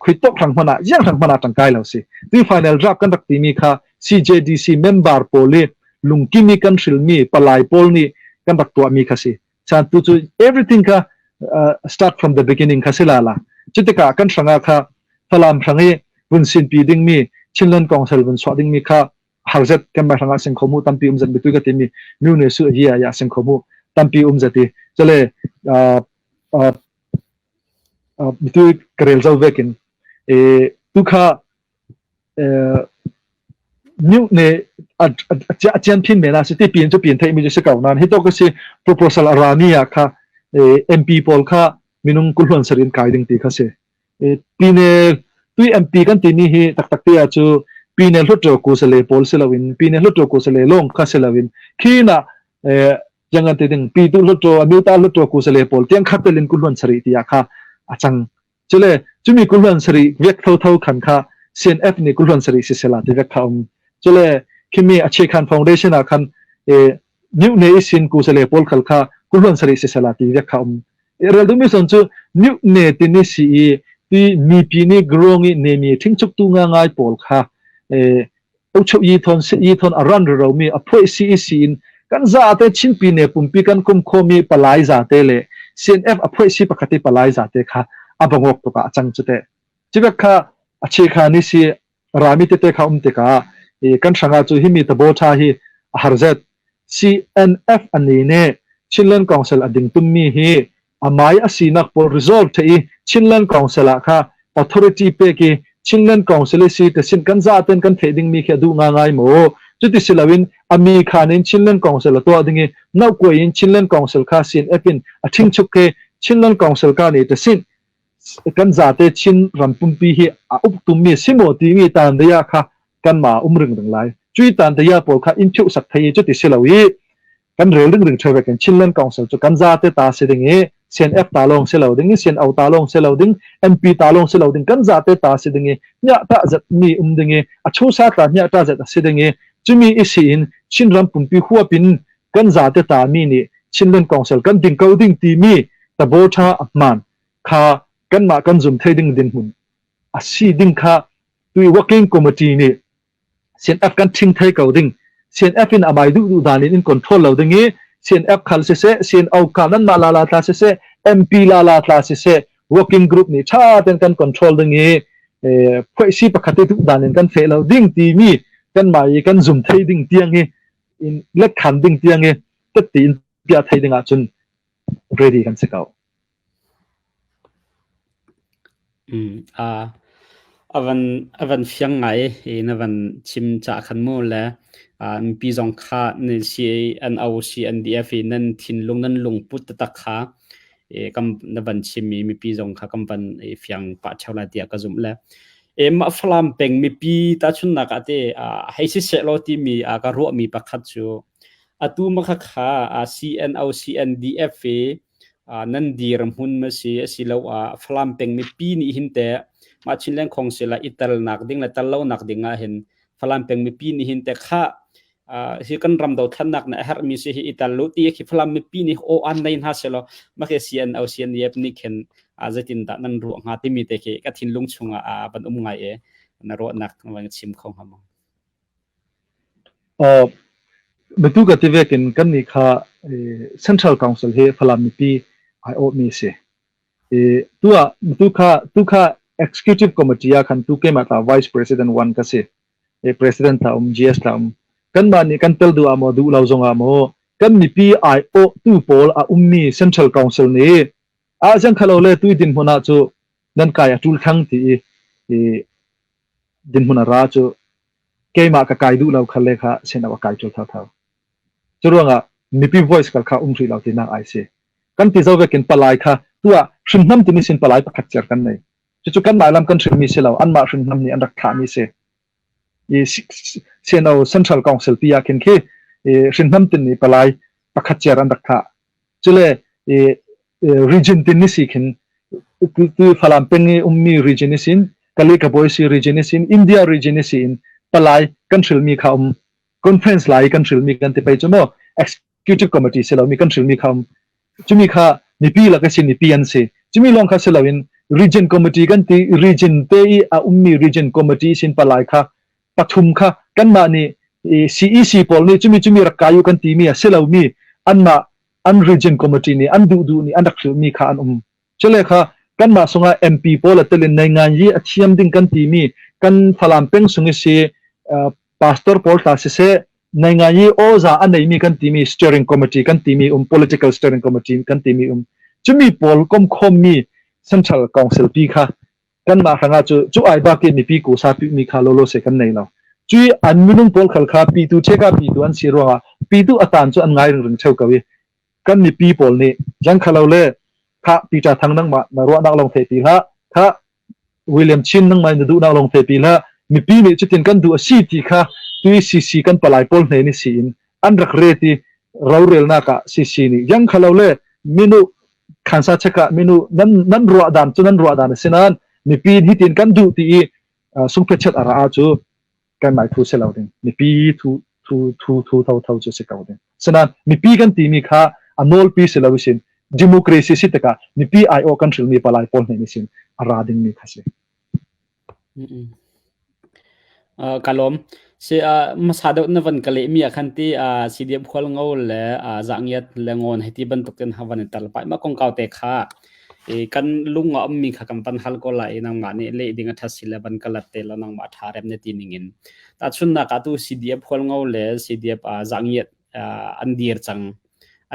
khui tok rang hmana yang rang hmana tangkai lo si tu final draft kan rak ti mi kha CJDC member pawl i lungkim i kan hrilmi palai pawl nih kan rak tuahmi kha si. Chan tu cu everything kha start from the beginning kha si la la. Cutikah kan hrangah kha Falam hrang i vun sinpi dingmi Chinland Council vun chuah dingmi kha harzet kan mai hrangah sing khomu tampi um zat bitu ka timi nu ne su hi ya sing khomu tampi um zati chale bitu karel zo vekin e tu kha Mute nih A cian phin men a si ti pin cu pin theimi cu si ko nain hi to ka si proposal a rami ah kha MP pawl kha minung kulhluan sar in kai ding ti kha si. Pine tui MP kan timi hi taktak te ah cu pine hlutro kusale pawl si loin pine hlutro kusale lawng kha si loin khi na jangan te ding pi tu hlutro amyota hlutro kusale pawl tiang khat telin kulhluan sari ti ah kha a cang. Cule cumi kulhluan sarih vek thotho khan kha CNF nih kulhluan sarih sisela ti vek kha um. Cule khimi Achekhan Foundation ah khan e new ne isin kusale pawl khal kha kulhluan sarih sisela ti vek kha um. Rel dumi son cu new ne tini si i ti mipi nih grong i ne mi thingchuk tu nga ngai pawl kha e Uchuh yi thon si yi thon a ran ro mi a phuai si i si in kan za te Chinpi ne pumpi kan kum khomi palai za te le CNF a phuai si pakhat i palai za te kha a bangok tuk ah a cang cu te. Cibek kha a che kha ni si rami tete kha um tikah kan hrangah cu himi tabo tha hi a har zet. CNF ani ne Chinland Council a ding tummi hi amai a sinak pawl resolve the i Chinland Council ah kha authority pek i Chinland Council i si te sin kan za ten kan theih ding mi khi a duh nga ngai maw? Cuti si loin ami khan in Chinland Council a tuah ding i naukuai in Chinland Council kha sin ep in a thingchuk ke Chinland Council ka ni te sin kan zate Chin ram pumpi hi a up tum mi si maw timi tan daya kha kan ma um ring ring lai. Cui tan daya pawl kha in phiu sak thei cuti si lo i kan rel ring ring theu kan Chinland Council cu kan zate ta si ding i CNF ta lawng si lo ding i CNO ta lawng si lo ding MP ta lawng si lo ding kan zate ta si ding i nya ta zat mi um ding i a chusa tla nya ta zat a si ding i chumi i si in Chinram pumpi huapin kan zate ta mi nih Chinland Council kan ding ko ding ti mi tabo tha a hman kha kanmah kan zum thei ding din hmun a si ding kha tui working committee nih CNF kan ṭhing thei ko ding. CNF in amai duh duh dan in in control lo ding i CNF khal siseh, CNO khal nan mah la la tla siseh, MP la la tla siseh, working group nih ṭha ten kan control ding i phuaisi pakhat i duh dan in kan feh lo ding timi kan mah i kan zum thei ding tiang hi in lekkhan ding tiang hi tatti in piah thei ding ahcun ready kan si ko. A van fiang ngai i na van chim cah khan mu le mipi zong kha nan CNO, CNDF i nan thinlung nan lungput taktak kha kam na van chim i mipi zong kha kan van i fiang pah ṭheo lai tiah ka zumh le mah Falam peng mipi tahchunhnak ah teh hei siseh law timi ka ruahmi pakhat cu atu ma khakha CNO, CNDF i nan dirhmun ma si asiloah Falam peng mipi nih hin teh mah Chinland Council ah i telnak ding le tel lonak ding ah hin Falam peng mipi nih hin teh khah hi kan ram dothlannak na a herhmi si hi i tel lu ti khi Falam mipi nih aw an nei hna selaw mah khi CNO CNDF nih khin zeitin dah nan ruah hnga timi te khi ka thinlung chungah van um ngai e na ruahnak van chim kho hnga maw? Matu ka ti vekin kan nih kha Central Council hi Falam mipi aiawhmi a si. Tu ah tu kha tu kha Executive Committee ah khan tu keimah tla Vice President one ka si. President tla um, GS tla um. Kanmah nih kan tel duh ah maw duh lo zong ah maw kan mipi aiawh tu pawl a ummi Central Council nih ah ziang khalo le tui dinhmun ah cu nan kai a tul thang ti i dinhmun a ra cu keimah ka kai duh lo khal le kha sen a kai ṭul thotho. Cu ruangah mipi voice kal kha um rih lo tinak ai si. Kan ti zo vekin palai kha tuah hrimhnam timi sin palai pakhat cer kan nei. Cucu kanmah lam kan hrimmi si lo, anmah hrimhnam nih an rak thlahmi si. I CNO Central Council pi ah khin khi hrimhnam tin nih palai pakhat cer an rak thlah. Cule region tin ni si khin tu Falam peng i ummi region ni sin Kali Kabawi si region ni sin India region ni si in palai kan hrilmi kha um conference lai kan hrilmi kan ti pei cu maw executive committee si lomi kan hrilmi kha um cumi kha mipi lak sin mipi an si cumi lawng kha si loin region committee kan ti region te i a ummi region committee sin palai kha pathum kha kanmah nih CEC pawl nih cumi cumi rak kai u kan timi a si lomi anmah an region committee nih an duh duh nih an rak hrilhmi kha an um. Cule kha kanmah sungah MP pawl a telin nei ngan yi a thiam ding kan timi kan Falam peng sung i si pastor pawl tla siseh nei ngan yi awza a neimi kan timi steering committee kan timi um political steering committee kan timi um cumi pawl komkhommi central council pi kha kanmah hrangah cu cu ai bak i mipi kusa mi kha lolo se kan nei lo. Cui an minung pawl khal kha pitu cheka pitu an si ruangah pitu atan cu an ngai ringring theo ko i kan mipi pawl nih jang khalo le kha Peter Thang nangmah na ruahnak lawng thei ti hlah kha William Chin nangmah na duhnak lawng thei ti hlah mipi nih cutin kan duh a si ti kha tui CC kan palai pawl hne ni si in an rak re ti rorelnak ah CC nih yang khalo le minu khansa cheka minu nan nan ruah dan cu nan ruah dan a si nain mipi hitin kan duh ti i sungphet a ra cu kanmah thu si lo ding mipi thu thu thu thu tho tho cu si ko ding sinain mipi kan timi kha a nawlpi si lo sin democracy si tikah mipi aiawh kan hrilmi palai pawl nih sin a ra dingmi kha si. Ka lawm. Si hmasa deuh na van ka lehmi ah khan ti CDF Hualngo le Zaangiat le Ngawn hei ti bantuk in ha van i tar pai ma kongkau te kha kan lung a ummi kha kan van hal ko lai i nangmah nih leh ding a ṭhat si le van ka lat te law nangmah a ṭha rem na ti ning in. Tahchunhnak ah tu CDF Hualngo le CDF Zaangiat an dir cang.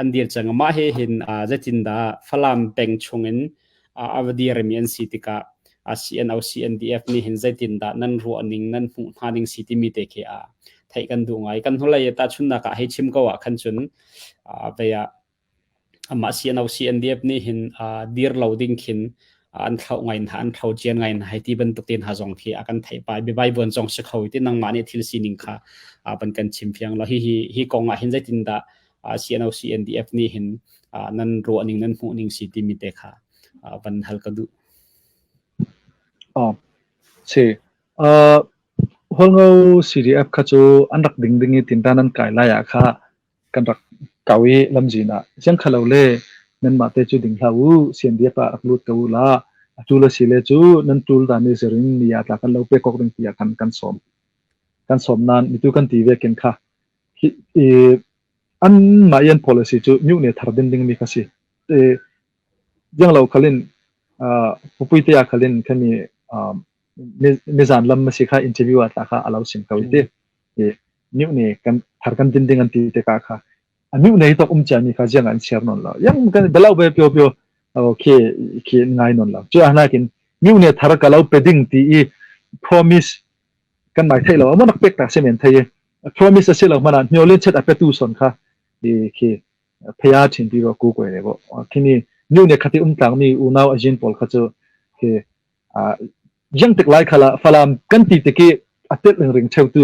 An dir cang. Mah he hin zeitindah Falam peng chungin a va dirmi an si tikah CNO CNDF nih hin zeitindah nan ruah ning nan hmuh hna ning si timi te khi theih kan duh ngai. Kan hnulei tahchunhnak ah hei chim ko ah khan cun vei ah Amah CNO CNDF nih hin dir lo ding khin an thlauh ngai hna, an thlo cian ngai hna hei ti bantuk te hna zong khi a kan theih pai. Biavaivuan zong si kho ti nangmah nih thil sining kha van kan chim fiang law hihi hi kong ah hin zeitindah CNO CNDF nih hin nan ruah ning nan hmuh ning si timi te kha van hal ka duh. Oh, si. Uh, Hualngo CDF kha cu an rak ding ding i tintan an kai lai ah kha kan rak kau i lamzin ah siangkhalo le nanmah te cu ding hlah u CNDF ah rak lut ko u la a tul a si le cu nan tul dan i zir in ni ah tla kan lo pe kok ding tiah kan kan sawm kan sawm nain mitu kan ti ve ken kha hi i an mah yan policy cu myu ne thar din ding mi kha si e yang lo khalin pupui te ah khalin khami nizan lam ma si kha interview ah tla kha alo sim ko ti Myu ne kan thar kan din ding an ti tikah kha a myu nei tok um cia mi kha ziang an share non lo yang kan belau be pyo pyo okay khi ngai non lo chu ahna kin myu ne thar ka lo pe ding ti i promise kan mai thei lo amon nak pek ta se men thei promise a se lo mana hnyolin chet a pe tu son kha i khi phaya thin pi ro ku koi re bo khini myu ne khati um tlang mi unau ajin pol kha chu khi yang tik lai khala falam kan ti tiki a tet ring ring theu tu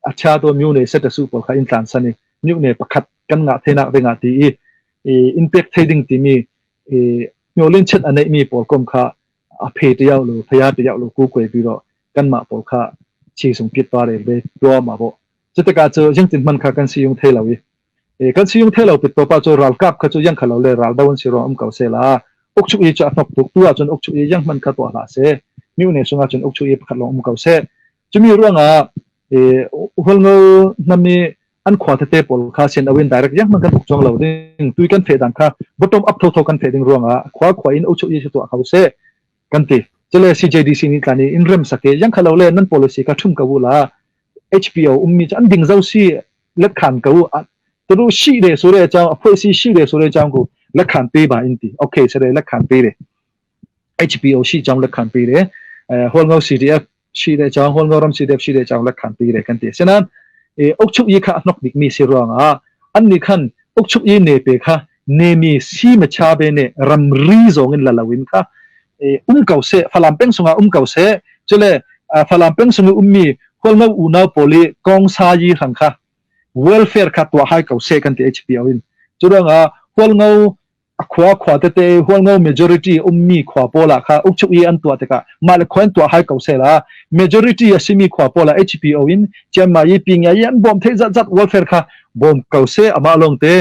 a cha to myu ne set su pawl kha in tlan san i myu ne pakhat kan nga thenak ding ah ti i in pek thei ding ti mi i myolin chet a nei mi pawl kom kha a phe te yaw lu phaya te yaw lu ku kwe pi ro kan ma pawl kha chi sung pit pa re be tua ma bo chutika chu jing tin man kha kan si yung thei lo i kan si yung thei lo pit to pa chu ralkap kha chu yang khalo le ral do an si ro um ko se la ukchuk i chu a hnok tuk tu ah cun ukchuk i yang man kha to hlah se myu ne sung ah cun ukchuk i pakhat long um ko se chumi ruangah hualngo nami an khua tete pawl kha sen awin direct yang man kan uk chuang lo ding tui kan phe dan kha bottom up tho tho kan phe ding ruangah khua khua in ukchuk i chu to kho se kan ti chele CJDC ni tlani in rem sake yang khalo le nan policy kha thum ka wula HPO ummi chu an ding zo si let khan ko tu shi de su re chang phoi si shi de su re chang ku let khan pe ba in ti okay se re let khan pe re HPO shi chang let khan pe re hol ngau CDF shi de chang hol ngau ram CDF shi de chang let khan pe re kan ti senan e ok chuk yi kha nok dik mi si ruang a an ni khan ok chuk yi ne pe kha ne mi si ma cha be ne ram ri zong in la lawin kha um ko se falam peng sunga um ko se chule falam peng sunga ummi hualngo unau pawl i kong sa yi hrang kha welfare kha tuah hai ko se kan ti HPO in churanga hualngo a khua khua tete hualngo majority ummi khua pawl ah kha ukchuk i an tuah tikah mah le khua in tuah hai ko se la majority a simi khua pawl ah HPO in Chiang Mai i Pingya i an bawm thei zat zat welfare kha bawm ko se amah lawng te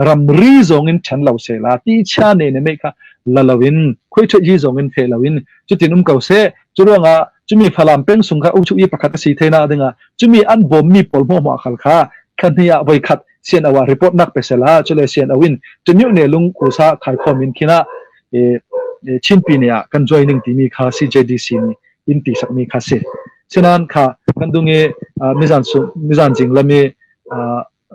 ramri zong in ṭhen lo se la ti chia ne ne mei kha la lo in khoi ṭhe yi zong in fe lo in cutin um ko se curuangah cumi Falam peng sung kha uchu i pakhat a si theina dingah cumi an bawmmi pawl hmuahhmuah khal kha thla ah voi khat sian awa report nak pe sela chule sian awin chunyu ne lung usa khai khom in khina e Chinpi ne ah kan joining timi kha CJDC ni in ti sakmi kha si sinan kha kan dungi mizan su mizan jing lami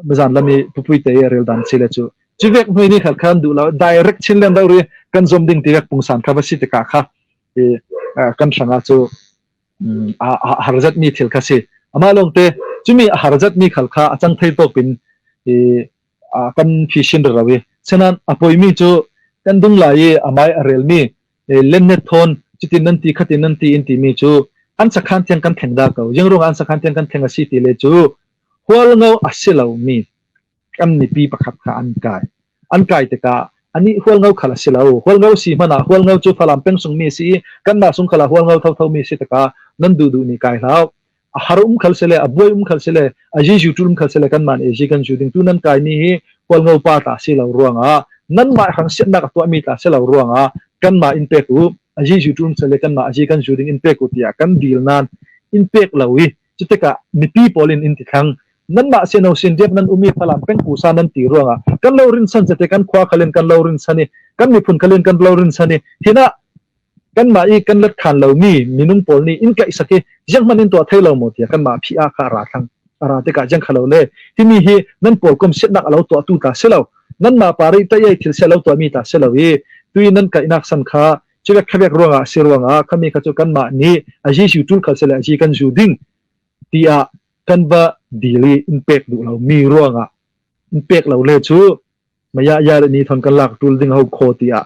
mizan lami pupui te rel dan si le chu chivek hnui ni khal khan du lo direct chinland ri kan zom ding ti vek pungsan kha va si te ka kha i kan hrangah cu a harzat mi thil kha si. Amah lawngte cumi a har zatmi khal kha a cang thei tawk in i kan phi ro i senan a poimi cu kan dung lai i amai a relmi lennet thon cutin nan ti khatin nan ti in timi cu an sakhan tiang kan thleng da ko jingrung an sakhan tiang kan thleng a si ti le cu hualngo a si lomi kan mipi pakhat kha an kai. An kai tikah anih hualngo khal a si lo. Hualngo si hmanh ah hualngo cu Falam peng sung mi si i kanmah sung khal ah hualngo thotho mi si tikah nan duh duh ni kai hlau. A har um khal sile, a buai um khal sile, a jeju tul um khal sile kanmah nih ji kan ju ding tu nan kai mi hi hualngo pa ta si lo ruangah nanmah hrang siannak a tuah mi ta si lo ruangah kanmah in pek u a jeju tul um sile kanmah a ji kan ju ding in pek u tiah kan dil nan in pek lo i cutikah mipi pawl in in ti thlang nanmah seno sin riap nan umi falam peng pusa nan ti ruangah kan lo rin san zate kan khua khalin kan lo rin san i kan miphun khalin kan lo rin san i hina kan mah i kan let khan lo mi minung pawl nih in kaih saki jiang man in tuah thei lo mo tia kan mah phi a kha ra thlang ara te ka jiang khalo le timi hi nan pawl kom siat nak alo tuah tu ta selo nan ma pari ta yai thil se lo tuah mi ta selo i tui nan kai nak san kha chuvek khavek ruangah si ruangah khami kha chu kan mah nih a Jesu tul khal sele a ji kan zu ding tiah kan va dil i in pek duh lo mi ruangah in pek lo le cu maya ya ni thon kan lak tul ding ho kho tiah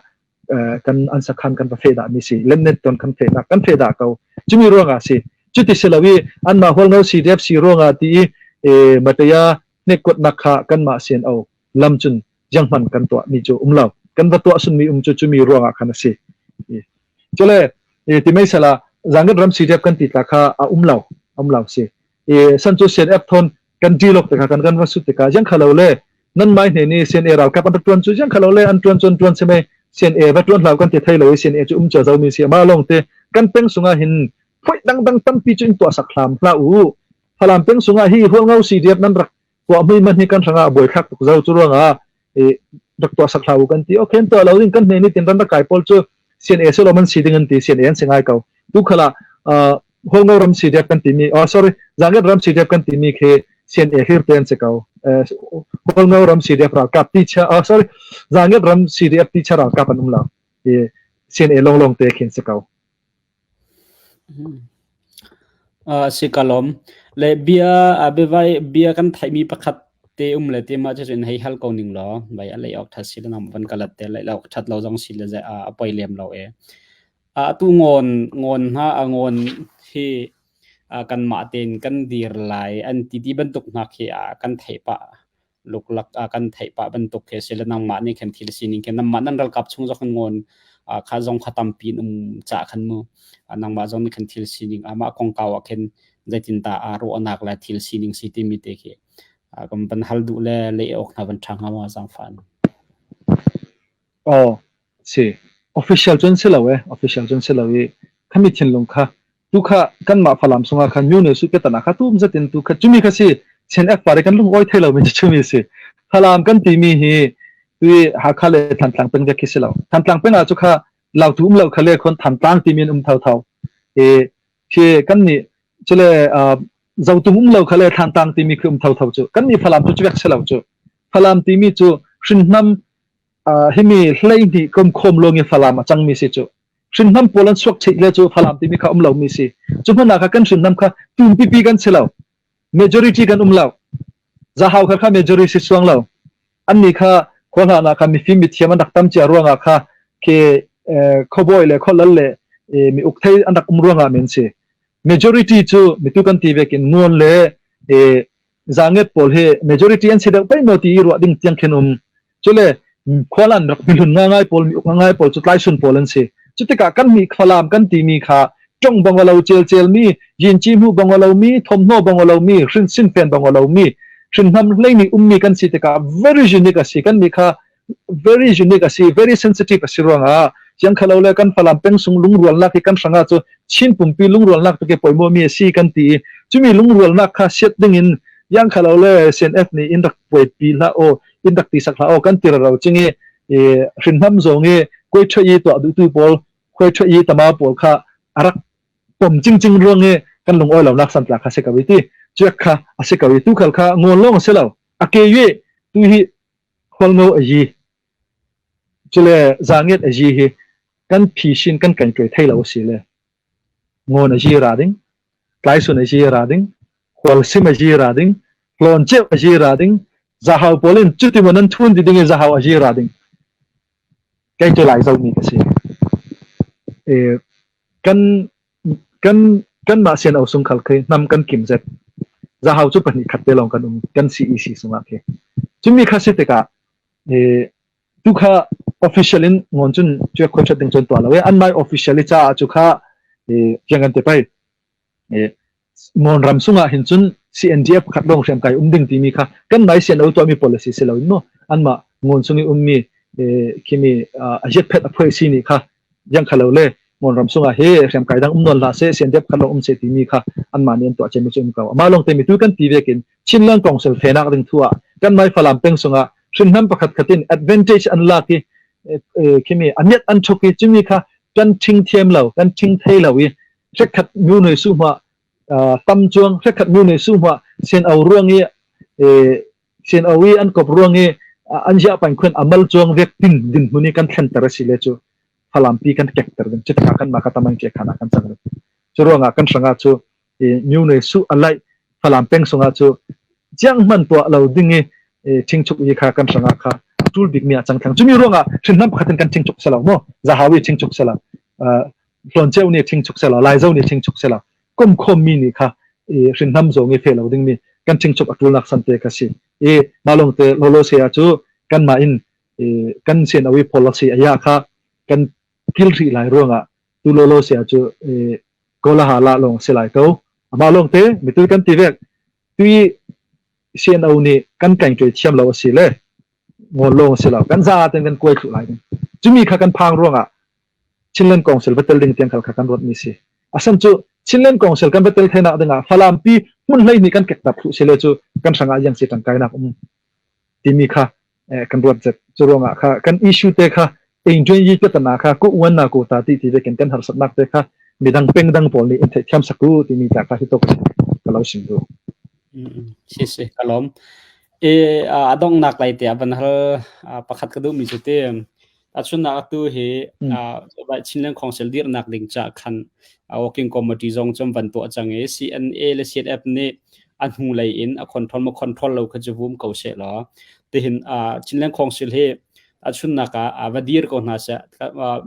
kan an sakhan kan va fe dah mi si lemnet ton kan fe dah kan fe dah ko chumi ruangah si chuti si lo i an ma hol no CDF si ruangah ti i mataya ne kuat nak kha kan ma sian o lam cun jang hman kan tuah mi cu um lo kan va tuah sun mi um cu chumi ruangah khan a si chule ti mei sala zangat ram CDF kan ti tla kha a um lo um lo si e san chu sian app thon kan dialog te kha kan kan va sut te ka jang khalo le nan mai hne ni sian e ral kap an tuan chu jang khalo le an tuan chon tuan se me sian e va tuan hlau kan ti thai lo sian e chu um cha zo mi si ma long te kan peng sunga hin phoi dang dang tampi chu in to sak hlam hla u falam peng sunga hi hual ngau si diap nan rak tuah mui man hi kan hranga boi thlak tuk zo chu ruanga e rak tuah sak hlau kan ti okay to lo ding kan hne ni tin ran kai pol chu sian e selo man si ding an ti sian e an singai ko tu khala holngo ram si dep kan ti mi oh sorry zangat ram si dep kan ti mi khe sian e hir ten se ko holngo ram si dep ral kap ti cha oh sorry zangat ram si dep ti cha ral kap an um lo e sian e long long te khin se ko Si ka lawm. Le bia biavai bia kan theihmi pakhat te um le te mah cucun hei hal ko ning law vai a lei awk ṭhat si le nang van ka lat te lei awk ṭhat lo zong si le a poi lem lo e. Atu ngawn ngawn hna a ngawn hi kanmah tein kan dir lai an ti ti bantuk hna khi kan theih pah luklak a kan theih pah bantuk khi si le nangmah nih khan thil sining khin nangmah nan ralkap chung zong khan ngon kha zong kha tampi in um ca khan mu nangmah zong nih khan thil sining amah kongkau ah khin zeitin ta a ruahnak le thil sining si timi te khi kan van hal duh le le awk hna van ṭha hnga ma zangfan. Aw, si. Official cun si lo e, official cun si lo i khami thinlung kha tu kha kanmah Falam sungah khan myo ne su petana kha tum zatin tu kha chumi kha si chen ek pare kan lung oi thei lo mi chumi si Falam kan ti mi hi tui Hakha le Thantlang peng vek khi si lo Thantlang peng ah chu kha lautu um lo kha le khon Thantlang ti min um thau thau e khi kan ni chule zotum um lo kha le Thantlang ti mi khi um thau thau chu kan ni Falam chu chuvek si lo chu Falam ti mi chu hrinhnam himi hleihnih kom khom lawng i Falam a cangmi si cu hrinnam pawl an chuak chih le cu Falam timi kha um lomi si cu hmun ah kha kan hrinnam kha tumpipi kan si lo majority kan um lo zahau kha kha majority si suang lo an nih kha khua hlan ah kha mifim mithiam an rak tam cia ruangah kha ke khuabawi le khualal le mi uk thei an rak um ruangah men si majority cu mitu kan ti vekin nguan le zanget pawl hi majority an si deuh pei maw ti i ruah ding tiang khin um cule khualan rak mihlun ngai pawl mi uk ngai pawl cu tlaisun pawl an si cutikah kan mi khalam kan ti mi kha tong bangalo cel cel mi yin chi mu bangalo mi thomhnaw bangalo mi hrin sin fen bangalo mi hrin hnam hlei ni ummi kan si tikah very unique a si kan mi kha very unique a si very sensitive a si ruangah chiang khalo le kan falam peng sung lungrualnak hi kan hrangah cu Chin pumpi lungrualnak tu ke poimo mi a si kan ti i cumi lungrualnak kha siat ding in yang khalo le CNF nih in rak puaipi hlah o in rak ti sak hlah o kan ti ro ching i hrinham zong i koi thoi tuah duh tu pawl koi thoi tama pawl kha arak pom chingching ruang i kan lung oi lo nak san tla kha se ka ti chuak kha a se ka tu khal kha ngon long se lo a ke ye tu hi Khualngo a yi. Cule zaangiat a yi hi kan phisin kan kan ṭuai thei lo a si le ngawn a yi ra ding, tlaisun a yi ra ding, Khualsim a ra ding, Hlawn-ceuh a ra ding, Zahau pawl in cuti maw nan thun ti ding i Zahau a ra ding. Kei cu Lai zomi ka si. E, kan kan kanmah sian o sung khal khi hnam kan kim zet. Zahau cu pahnih khat te lawng kan um kan CEC sungah khi. Cumi kha si tikah e, tu kha official in ngon cun cuak khoi that ding cun tuah lo e an mai official i ca cu kha e, fiang kan te pai Ngawn ram sungah hin cun CNDF pakhat lawng hriamkai um ding timi kha kan mai CNO tuahmi policy si loin maw anmah ngawn sung i ummi khimi a phet a phuai si nih kha yang kha lo le ngawn ram sungah hi hriamkai dang um nawn hlah seh CNDF pakhat lawng um seh timi kha anmah nih an tuah cemmi cu um ko amah lawng te mi tu kan ti vekin Chinland Council fenak ding thu ah kan mai Falam peng sungah hrimnam pakhat khatin advantage an lak i khimi aniat an thuk i chumi kha kan thing thiam lo kan thing thei lo i hrekkhat nu nei su hma tam chuang hrekkhat nu nei su hma sen au ruang i sen au i an kop ruang i an ja pan khuen amal chuang vek tin din hmuni kan thlen ter si le chu falam pi kan kek ter ding chitka kan ma ka tamang che khana kan chang chu ruanga kan hranga chu nyu nei su alai falam peng sunga chu chiang man tua lo ding i thingchuk i kha kan hranga kha tul bik mi a chang thang chumi ruanga hrinam pakhatin kan thingchuk selo mo zahawi thingchuk selo Hlawnceu nih ṭhingchuk selaw, Laizo nih ṭhingchuk selaw, komkhawmmi nih kha i hrinhnam zong i fe lo dingmi kan ṭhingchuk a ṭulnak sante kha si. I mah lawngte lawlaw saya cu kanmah in i kan sian awi policy aya kha kan kil rih lai ruangah tu lawlaw saya cu i kawlaha la lawng si lai ko. Amah lawngte mitu kan ti vek tui CNO nih kan kaingṭuai thiam lo a si le ngol lawng si lo kan za ten kan kuai thlu lai ding. Cumi kha kan phang ruangah Chinland Council va tel ding tiang khal kha kan ruat mi si. Asan cu Chinland Council kan va tel thenak dingah Falam pi hmun hlei nih kan kektar thlu sile cu kan hrangah yang si tangkai nak um timi kha kan ruat zet. Cu ruangah kha kan issue te kha engjuan yi te na kha ku uan na ko ta ti ti ve kan kan harsat nak te kha midang peng dang pawl nih in theih thiam saku timi ta kha hi to ka lo sim du. Si si ka lom. E adong nak lai te avan hal pakhat ka du mi chu te Tahchunhnak atu hi Chinland Council dirhnak ding ca khan working committee zong cu an van tuah cang i CNA le CNF nih a hnulei in a control ma control lo kha cu vum ko seh law tihin Chinland Council hi tahchunhnak ah va dir ko hna seh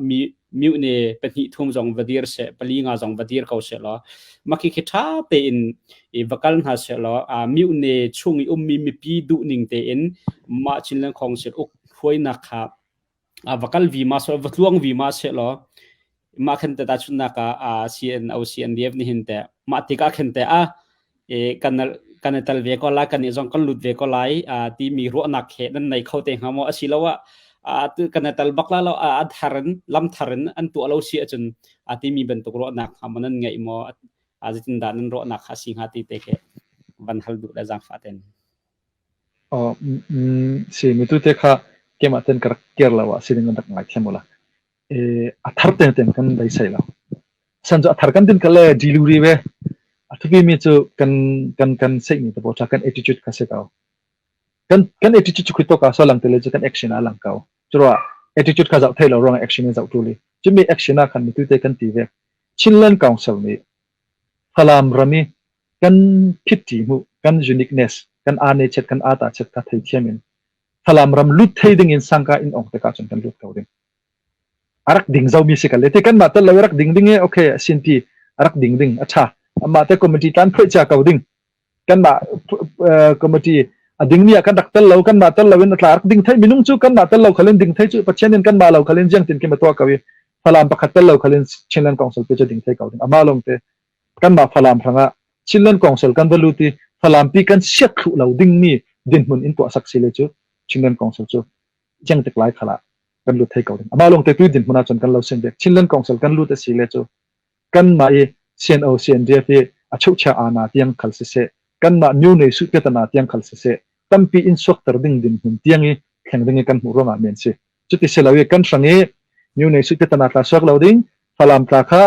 mi mute pahnih thum zong va dir seh pali nga zong va dir ko seh law mah khi khi ṭha tein i va kal hna seh law mute chung i ummi mipi duhning tein mah Chinland Council uk hruainak kha va kal vima so va tluang vima se law mah khan te tahchunhnak ah CNO CNDF nih hin te mah tikah khan te a kan kan i tel ve ko lai kan i zong kan lut ve ko lai timi ruahnak he nan nei kho te hnga maw asiloah kan i tel bak la lo a thar in lam thar in an tuah lo si ahcun a timi bantuk ruahnak hnga maw nan ngeih maw a zeitindah nan ruahnak kha si hnga ti te khi van hal duh le zaangfah ten. Aw, si mitu te kha keimah ten ka rak kiar lo ah sining an rak ngai thiam ula. E, a thar ten ten kan beisei lo. San cu a thar kan din ka le diluri ve. A thupi mi cu kan kan kan seih mi te bo kan attitude kha se ko. Kan kan attitude cu khito ka so lang te le cu kan action a lang ko. Churwa attitude kha zau thei lo rong action in zau tu li. Chumi action a khan mitu te kan ti ve. Chinland Council nih Falam rami kan phitti hmuh kan uniqueness kan aa chet kan aa ta chet kha theithiam in Falam ram lut thei ding in sangka in ong tikah cun kan lut ko ding a rak ding zomi si kal le ti kan mah tel lo rak ding ding e okay sin ti a rak ding ding a tha amah te committee tan phoi cha ko ding kan mah committee a ding mi ah kan rak tel lo kan mah tel lo in a tla rak ding thei minung cu kan mah tel lo khalin ding thei cu Pathian in kan mah lo khalin jiang tin kim a tuah ko i Falam pakhat tel lo khalin Chinland Council pe cu ding thei ko ding amah long te kanmah Falam hrangah Chinland Council kan va lut i Falam pi kan siat thlu lo dingmi dinhmun in tuah sak si le cu Chinland Council cu chiang tik lai khala kan lut thei ko ding amah lawng te tu dinhmun ah cun kan lo sin bek Chinland Council kan lut a si le cu kanmah i CNO CNDF i a cheuchia ana tiang khal siseh kanmah new nei su piatana tiang khal siseh tampi in suakter ding dinhmun tiang i thleng ding i kan hmuh ruangah men si cuti si lo i kan hrang i new nei su piatana tla suak lo ding Falam tla kha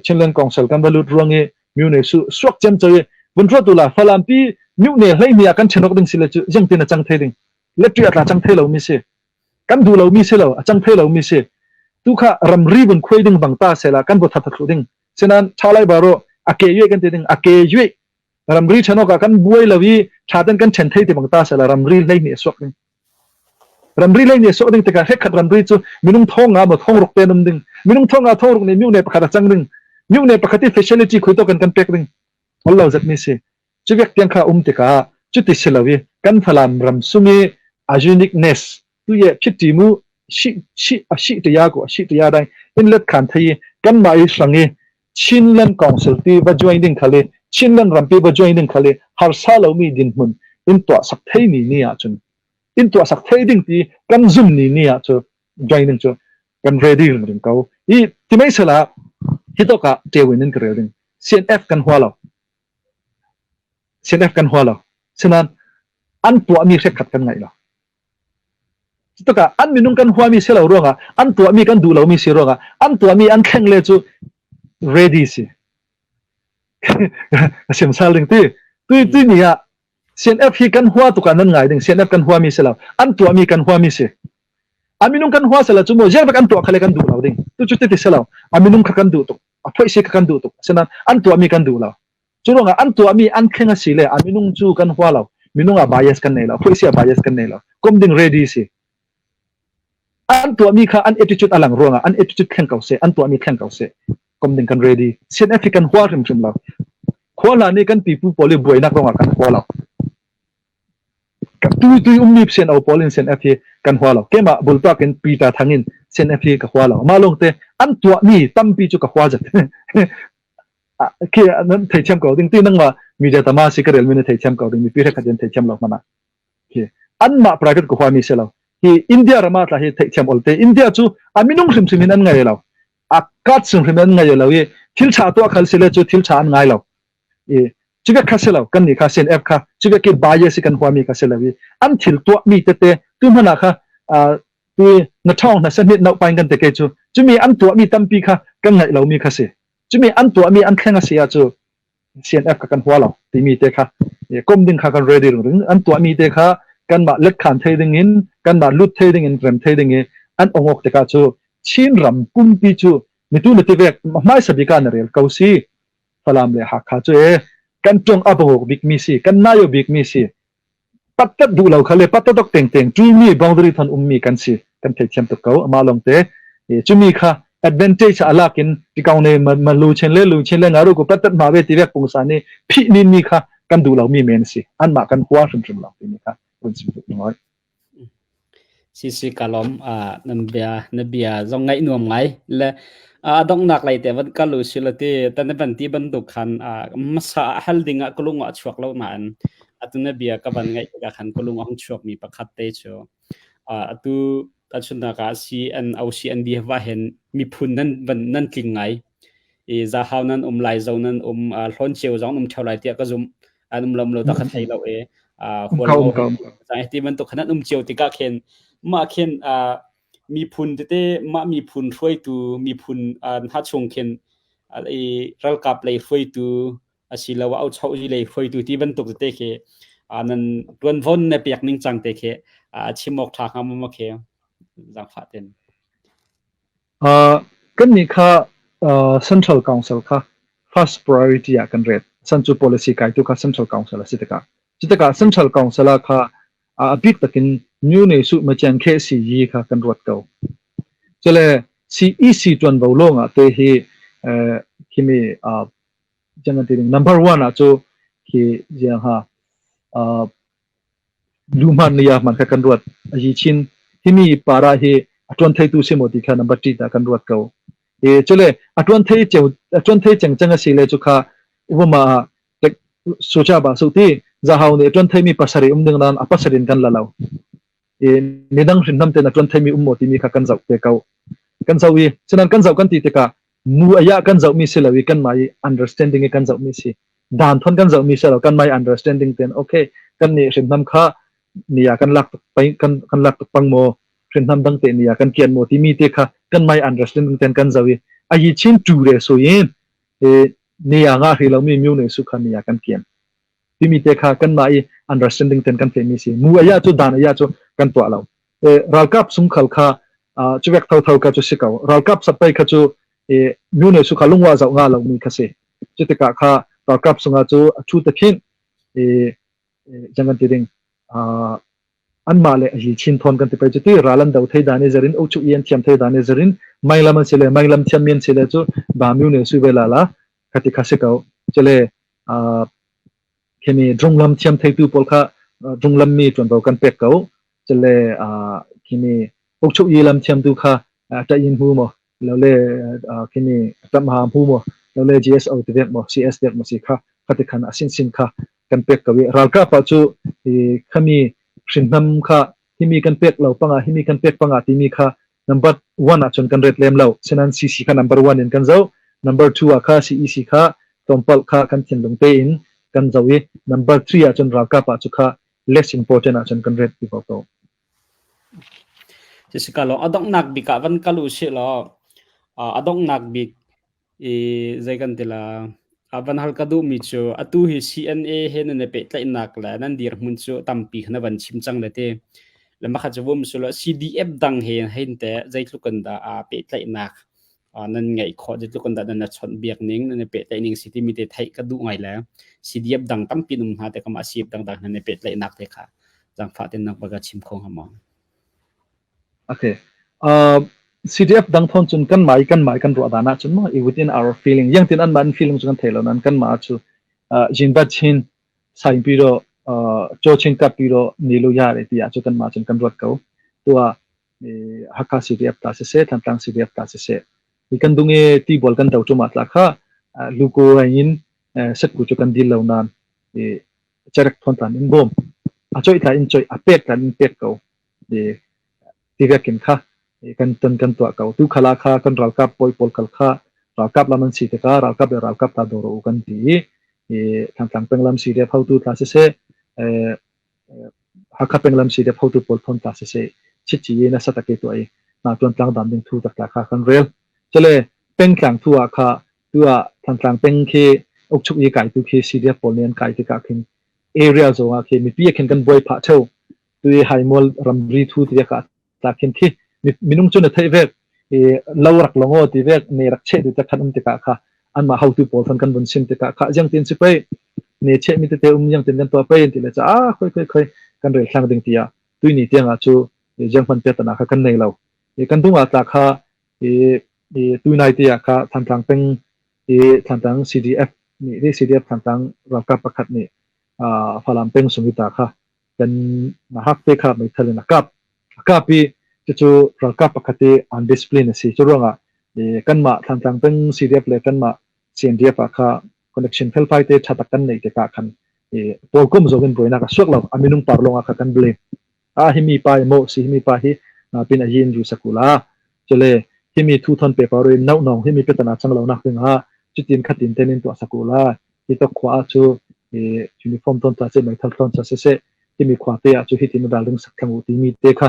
Chinland Council kan va lut ruang i myu ne su suak cem choi vun ruat tu la Falam pi myu ne hlei mi ah kan thenok ding si le chu jeng tin a chang thei ding letri atla chang thei lo mi si kan du lo mi si lo a chang thei lo mi si tu kha ramri vun khuai ding bang ta se la kan bo that thlu ding senan thalai baro ake yue kan ti ding ake yue. Ramri ṭhen awkah kan buai lo i ṭha ten kan ṭhen thei ti bang ta sela ramri hlei nih a suak ding. Ramri lei nih sawh ding tikah hlekhat ramri cu minung thong nga maw thong ruk te um ding. Minung thong nga thong ruk nih myone pakhat a cang ding. Myone pakhat i facility khui to kan kan pek ding. Hol lo zat mi si. Cu vek tiang kha um tikah cuti si lo i kan Falam ram sung i a uniqueness tu ye phit mu shi shi a shi te ya ko a shi te ya dai inlet khan thei kan ma i hrang i Chinland Council ti va join ding khali Chinland rampi va join ding khali harsa lomi dinhmun in tuah sak thei ni ni ahcun in tuah sak thei ding ti kan zum ni ni ah cu join ding cu kan ready ring ko i timei sala hi to ka tewin in ka rel ding CNF kan hua lo CNF kan hua lo sinan an tuahmi hrek khat kan ngaih lo Cutikah an minung kan huami si lo ruangah an tuahmi kan duh lomi si ruangah an tuahmi an thleng le cu ready si. A sim sal ding ti. Tui tui ni ah CNF hi kan hua tukah nan ngai ding CNF kan huami si lo an tuahmi kan huami si. A minung kan hua sela cu mu ziar bak an tuah khale kan duh lo ding. Tu cu ti ti si lo. A minung kha kan duh tuk. A phoih si kha kan duh tuk. Asinain an tuahmi kan duh lo. Cu ruangah an tuahmi an thleng a si le a minung cu kan hua lo. Minung ah bias kan nei lo. Phuisi ah bias kan nei lo. Kom ding ready si. An tuahmi kha an attitude a lang ruangah an attitude thleng ko seh, an tuahmi thleng ko seh. Kom ding kan ready. CNF hi kan hua hrimhrim lo. Khua hla nih kan pipu pawl i buainak ruangah kan hua lo. Tu tu ummi CNO pawl in CNF hi kan hua lo. Keimah bulpak in Peter Thang in CNF hi ka hua lo. Mah lawng te an tuahmi tampi cu ka hua zat. Khi nan theithiam ko ding ti nangmah media tama si ka rel mi na theithiam ko ding mipi khat in theithiam lo hmana khi anmah private ko huami si lo hi India rama tla hi theithiam olte India chu a minung hrim hrim in an ngai lo a kat sung hrim an ngai lo i thil tha to khal sile chu thil tha an ngai lo i chika kha si lo kan ni kha sen app kha chika ke bias kan huami kha si lo i an thil tuah mi tete tu hmana kha tu na thong na sa nit nau pain kan te ke chu chumi an tuah mi tampi kha kan ngaih lo mi kha si Cumi an tuahmi an thleng a si ah cu CNF kha kan hua lo timi te kha kom ding kha kan ready ring an tuahmi te kha kanmah letkhan thei ding in kanmah lut thei ding in rem thei ding i an ongok tikah cu Chin ram pumpi cu mitu na tivek hmaisa bik ah na rel ko si Falam le Hakha cu e kan ṭong a bawk bikmi si kan naio bikmi si Pattat duh lo kha le pattatok tengteng ṭulmi boundary thon ummi kan si kan theithiam tuk ko amah lawngte cumi kha advantage a lak in tikong ne ma lu chen le lu chen le ngaru ko pattat ma ve ti vek pungsa ni phih nin mi kha kan duh lo mi men si anmah kan hua hrimhrim lo timi kha run sim tuk ngoi. Si si ka lawm nan bia na bia zong ngaih nuam ngai le a donghnak lei te van kal u si la ti tan van ti bantuk khan hmasa hal ding ah ka lung ah chuak lo nain atu na bia ka van ngaih tikah khan ka lung a hung chuak mi pakhat te cu atu tahchunhnak ah CNO CND va hen miphun nan van nan tling ngai i zahau nan um lai zo nan um hlawn cheu zong um theo lai tiah ka zumh an um lam lo ta kha thei lo e hual ti bantuk khan an um cio tikah khin mah khin miphun tete mah miphun hruaitu miphun hna chung khin i ralkap lei hruaitu asiloah auchoh lei hruaitu ti bantuk tete khi nan tuanvon na pek ning cang te khi chim awk tha hnga ma khi zangfah ten. Kannih kha Central Council kha first priority ah kan ret. San cu policy kaitu kha Central Council a si tikah. Cu tikah Central Council ah kha a bik takin Myone Suh Macian Khe Si Yi kha kan ruat ko. Cule CEC ṭuanvo lawng ah te hi khimi number one ah cu khi ziang ha Luhman ni ah hman kha kan ruat. A hi chin himi para hi a ṭuan theitu si maw ti kha number ṭi ta kan ruat ko. E cule a ṭuan thei ceu a ṭuan thei cengceng a si le cu kha upama ah tek socha ba su ti zahau nih a ṭuan theimi pasarih um ding nan a pasarih in kan la lo. E midang hrimhnam ten a ṭuan theimi um maw timi kha kan zoh te ko. Kan zoh i sinan kan zoh kan ti tikah mu aya kan zohmi si lo i kanmah i understanding i kan zohmi si dan thon kan zohmi si lo kanmah i understanding ten okay kan nih hrimnam kha nia kan lak tuk pai kan kan lak tuk pang maw hrimnam dang te nia kan kian maw timi te kha kanmah i understanding ten kan zoh i a yi chin tu re so yin e nia nga hri lomi myu ne su kha nia kan kian timi te kha kanmah i understanding ten kan theimi si mu aya cu dan aya cu kan tuah lo e ralkap sungkhal kha cu vek tho tho kha cu si ko ralkap sapai kha cu e nu ne su kha lungwa zau nga lo mi kha si cu tikah kha. Ralkap sungah cu a thu te khin i jang kan ti ding anmah le hi Chin thawn kan ti pei cu ti ral an do thei dan i zerin uchu i an thiam thei dan i zerin mailam an si le mailam thiam mi an si le cu ba myu ne su ve la la khati kha si ko chele khimi drunglam thiam theitu pawl kha drunglam mi ṭuanvo kan pek ko chele khimi ukchuk yi lam thiam tu kha ta in hu mo lo le khimi tam ha hu mo lo le GSO te vek mo CS vek mo si kha khati khan asin sin kha kan pek ko i ralkap ah cu i khami hrinnam kha himi kan pek lo panga himi kan pek panga timi kha number one ah cun kan ret lem lo senan CC kha number one in kan zo number two ah kha CEC kha tlawmpal kha kan thinlung tein kan zo i number three ah cun ralkap ah cu kha less important ah cun kan ret ti ko ko. Sisika lo adonghnak bik ah van kal u sih law adonghnak bik i zei kan ti la van hal ka duhmi cu atu hi CNA he nan i pehtlaihnak le nan dirhmun cu tampi kha na van chim cang le ti le makhat cu vum su CDF dang he hein te zeitluk in dah aa pehtlaihnak nan ngeih khawh zeitluk in dah nan chawnh biak ning nan i pehtlaih ning si timi te theih ka duh ngai le CDF dang tampi um hna te kama CDF dang dang nan i pehtlaihnak te kha zangfah ten nak baga chim kho hnga maw? Okay. CDF dang thon cun kan mai kan mai kan ruah dan ah cun mo within our feeling yang tin an man feeling cu kan thei lo nan kan ma chu jin bat chin sain pi ro cho chin kap pi ro ni lu ya re ti ah cu kan ma cun kan ruat ko tua Hakha CDF ta se se Thantlang CDF ta se se i kan dung e ti bol kan do chu ma tla kha luko in set ku chu kan dil lo nan i cerek thon tlan in bom a choi tla in choi a pek tlan in pek ko i ti kin kha kan ton kan tuah ko tu khala kha kan ralkap poi pawl kal kha ralkap lam an si tikah ralkap le ralkap ta doro kan ti i Thantlang peng lam si de photu tla si se Hakha peng lam si de photu pawl thon tla si se chichi na satake tu ai na tuan tlang dam ding thu tak tla kha kan rel chale peng tlang thu ah kha tu ah Thantlang peng khi ukchuk i kai tu khi CDF pawl nih an kai tikah khin area zong ah khi mipi khin kan buai phah theu tu i haimual ramri thu ti ka ta khin khi minung cu na theih vek i lo rak longo ti vek ne rak che tu te khan um tikah kha anmah hotu pawl khan kan vun sim tikah kha jiang tin si pei ne che mi tete um jiang tin kan tua pei ti le cha a khoi khoi khoi kan rel thlang ding tia tui ni tiang ah chu jiang hman pe tana kha kan nei lo i kan dung ah tla kha i i tunai te ah kha Thantlang peng i Thantlang CDF nih CDF Thantlang ralkap pakhat nih Falam peng sung i ta kha kan hak te kha meithal in a kap a kap i cucu ralkap pakhat i an discipline a si cu ruangah kanmah Thantlang peng CDF le kanmah CNDF ah kha connection felfai te tha tak kan nei te ka khan pawlkom zong in buainak a suak lo a minung par lawng ah kha kan blame a himi pa mo si himi pa hi pin a yin ru sakula chule himi thu thon pe pa rin nau nong himi petana chang lo nak ding ha chutin khatin tenin to sakula hi to khwa chu uniform ton ta che meithal ton cha se se himi khwa te a chu hi tin dal ding sak thangu ti mi te kha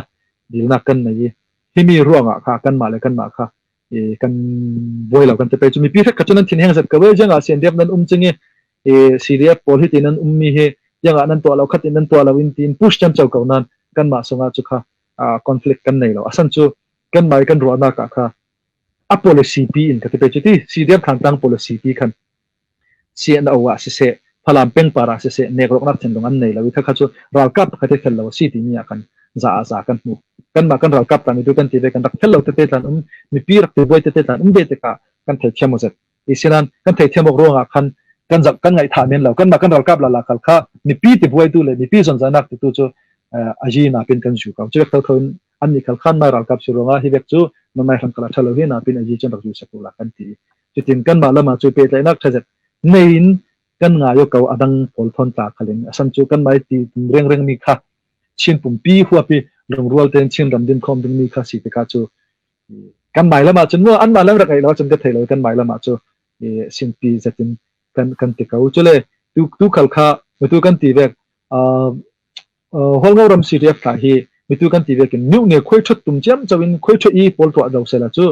dilna kan nei himi ruanga kha kan ma le kan ma kha kan buai lo kan te pe chu mi pi hret kha chu nan thin heng zat ka we janga CNDF nan um chingi e CDF pawl hi tin nan um mi hi janga nan to lo khat in nan to lo in tin push chan chau ko nan kan ma songa chu kha conflict kan nei lo asan chu kan mai kan ruana ka kha a policy pi in ka te pe chu ti CDF khan tang policy pi khan CNO ah siseh Falam pengpar ah siseh nekroknak thinlung an nei lo i khakha cu ralkap pakhat hi fel lo a si timi ah kan za ah za kan hmu. Kanmah kan ralkap tlan i tu kan ti ve kan rak fel lo tete tlan um mipi rak ti buai tete tlan um ve tikah kan theithiam maw zet. I sinan kan theithiam awk ruangah khan kan zak kan ngaihthah men lo kanmah kan ralkap la la kal kha mipi ti buaitu le mipi zonzainak titu cu aji na pin kan zu ko. Cu vek tho in an nih khal khan mai ralkap si ruangah hi vek cu mamai hram kala thalo hi na pin aji cun rak zu sakula kan ti. Cutin kanmah lam ah cu pehtlaihnak ṭhazet nei in kan ngai ko adang pawl thon tla khalin asan cu kan mai ti rengreng mi kha Chin pumpi huapi lungrual tein Chin ram din khom ding mi kha si tikah cu kan mai lam ah cun mu an mah lam rak ei lo cun ka thei lo kan mai lam ah cu sinpi zetin kan kan ti ko cule tu tu khal kha tu kan ti vek Hualngo ram CDF thla hi mitu kan ti vekin myu nge khoi thut tum chiam chawin khoi thu i pawl tuah do sela chu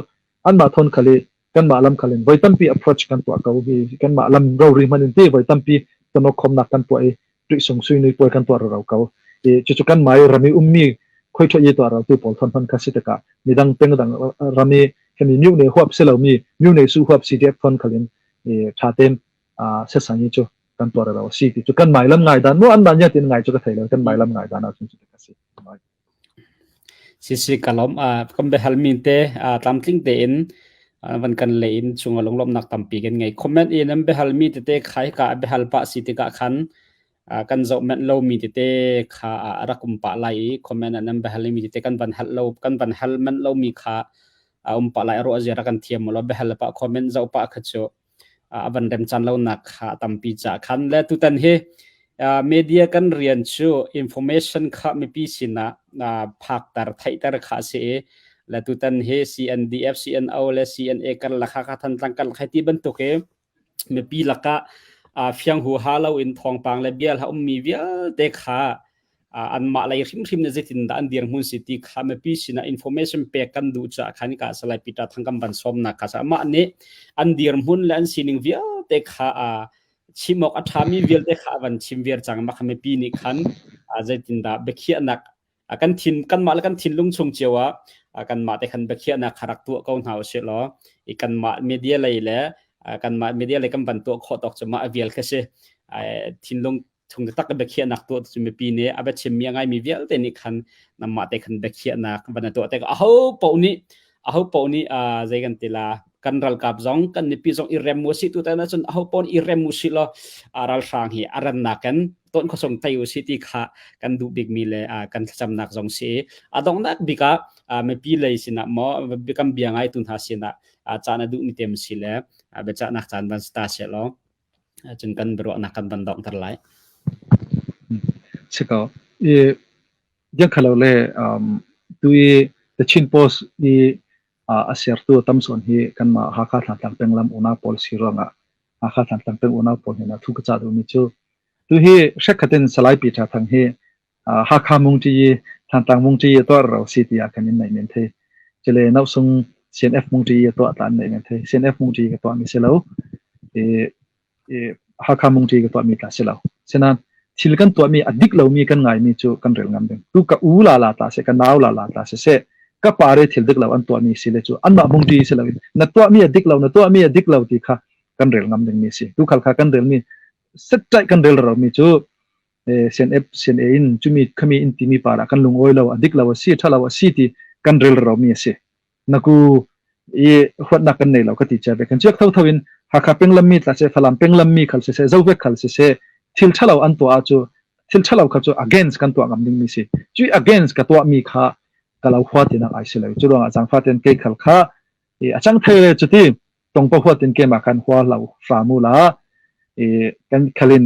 anmah thon khali kanmah lam khalin voi tampi approach kan tuah ko hi kanmah lam rori hman in ti voi tampi tonok khomnak kan tuah i tuih sung sui nui puai kan tuah ro ko i cucu kan mai rami ummi khoi thoi i tuah ro tu pawl thon hman kha si tikah midang peng dang rami kemi myu ne huap si lo mi myu ne su huap CDF thon khalin i tha ten. sesang hi cu kan tuar lo si ti cu kan mai lam ngai dan mu an man ya tin ngai cu ka thei lo kan mai lam ngai dan ah cun cu ka si. Si si ka lawm. Kan biahal mi te tlamtling tein van kan le in chung a lunglawmhnak tampi kan ngei. Comment in an biahal mi tete kha hika a biahal pah si tikah khan kan zoh manh lo mi tete kha a rak um pah lai i comment ah nan biahal mi tete kan van hal lo kan van hal manh lo mi kha a um pah lai a ruah zia rak kan thiam law biahal pah comment zoh pah kha cu a van remcaan lonak kha a tampi caah khan le tutan hi media kan rian cu information kha mipi sinah phakter theihter kha a si i le tutan hi CNDF CNO le CNA karlak Hakha Thantlang karlak hei ti bantuk i mipi lakah fiang huha lo in thawngpang le bia hla ummi vialte kha anmah lei hrimhrim nih zeitindah an dirhmun si ti kha mipi sinah information pek kan duh caah khan ka Salai Peter Thang kan van sawmnak kha amah nih an dirhmun le an sining vialte kha chim awk a ṭhami vialte kha a van chim viar cang mah kha mipi nih khan zeitindah biakhiahnak kan thin kanmah le kan thinlung chung cio ah kanmah te khan biakhiahnak kha rak tuah ko hna usih law i kanmah media lei le kanmah media lei kan van tuah khawh tawk cu mah a vial kha si thinlung chung taktak biakhiahnak tuah cu mipi nih a biachimmi a ngaimi vialte nih khan namah te khan biakhiahnak van tuah te aho paoh nih aho paoh nih zei kan ti la kan ralkap zong kan mipi zong i rem u si tu tan ahcun aho paoh nih i rem u si law ralhrang hi a rannak in ton khosong thei u si ti kha kan duh bikmi le kan thlacamnak zong si a donghnak bik ah mipi lei sinah maw kan bia ngai tu hna sinah caan a duh mi tem si le biachahnak caan van sta se law Cun kan biaruahnak kan van donghter lai. Si ko. I biakhalo le um, tu i The Chin Post i a sertu tam sawn hi kanmah Hakha Thantlang peng lam unau pawl si ruangah Hakha Thantlang peng unau pawl hna thu ka ca duhmi cu tu hi hrekkhat in Salai Peter Thang hi Hakha mungṭi i Thantlang mungṭi i tuah ro si tiah kan in neih men thei. Cule Nausung CNF mungṭi i tuah ta an neih men thei. CNF mungṭi ka tuahmi si lo. I, i Hakha mungṭi ka tuahmi tla si lo. Sinain thil kan tuahmi a dik lomi kan ngaimi cu kan rel ngam ding. Tu ka u la la tla seh, ka nau la la tla seh seh, ka pa re thil dik lo an tuahmi si le cu anmah mungṭi si loin na tuahmi a dik lo, na tuahmi a dik lo ti kha kan rel ngam dingmi si. Tu khal kha kan relmi setṭaih kan rel romi cu CNF CNA in cumi khami in timi par ah kan lungawi lo a dik lo a si tha lo a si ti kan rel ro mi a si naku i huatnak kan nei lo ka ti cha ve kan chiak tho tho in Hakha peng lam mi tla se Falam peng lam mi khal se se Zovek khal se se thil thalo an tuah cu thil thalo kha cu against kan tuah ngam ding mi si cui against ka tuah mi kha ka lo hua ti nak ai si lo cu ruangah zangfa ten ke khal kha i a chang thei le cuti tongpa huat in kema khan hua lo hram u la i kan khalin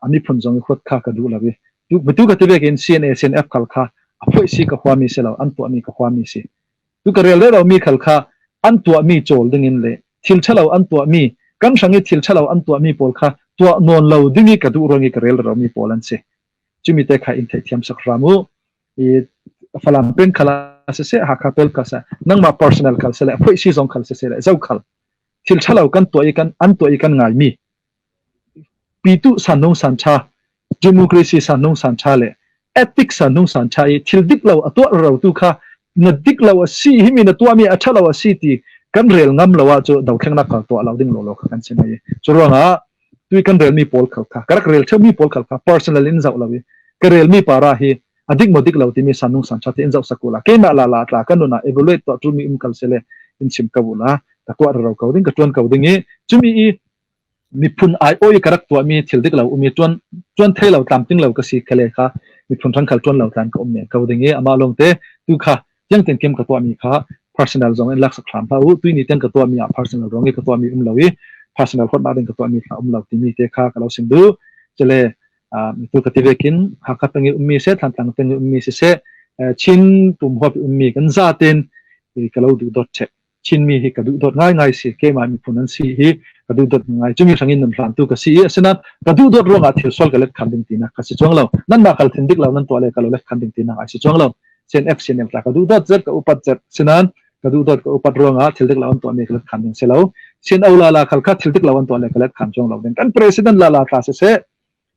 ami phun zong i huat kha ka duh lo i tu ka ti bek in CNA CNF khal kha a phoi si ka hua mi si lo an tuah mi ka hua mi si tu ka rel lo mi khal kha an tuah mi chawl ding in le thil thalo an tuah mi kan hrang i thil thalo an tuah mi pawl kha tuah nawn lo ding i ka duh ruang i ka rel ro mi pawl an si chumi te kha in theihthiam sak hram u i Falam peng khal ah siseh Hakha pel khal seh nangmah personal khal seh le phoi si zong khal siseh le zo khal thil thalo kan tuah i kan an tuah i kan ngai mi pitu san nung san tha democracy san nung san tha le ethics san nung san tha i thil dik lo a tuah ro tu kha na dik lo a si hi mi na tuah mi a tha lo a si ti kan rel ngam lo ah cu dothlennak kal tuah lo ding lo lo kha kan si mai cu ruangah tui kan relmi pawl khal kha ka rak rel mi pawl khal kha personal in zoh lo i ka relmi para hi a dik maw dik lo timi sanung san tha te in zoh sakula keimah la la tla kan nuna evaluate tuah tu mi um kal sele in chim ka bula ka tuah ro ko ding ka tuan ko ding i chumi i miphun ai oi ka rak tuah mi thil dik lo umi tuan tuan thei lo tlamtling lo ka si khale kha miphun thang khal tuan lo tlan ka um men ko ding i ama long te tu kha tiang ten kem ka tuah mi kha personal zong in lak sak hram hlah u tui ni tiang ka tuah mi ah personal rong i ka tuah mi um lo i personal hot na ding ka tuah mi kha um lo timi te kha ka lo sim du chele tu ka ti vekin Hakha peng i ummi se Thantlang peng i ummi si se Chin pum huap i ummi kan zaten ka lo duh dot che Chinmi hi ka duh dot ngai ngai si keimah miphun an si hi ka duh dot ngai chumi hrangin nan hlan tu ka si i asinain ka duh dot ruangah thil sual ka let khan ding tinak ka si chuang lo nan mah kal thin dik lo nan tuah le ka lo let khan ding tinak ai si chuang lo CNF CNF tla ka duh dot zet ka upat zet sinan ka duh dot ka upat ruangah thil dik lo an tuah mi ka let khan ding si lo CNO la la khal kha thil dik lo an tuah le ka let khan chuang lo ding kan president la la tla se se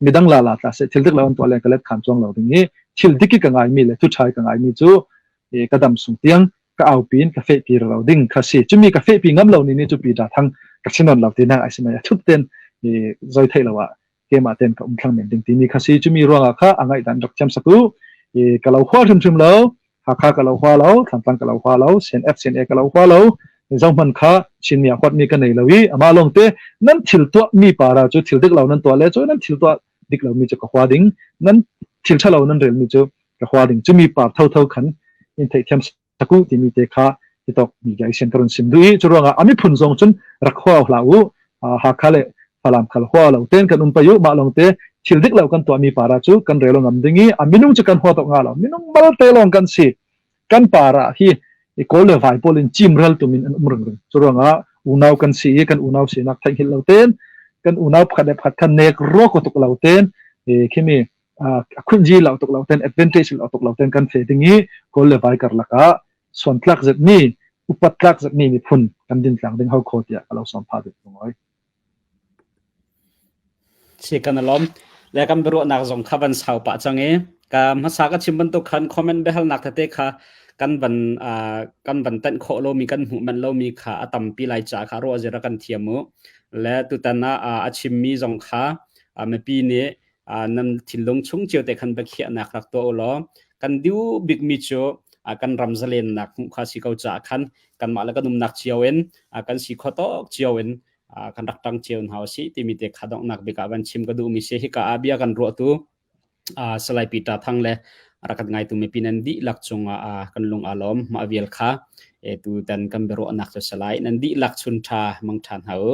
midang la la tla se thil dik lo an tuah le ka let khan chuang lo ding i thil dik i ka ngai mi le thu thai ka ngai mi cu ka dam sung tiang ka aupi in ka fehpi lo ding kha si cumi ka fehpi ngam lo ni ni cu pi da thang ka sinon lo ti nak ai si mai a thup ten. Zei theih lo ah keimah ten ka um thlang men ding timi kha si. Cumi ruangah kha a ngaih dan rak thiam sak u. Ka lo hua hrimhrim lo. Hakha ka lo hua lo, Thantlang ka lo hua lo, CNF CNA ka lo hua lo. Zohman kha Chinmi ah huatmi ka nei lo i amah lawng te nan thil tuah mi para cu thil dik lo nan tuah le cu nan thil tuah dik lo mi cu ka hua ding nan thil ṭha lo nan rel mi cu ka hua ding cumi par thotho khan in theihthiam saku timi te kha titok mi ga isen karun sim du i cu ruangah ami phun zong cun rak hua hlah u. Hakha le Falam khal hua lo ten kan um payu mah long te thil dik lo kan tuah mi para cu kan relo ngam ding i a minung cu kan hua tok nga lo minung mal te long kan si kan para hi i kawl le vai pawl in chim ral tumin an um ring ring. Cu ruangah unau kan si i kan unau sinak theih lo ten kan unau pakhat le pakhat khan nek ro ko tuk lo ten khimi a khunji lo tuk lo ten advantage lo tuk lo ten kan fe ding i kawl le vai karlak ah suan tlak zet mi upat tlak zet mi miphun kan din tlang ding ho kho tiah ka lo som pha ding ngoi. Si kan alom le kan biaruahnak zong kha van sau pah cang i ka hmasa ka chim bantuk khan comment biahalnak tete kha kan van kan van tenh khawh lomi kan hmuh manh lomi kha a tampi lai ca kha ruah zira kan thiam u le tutan ah a chimmi zong kha mipi nih nan thinlung chung cio te khan biakhiahnak rak tuah u law kan duh bikmi cu kan ram zalennak hmuh kha si ko caah khan kanmah le kan umnak cio in kan si kho tawk cio in kan rak ṭang cio hna usih timi te kha donghnak bik ah van chim ka duhmi si. Hika ah bia kan ruahtu Salai Peter Thang le rak kan ngaitu mipi nan dihlak cungah kan lung aa lawm. Mah vial kha tu tan kan biaruahnak cu Salai nan dihlak chun ṭha mang ṭha hna u.